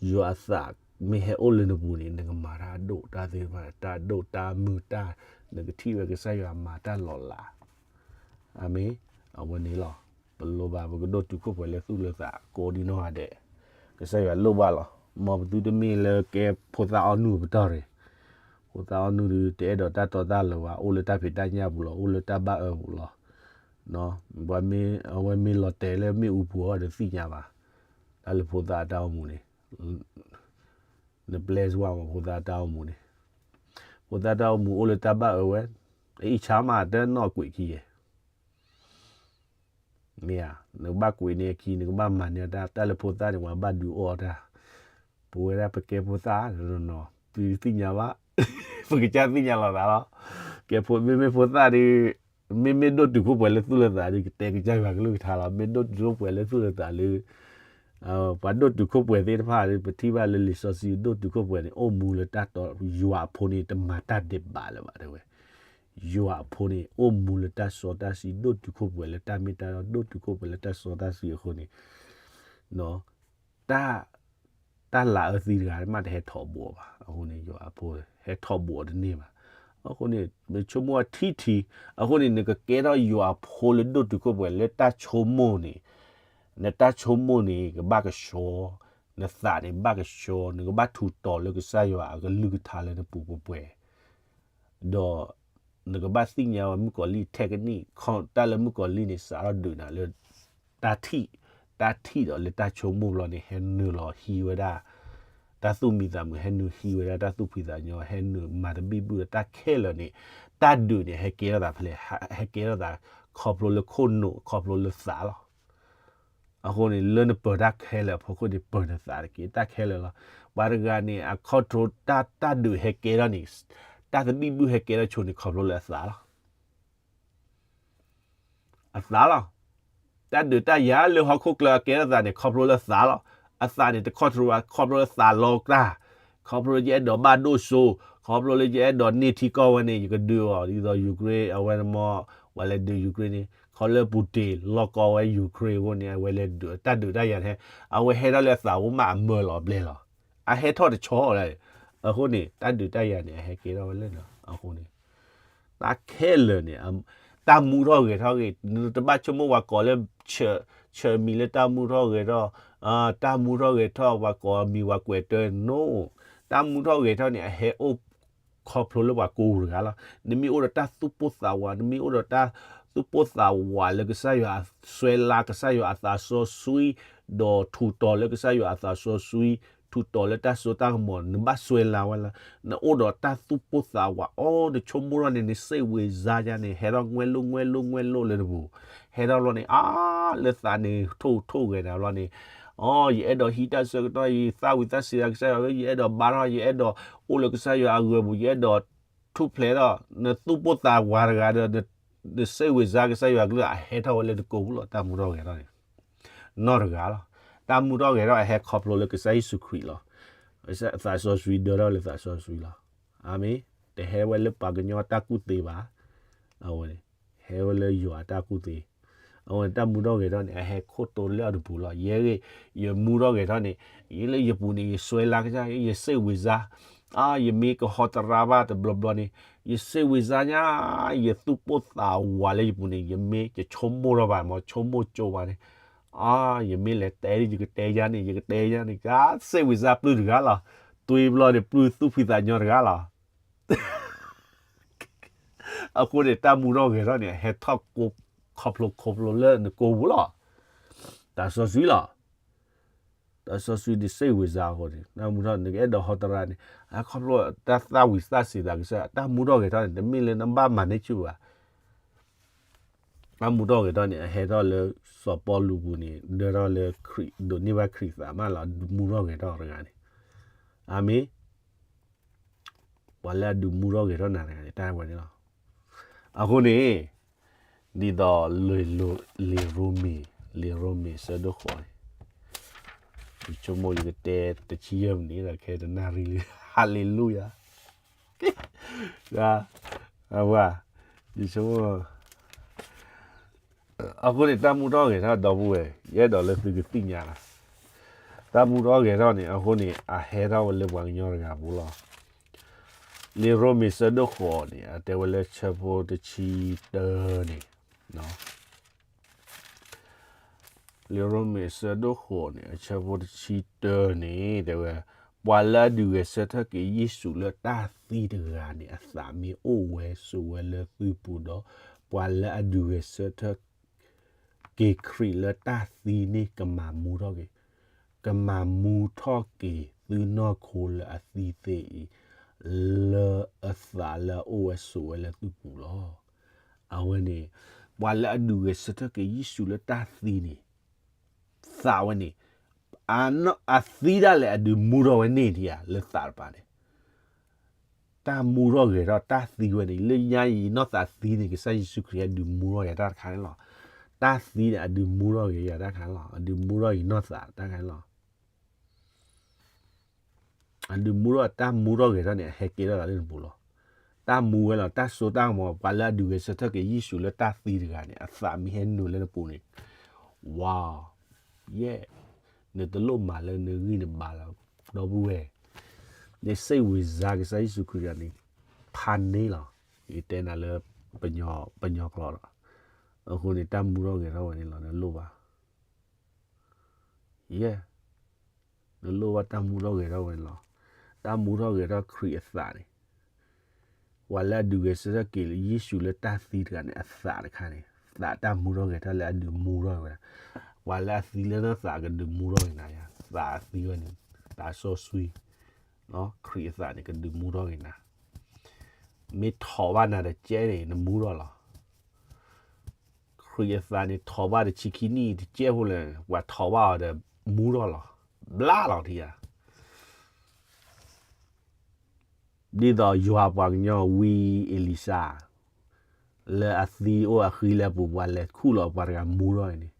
ယွၤအသးမ့ၢ်ဟဲအိၣ်လၢနပူၤန့ၣ် နကမၤတၢ်အဒိၣ်, တၢ်သ့ၣ်တဖၣ် တၢ်အဒိၣ်တၢ်မုၢ်တၢ်, နကထံၣ်ဝဲကစၢ်ယွၤမၤတၢ်လီၤလး. အၤမ့ၣ်. အဝဲန့ၣ်လီၤ. ပလိၣ်ဘၣ်ပကဒိၣ်တုာ်ခိၣ်ပှဲၤလၢသူၣ်လၢသးကိးဒံနီၢ်ဂၤဒဲး, ကစၢ်ယွၤလိၣ်ဘၣ်လီၤ. မ်ပသုတမ့ၢ်လၢကဲဖိသၣ်အီၣ်နုၢ်အပတီၢ်တဂ့ၤ, ဖိသၣ်အီၣ်နုၢ်ဒီး တအဲၣ်ဒိးတၢ်တီတၢ်လိၤဘၣ်, အိၣ်လၢတၢ်ဖံးတၢ်ညၣ်ပူၤလီၤ, အိၣ်လၢတၢ်ဘၣ်အၢပူၤလီၤ. ပှၤမ့ၢ်, အဝဲမ့ၢ်လီၤတဲာ်လၢမ့ၣ်အူပူၤအီၤဒီးသ့ၣ်ညါဘၣ်, တၢ်လၢဖိသၣ်အတၢ်အိၣ်မူန့ၣ်, နပျဲစဝါမး ဖိသၣ်အတၢ်အိၣ်မူန့ၣ်, ဖိသၣ်တၢ်အိၣ်မူအိၣ်လၢတၢ်ဘၣ်အၢဝဲ, အအံၤဆါမးတနီၣ်ကွံာ်ခံယဲၢ် မ့ၢ်ဧါ, နကဘၣ်ကွံာ်န့ၢ်အခံ, နကဘၣ်မၤန့ၢ်တၢ်, တၢ်လၢဖိသၣ်န့ၣ် ပှၤဘၣ်ဒုးအီၣ်တၢ်, ပဝဲဒၣ်ပကဲဖိသၣ်နီၤ, သုသ့ၣ်ညါဘၣ်, ပကစၢ်သ့ၣ်ညါလီၤသးလီၤ. ကဲဖိ, မ့မ့ၢ်ဖိသၣ်ဒီး, မ့မ့ၢ်ဒိၣ်တုာ်ခိၣ်ပှဲၤလၢသူၣ်လၢသးဒီး ကတဲကစၢ်ယွၤကလုၢ်ကထါလီၤ. မ့ၢ်ဒိၣ်တုာ်ခိၣ်ပှဲၤလၢသူၣ်လၢသးလၢ ပှၤဒိၣ်တုာ်ခိၣ်ပှဲၤသ့ၣ်တဖၣ်ဒီး ပထံၣ်ဘၣ်လၢလံာ်စီဆှံဒိၣ်တုာ်ခိၣ်ပှဲၤန့ၣ် အိၣ်မူလၢတၢ်တီ, ယွၤအဖိန့ၣ် တမၤတၢ်ဒဲးဘးလၢၤဘၣ်တဲဝဲ, ယွၤအဖိန့ၣ် အိၣ်မူလၢတၢ်စီတၢ်ဆှံ ဒိၣ်တုာ်ခိၣ်ပှဲၤလၢတၢ်မ့ၢ်တၢ်တီ ဒိၣ်တုာ်ခိၣ်ပှဲၤလၢတၢ်စီတၢ်ဆှံအဃိန့ၣ် တၢ်, တၢ်လၤအၢသံတဂၤမးတဟဲထီၣ်ဘိးဘၣ်. အဃိန့ၣ် ယွၤအဖိဟဲထီၣ်ဘိးအီၤတန့ၢ်ဘၣ်. အဃိန့ၣ် ပဆိကမိၣ်အထံၣ်ထံ, အဃိန့ၣ် နကကဲထီၣ်ယွၤအဖိလၢဒိၣ်တုာ်ခိၣ်ပှဲၤလၢတၢ်ဆိကမိၣ်န့ၣ်, နတၢ်ဆိကမိၣ်န့ၣ် ကဘၣ်ကဆှီ, နသးန့ၣ်ဘၣ်ကဆှီ, နကဘၣ်ထူးတီၤလၢကစၢ်ယွၤအကလုၢ်ကထါလၢနပူၤပှဲၤပှဲၤ ဒီးနကဘၣ်သ့ၣ်ညါဝဲမုၣ်ကီၤလံၢ်ထဲကနံၣ်, တၢ်လၢမုၣ်ကီၤလံၢ်န့ၣ် စးထီၣ်ဒုးနၤလၢ တၢ်ထံၣ်, တၢ်ထံၣ်ဒီးလၢတၢ်ဆိကမိၣ်ဘျီန့ၣ် ဟဲနုာ်လီၤဟံးဝဲဒၣ် တၢ်သူၣ်မံသးမုာ်, ဟဲနုာ်ဟံးဝဲဒၣ်တၢ်သူၣ်ဖှံသးညီ, ဟဲနုာ်မၤသဘံၣ်ဘုၣ်ဒီးတၢ်ခဲလၢာ်န့ၣ်, တၢ်ဒုးန့ၣ် ဟဲကဲထီၣ်သးဖဲလဲၣ်, ဟဲကဲထီၣ်သး ခီဖျိလၢခိၣ်နူာ် ခီဖျိလၢသးလီၤ. အဃိန့ၣ် လၢနပၢၤတၢ်ခဲလၢာ်အဖီခိၣ်န့ၣ် ပၢၤနသးတက့ၢ်. တၢ်ခဲလၢာ်လီၤ. ပှၤတဂၤန့ၣ် အ control တၢ်, တၢ်ဒုးဟဲကဲထီၣ်န့ၣ်, တၢ်သဘံၣ်ဘုၣ်ဟဲကဲထီၣ်ဆိန့ၣ် ခီဖျိလၢအသးလီၤ. အသးလီၤ. တၢ်ဒုးတၢ်ယၤလၢဟီၣ်ခိၣ်ချၢအကဲထီၣ်သးန့ၣ် ခီဖျိလၢသးလီၤ. အသးန့ၣ် တ control ဘၣ်, ခီဖျိလၢသးလီၤတၢ်, ခီဖျိလၢယအဲၣ်ဒိးဘၣ်ဒိၣ်စိ, ခီဖျိလၢယအဲၣ်ဒိးန့ၢ်ထံကီၢ်ဝဲန့ၣ် ယကဒုးအီၤ, ဒ်သိး Ukraine အဝဲန့ၣ်မ့ၢ် ပှၤလဲၤဒုး Ukraine န့ၣ် ခီလၢ Putin လီၢ်ကီဝဲ Ukraine အဃိန့ၣ် အဝဲလဲၤဒုး တၢ်ဒုးတၢ်ယၤန့ၣ် အဝဲဟဲထီၣ်လၢအသးအိၣ်မးအမၢလီၤဘျဲလီၤ. အဟဲထီၣ်တဆီလီၤ. အဃိန့ၣ် တၢ်ဒုးတၢ်ယၤန့ၣ် အဟဲကဲထီၣ်ဝဲလၢနၤ အဃိန့ၣ် တၢ်ခဲလၢာ်န့ၣ် တၢ်မူထီၣ်ဂဲၤထီၣ်ဂ့ၤ, နတဘၣ်ဆိကမိၣ်ပှၤကိးလၢ ဆၢမံၤလၢတၢ်မူထီၣ်ဂဲၤထီၣ်, တၢ်မူထီၣ်ဂဲၤထီၣ် ပှၤကိးမံၤပှၤကွဲးတၢ် no, တၢ်မူထီၣ်ဂဲၤထီၣ်န့ၣ် အဟဲအိၣ်ခီဖျိလၢပှၤကိးဂၤတဂၤလီၤ. နမ့ၢ်အိၣ်ဒီးတၢ်သူၣ်ပိၢ်သးဝး, နမ့ၢ်အိၣ်ဒီးတၢ် သူၣ်ပိၢ်သးဝးလၢကစၢ်ယွၤအစွဲလၢ် ကစၢ်ယွၤအသးစီဆှံ, ဒီးထူးတီၤလၢကစၢ်ယွၤအသးစီဆှံ, ထူးတီၤလၢတၢ်စိတၢ်ကမီၤ နဘၣ်စွဲလၢ်ဝဲလၢ နအိၣ်ဒီးတၢ်သူၣ်ပိၢ်သးဝး အိၣ်နဆိကမိၣ်ထီၣ်န့ၣ် နစိတ်ဝင်စားညါန့ၣ် ဟဲထီၣ်ငွဲၣ်လိၣ်ငွဲၣ်လိၣ်ငွဲၣ်လိၣ်လၢနပူၤ, ဟဲထီၣ်ဘျီန့ၣ် အါ လၢသးန့ၣ် ထိၣ်ထိၣ်ဂဲၤနၤဘျီန့ၣ်, အိ ယအဲၣ်ဒိးဟံးတၢ်ဆၢကတီၢ် ယသၣ်ဝံၤသးစံးသးကစၢ်ယွၤ ယအဲၣ်ဒိးဘါထီၣ် ယအဲၣ်ဒိးအိၣ်လၢကစၢ်ယွၤအဂီၢ်ပူၤ ယအဲၣ်ဒိးထူၣ်ဖျဲးထီၣ် နသူၣ်ပိၢ်သးဝးတဂၤဒီး နစိတ်ဝင်စားကစၢ်ယွၤကလုၢ် အဟဲထီၣ်ဝဲလၢနကိာ်ပူၤလီၤ တၢ်မူထီၣ်ဂဲၤထီၣ်န့ၣ် နီတဂၤလီၤ. တၢ်မူထီၣ်ဂဲၤထီၣ်အဟဲခီဖျိလၢကစၢ်ယ့ၣ်ၡူးခရံာ်လီၤ. သးစီဆှံဒၢထီၣ်လၢသးစီဆှံလီၤ. အၤမ့ၣ်. တဟဲဝဲလၢပှၤကညီတၢ်ကူၣ်သ့ဘၣ်. အဝဲန့ၣ် ဟဲဝဲလၢယွၤအတၢ်ကူၣ်သ့. အဝဲန့ၣ်တၢ်မူထီၣ်ဂဲၤထီၣ်န့ၣ် အဟဲခိၣ်တိလၢအတပူၤလီၤ. ယဲဂ့ၤ ယမူထီၣ်ဂဲၤထီၣ်န့ၣ် ယလၢယပူၤန့ၣ် ယစွဲလၢ်ကစၢ် ယစိတ်ဝင်စား, အါ ယမ့ၢ်ကဟီတရါဘၣ်တဘျီဘျီန့ၣ် ယစိတ်ဝင်စားညါ ယသူၣ်ပိၢ်သးဝးလၢယပူၤန့ၣ် ယမ့ၢ်ယဆိကမိၣ်ထီၣ်ဘၣ်မ့ၢ် ဆိကမိၣ်ကၠိဘၣ်န့ၣ်, အါ ယမ့ၢ်လဲၤတဲ ယကတဲယါန့ၣ် ယကတဲယါန့ၣ် ကစိတ်ဝင်စားပျုၢ်တဂၤလီၤ. တွံဘျီန့ၣ် ပျုၢ်သူၣ်ဖှံသးညီတဂၤလီၤ. အဃိန့ၣ် တၢ်မူထီၣ်ဂဲၤထီၣ်န့ၣ် အဟဲထီၣ်ခီဖျိခီဖျိလၢနကိာ်ပူၤလီၤ. သးစီဆှံလီၤ. သးစီဆှံန့ၣ်စိတ်ဝင်စားအဃိန့ၣ် တၢ်မူထီၣ် နကအဲၣ်ဒိးဟီတရါန့ၣ် အခီဖျိတၢ်သၣ်ဝံၤသးစံးသးကစၢ် တၢ်မူထီၣ်ဂဲၤထီၣ်န့ၣ် တမ့ၢ်လၢနဘၣ်မၤန့ၢ်ဆူၣ်ဘၣ်. တၢ်မူထီၣ်ဂဲၤထီၣ်န့ၣ် အဟဲထီၣ်လၢစီၤပီလူးပူၤန့ၣ် ဒၢထီၣ်လၢခရံာ် ဒိးန့ၢ်ဘၣ်ခရံာ်သးမးလီၤ မူထီၣ်ဂဲၤထီၣ်တဂၤန့ၣ်. အၤမ့ၣ်. ပှၤလၢအဒုးမူထီၣ်ဂဲၤထီၣ်နၤတဂၤန့ၣ် တၢ်ဝဲန့ၣ်လီၤ. အဃိန့ၣ် ဒ်သိး လံာ်ရိမ့ၤ လံာ်ရိမ့ၤဆၢဒိၣ်ဃိးန့ၣ် ယဆိကမိၣ်ယကတဲတဆံယဲၢ်မံးနံးဒီး ခဲတနၣ်ရံၣ်လံ ဟါလ့လူယၤ အဝဲ ယဆိကမိၣ် အဃိန့ၣ် တၢ်မူထီၣ်ဂဲၤထီၣ်ဒီပုၢ်ဝဲၢ် ယအဲၣ်ဒိးလၢသုကသ့ၣ်ညါလီၤ. တၢ်မူထီၣ်ဂဲၤထီၣ်န့ၣ် အဃိန့ၣ် အဟဲထီၣ်ဝဲလၢပှၤကညီတဂၤပူၤလီၤ. လံာ်ရိမ့ၤဆၢဒိၣ်ဃိးန့ၣ် အတဲဝဲလၢဆၢဖိတဆံတၢန့ၣ် လံာ်ရိမ့ၤဆၢဒိၣ်ဃိးန့ၣ် အဆၢဖိတဆံတၢန့ၣ် တဲဝဲ ပှၤလၢအဒုးဂဲၤဆၢထၢၣ်က့ၤယ့ၣ်ၡူးလၢတၢ်သံတဂၤန့ၣ် အသးမ့ၢ်အိၣ်ဝဲဆိးဝဲလၢသုပူၤဒီး ပှၤလၢအဒုးဂဲၤဆၢထၢၣ်က့ၤခရံာ်လၢတၢ်သံန့ၣ် ကမၤမူထီၣ်က့ၤ, ကမၤမူထီၣ်က့ၤသုနီၢ်ခိလၢအသံသ့အံၤ လၢအသးလၢအအိၣ်ဝဲဆိးဝဲလၢသုပူၤလီၤ. အဝဲန့ၣ် ပှၤလၢအဒုးဂဲၤဆၢထၢၣ်က့ၤယ့ၣ်ၡူးလၢတၢ်သံန့ၣ် သးဝဲန့ၣ် အသံဒၣ်လဲာ်အဒုးမူထီၣ်ဝဲန့ၣ်ဒံးဧါ လၢသးတပၤန့ၣ် တၢ်မူထီၣ်ဂဲၤထီၣ်တၢ်သံဝဲန့ၣ် လၢညါအံၤနီၢ်သးသံန့ၣ် ကစၢ်ယ့ၣ်ၡူးခရံာ်အဒုးမူထီၣ်ယၤတၢ်တခါန့ၣ်လီၤ. တၢ်သံန့ၣ် အဒုးမူထီၣ်ဂဲၤယၤတၢ်တခါန့ၣ်လီၤ. အဒုးမူထီၣ်ယနီၢ်သးတၢ်တခါန့ၣ်လီၤ. အဒုးမူထီၣ်တၢ်မူထီၣ်ဂဲၤထီၣ်န့ၣ် အဟဲကဲထီၣ်သးလၢနပူၤလီၤ. တၢ်မူဝဲလီၤ တၢ်စိတၢ်ကမီၤ ပှၤလၢအဒုးဂဲၤဆၢထၢၣ်က့ၤယ့ၣ်ၡူးလၢတၢ်သံတဂၤန့ၣ် အသးမ့ၢ်ဟဲနုာ်လၢနပူၤန့ၣ် ဝါ ယဲၢ် နတလိၣ်မၤလၢနဂံၢ်နဘါလၢၤ ဒီပုၢ်ဝဲၢ်, နစိတ်ဝင်စားကစၢ်ယ့ၣ်ၡူးခရံာ်န့ၣ် ဖးန့ၢ်လီၤ. ယတဲနၤလၢ ပညီကျိာ်ဒီး အဃိန့ၣ် တၢ်မူထီၣ်ဂဲၤထီၣ်ဝဲန့ၣ်လီၤ နလိၣ်ဘၣ် ယဲၢ် နလိၣ်ဘၣ်တၢ်မူထီၣ်ဂဲၤထီၣ်ဝဲန့ၣ်လီၤ. တၢ်မူထီၣ်ဂဲၤထီၣ်ခရံာ်အသးန့ၣ် ပှၤလၢအဒုးဂဲၤဆၢထၢၣ်က့ၤလၢယ့ၣ်ၡူးလၢတၢ်သံတဂၤန့ၣ် အသးတခါန့ၣ် သးတၢ်မူထီၣ်ဂဲၤထီၣ်လၢအဒုးမူထီၣ်ဝဲဒၣ်, ပှၤလၢအသံလၢနီၢ်သးကဒုးမူထီၣ်က့ၤနၤယါ, သးအသံဝဲန့ၣ် သးစီဆှံ, ခရံာ်အသးန့ၣ် ကဒုးမူထီၣ်က့ၤနၤ, မ့ၢ်ထိးဘၣ်နၤတကဲန့ၣ် နမူထီၣ်လီၤ. ခရံာ်အသးန့ၣ် ထိးဘၣ်တဆံခံနံၣ်တကဲဖိလဲၣ်, ပှၤထိးဘၣ်အီၤဒီး မူထီၣ်လီၤ, ဘျါလီၤထံဧါ. ဒ်သိးယွၤပှၤကညီဝံအ့လံၡါ, လၢအသံအိၣ်အဃံလၢအပူၤ ပှၤလဲၤခူၣ်လီၤပှၤတဂၤမူထီၣ်န့ၣ်,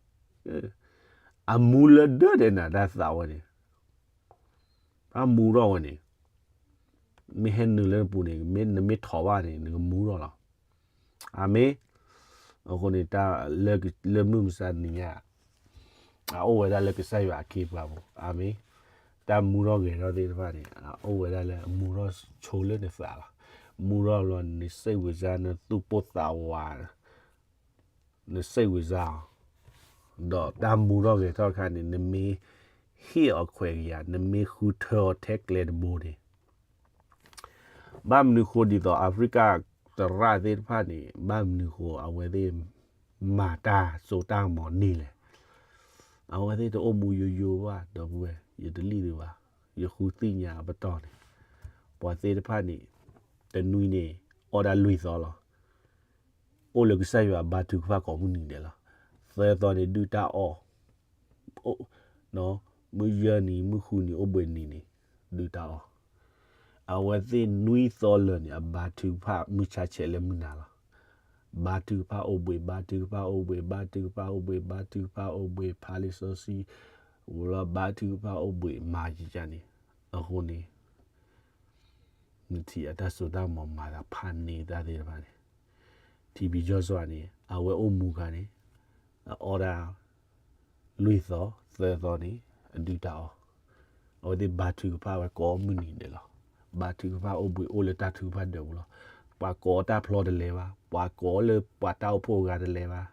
အမူလၢဒၢဒဲးနၤတၢ်သးဝဲန့ၣ်, တၢ်မူထီၣ်ဝဲန့ၣ်, မ့ၢ်ဟဲနုာ်လၢနပူၤန့ၣ် မ့ၢ်နမ့ၢ်ထိးဘၣ်န့ၣ် နကမူထီၣ်လီၤ. အၤမ့ၣ်. အဃိန့ၣ် လၢမုၢ်မဆါတနံၤညါ အအိၣ်ဝဲဒၣ်လၢကစၢ်ယွၤအခ့အပှၤပူၤ, အၤမ့ၣ်. တၢ်မူထီၣ်ဂဲၤထီၣ်သ့ၣ်တဖၣ်န့ၣ် အအိၣ်ဝဲဒၣ်လၢအမူထီၣ်ဆိလၢနသးလီၤ. မူထီၣ်လီၤ နစိတ်ဝင်စား နသူၣ်ပိၢ်သးဝး နစိတ်ဝင်စားအီၤ, ဒီးတၢ်မူထီၣ်ဂဲၤထီၣ်တခါန့ၣ် နမ့ၢ်ဟ့ၣ်အီၤခွဲးကယၤ နမ့ၢ်ဃုထၢအီၤထဲကျဲတဘိန့ၣ်, ဘၣ်မနုၤဃိဒ်သိး အၤဖရံကၤသရၣ်သ့ၣ်တဖၣ်န့ၣ် ဘၣ်မနုၤဃိအဝဲသ့ၣ် မၤတၢ်စိတၢ်ကမီၤန့ၣ်လဲၣ်. အဝဲသ့ၣ်တအိၣ်မူယိယိဘၣ် ဒီပုၢ်ဝဲၢ် ယတလံၣ်ဒံးဘၣ်. ယဃုသ့ၣ်ညါအပတီၢ်န့ၣ် ပှၤသ့ၣ်တဖၣ်န့ၣ် တနွံန့ၣ် အီၣ်ဒၣ်လွံၢ်သီလီၤ. အိၣ်လၢကစၢ်ယွၤဘါထုကဖၣ်ကိးမုၢ်နံၤဒဲးလီၤ. သၢသီန့ၣ်ဒုၣ်တၢ်အီၣ် မုၢ်ယဲၢ်နံၤ မုၢ်ဃုနံၤ အိၣ်ဘှံးနံၤန့ၣ် ဒုၣ်တၢ်အီၣ်. အဝဲသ့ၣ်နွံသီလၢာ်န့ၣ် အဘါထုကဖၣ်မုၢ်ဆါဆဲးလၢမုၢ်နၤလီၤ. ဘါထုကဖၣ်အိၣ်ဘှံး ဘါထုကဖၣ်အိၣ်ဘှံး ဘါထုကဖၣ်အိၣ်ဘှံး ဘါထုကဖၣ်အိၣ်ဘှံး ဖးလံာ်စီဆှံ ဝံၤလီၤ ဘါထုကဖၣ်အိၣ်ဘှံး မၤယံၤယၤန့ၣ် အဃိန့ၣ် နထံၣ်အတၢ်စိတၢ်ကမီၤမၤသးဖးန့ၢ်တၢ်သ့ၣ်တဖၣ်န့ၣ် ထံဘံယီၤစွၤန့ၣ် အဝဲအိၣ်မူခါန့ၣ် အအီၣ်ဒၣ် လွံၢ်သီ သၢသီန့ၣ် အဒုၣ်တၢ်အီၣ်. အဝဲသ့ၣ်ဘါထုကဖၣ်ဝဲကိးမုၢ်နံၤဒဲးလီၤ. ဘါထုကဖၣ်အိၣ်ဘှံးအိၣ်လၢတၢ်ထုကဖၣ်ဒၢးပူၤလီၤ. ပှၤကိးတၢ်ဖျီတလဲၤဘၣ်, ပှၤကိးလၢပှၤတၢ်အိၣ်ဖှိၣ်အဂၤတလဲၤဘၣ်,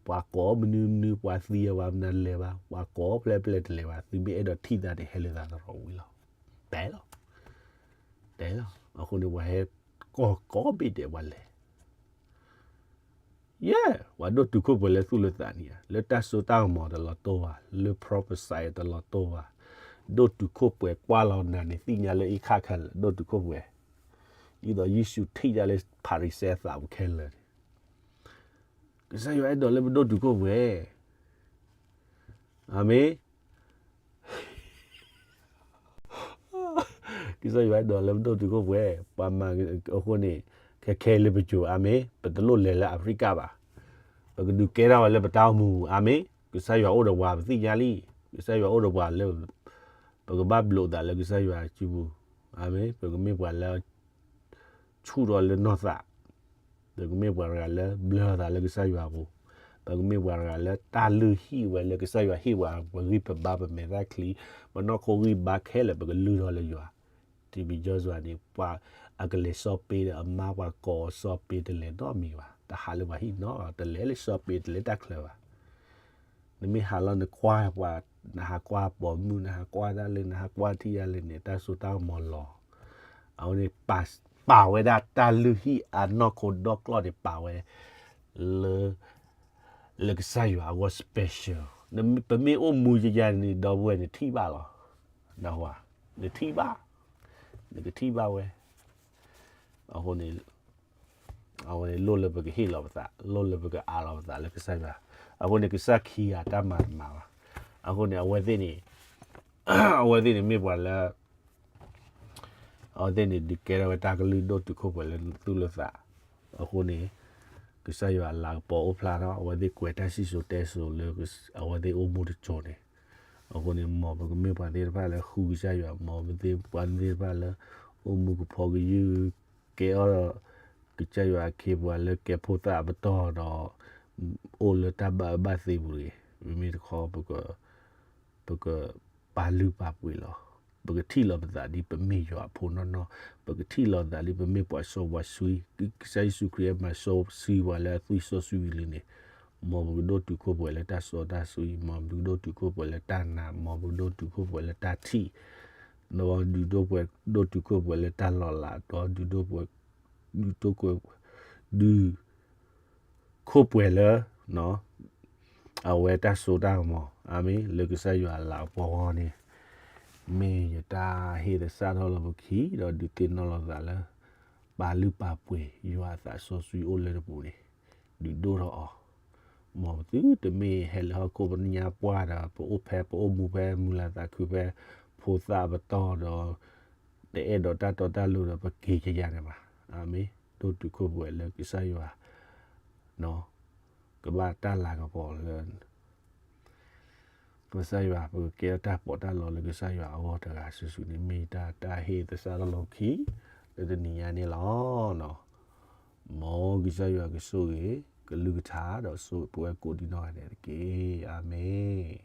ပှၤကိးမနုၤမနုၤ ပှၤသံအဝၤမနုၤတလဲၤဘၣ်, ပှၤကိးဖျဲၣ်ဖျဲၣ်တလဲၤဘၣ်, သုမ့ၢ်အဲၣ်ဒိးထံၣ်သးန့ၣ် ဟဲလၢသးသရိာ်ဝံၤလီၤ. တဲလီၤ. တဲလီၤ. အဃိန့ၣ် ပှၤဟဲ ကိးကိးဘ့ၣ်ဒဲးပှၤလဲၤ ယဲၢ် ပှၤဒိၣ်တုာ်ခိၣ်ပှဲၤလၢသူၣ်လၢသးန့ၣ်ဧါ, လၢတၢ်စိတၢ်ကမီၤတလီၤတိၢ်ဘၣ်, လၢ prophesy တလီၤတိၢ်ဘၣ်, ဒိၣ်တုာ်ခိၣ်ပှဲၤကွၢ်လီၤနၤန့ၣ် သ့ၣ်ညါလၢအံၤခါခဲလၢာ် ဒိၣ်တုာ်ခိၣ်ပှဲၤ, ဒ်သိးယ့ၣ်ၡူးထံၣ်ဒၣ်လၢဖၤရံၤၡဲအသးပူၤခဲလၢာ်န့ၣ်, ကစၢ်ယွၤအဲၣ်ဒိးလၢပဒိၣ်တုာ်ခိၣ်ပှဲၤ, အၤမ့ၣ် ကစၢ်ယွၤအဲၣ်ဒိးလၢပဒိၣ်တုာ်ခိၣ်ပှဲၤ, ပှၤမၤအဃိန့ၣ်, ခဲခဲလၢပစိၤ အၤမ့ၣ်, ပတလိၣ်လဲၤလၢအဖရံကၣ်ဘၣ်, ပကဒုးကဲထီၣ်ဝဲလၢပတၢ်အိၣ်မူပူၤ အၤမ့ၣ်, ကစၢ်ယွၤအိၣ်ဒီးပှၤပသ့ၣ်ညါလံ, ကစၢ်ယွၤအိၣ်ဒီးပှၤလၢ ပကဘၣ်ဘျိးသးလၢကစၢ်ယွၤစုပူၤ, အၤမ့ၣ်, ပကမ့ၢ်ပှၤလၢ ဆူၣ်ထီၣ်လၢနီၢ်သး, ပကမ့ၢ်ပှၤတဂၤလၢဘျၢသးလၢကစၢ်ယွၤအပူၤ, ပကမ့ၢ်ပှၤတဂၤလၢတၢ်လုၢ်ဟံၣ်ဝဲလၢကစၢ်ယွၤဟ့ၣ်ပှၤ ပဂံၢ်ပဘါပမဲာ်သၣ်ချံ, ပနီၢ်ခိဂံၢ်ဘါခဲလၢာ် ပကလုၢ်ထီၣ်လၢယွၤ, ထံဘံယီၤစွၤန့ၣ် ပှၤအကလဲၤစီပ့ဒီးအမါ ပှၤကိးအီၤစီပ့တလဲၤနီတမံၤဘၣ်, တဟးလၢပှၤဟံၣ်နီတဂၤ, တလဲၤလၢစီပ့တလဲၤတၢ်ချၢဘၣ် နမ့ၢ်ဟးလီၤနကွၢ်ပှၤ, နဟးကွၢ်ပိာ်မုၣ် နဟးကွၢ်တၢ်လၢ နဟးကွၢ်ထံၣ်တၢ်လၢန့ၣ် တၢ်စိတၢ်ကမီၤလီၤ. အဝဲန့ၣ် ပာ်ဝဲဒၣ်တၢ်လုၢ်ဟံၣ်အနီၢ်ခိဒီကျီၢ်န့ၣ် ပာ်ဝဲ လၢ လၢကစၢ်ယွၤအဂီၢ် special, ပမ့ၢ်အိၣ်မူယယၤန့ၣ် ဒီပုၢ်ဝဲၢ်န့ၣ်ထံၣ်ဘၣ်လီၤ. နထံၣ်ဘၣ်, နကထံၣ်ဘၣ်ဝဲ အဃိန့ၣ် အဝဲန့ၣ်လိၣ်လၢပကဟ့ၣ်လီၤပသး, လိၣ်လၢပကအးလီၤပသးလၢကစၢ်ယွၤ, အဃိန့ၣ် ကစၢ်ခံဂၤတၢ်မၤတမၤဘၣ်, အဃိန့ၣ် အဝဲသ့ၣ်န့ၣ်, အဝဲသ့ၣ်န့ၣ်မ့ၢ်ပှၤလၢ အဝဲသ့ၣ်န့ၣ်ဒုးကဲထီၣ်ဝဲတၢ်ကလုၢ်ဒိၣ်တုာ်ခိၣ်ပှဲၤလၢသူၣ်လၢသး, အဃိန့ၣ် ကစၢ်ယွၤအလၤကပီၤအိၣ်ဖျါထီၣ် အဝဲသ့ၣ်ကွဲးတၢ်စံၣ်စိၤတဲစိၤလၢ အဝဲသ့ၣ်အိၣ်မူတစိၤန့ၣ်, အဃိန့ၣ် မ်ပကမ့ၢ်ပှၤသ့ၣ်တဖၣ်လၢဃုကစၢ်ယွၤ, မ်ပမ့ၢ်ပှၤသ့ၣ်တဖၣ်လၢ အိၣ်မူကဖီကယုၢ် ကဲအီၤ ကစၢ်ယွၤအခ့အပှၤလၢကဲဖိသၣ်အပတီၢ်ဒီး အိၣ်လၢတၢ်ဘၣ်အၢဘၣ်သီပူၤတဂ့ၤ, မ့မ့ၢ်တခီ ပကပာ်လုၢ်ပာ်ပှ့ၤလီၤ. ပကထံၣ်လီၤပသးဒ်ပမ့ၢ်ယွၤအဖိနီၢ်နီၢ်, ပကထံၣ်လီၤပသးဒ်ပမ့ၢ်ပှၤစီပှၤဆှံ, ကစၢ်ယ့ၣ်ၡူးခရံာ်မၤစီဆှံပှၤလၢအသွံၣ်စီဆှံဝံၤလံန့ၣ်, မ်ပကဒိၣ်တုာ်ခိၣ်ပှဲၤလၢတၢ်စီတၢ်ဆှံ, မ်ပကဒိၣ်တုာ်ခိၣ်ပှဲၤလၢတၢ်နာ်, မ်ပကဒိၣ်တုာ်ခိၣ်ပှဲၤလၢတၢ်ထံၣ်, ဒီးဒုးဒိၣ်ပှဲၤ ဒိၣ်တုာ်ခိၣ်ပှဲၤလၢတၢ်လီၤလး, ဒီးဒုးဒိၣ်ပှဲၤ ဒုးဒိၣ်ပှဲၤ ဒုး ခိၣ်ပှဲၤလၢ အဝဲတၢ်စိတၢ်ကမီၤ, အၤမ့ၣ်, လၢကစၢ်ယွၤအလၤကပီၤအဂီၢ်န့ၣ်, မ့ၢ်ယတၢ်ဟ့ၣ်သဆၣ်ထီၣ်လၢပခံ, ဒီးဒုးသ့ၣ်နီၣ်လီၤသးလၢ ပာ်လုၢ်ပာ်ပှ့ၤယွၤအသးစီဆှံအိၣ်လၢနပူၤန့ၣ်, ဒုးဒိၣ်ထီၣ်အီၤ, မ်ပသုတမ့ၢ်ဟဲလၢဟီၣ်ခိၣ်ညါပှၢ်ဒီး ပအိၣ်ဖဲ ပအိၣ်မူဖဲ မုာ်လၤသးခုဖဲ ဖိသၣ်ပတီၢ်ဒီး တအဲၣ်ဒိးတၢ်တီတၢ်လိၤဒီးပက့ၤကယၤန့ၣ်ဘၣ်. အၤမ့ၣ်. ဒိၣ်တုာ်ခိၣ်ပှဲၤလၢကစၢ်ယွၤ ကဘၣ်တၢ်လၤကပီၤလၢ ကစၢ်ယွၤ ပကကဲထီၣ်တၢ်ပီးတၢ်လီလၢကစၢ်ယွၤအဂီၢ်တဂၤစုာ်စုာ်န့ၣ် မ့ၢ်တၢ် တၢ်ဟ့ၣ်သဆၣ်ထီၣ်လၢခံ လၢတနံၤညါန့ၣ်လီၤ. မ်ကစၢ်ယွၤကဆိၣ်ဂ့ၤ ကလုၢ်ကထါဒီးဆိၣ်ဂ့ၤပဝဲကိးဒံနီၢ်ဂၤဒဲးတက့ၢ်. အၤမ့ၣ်.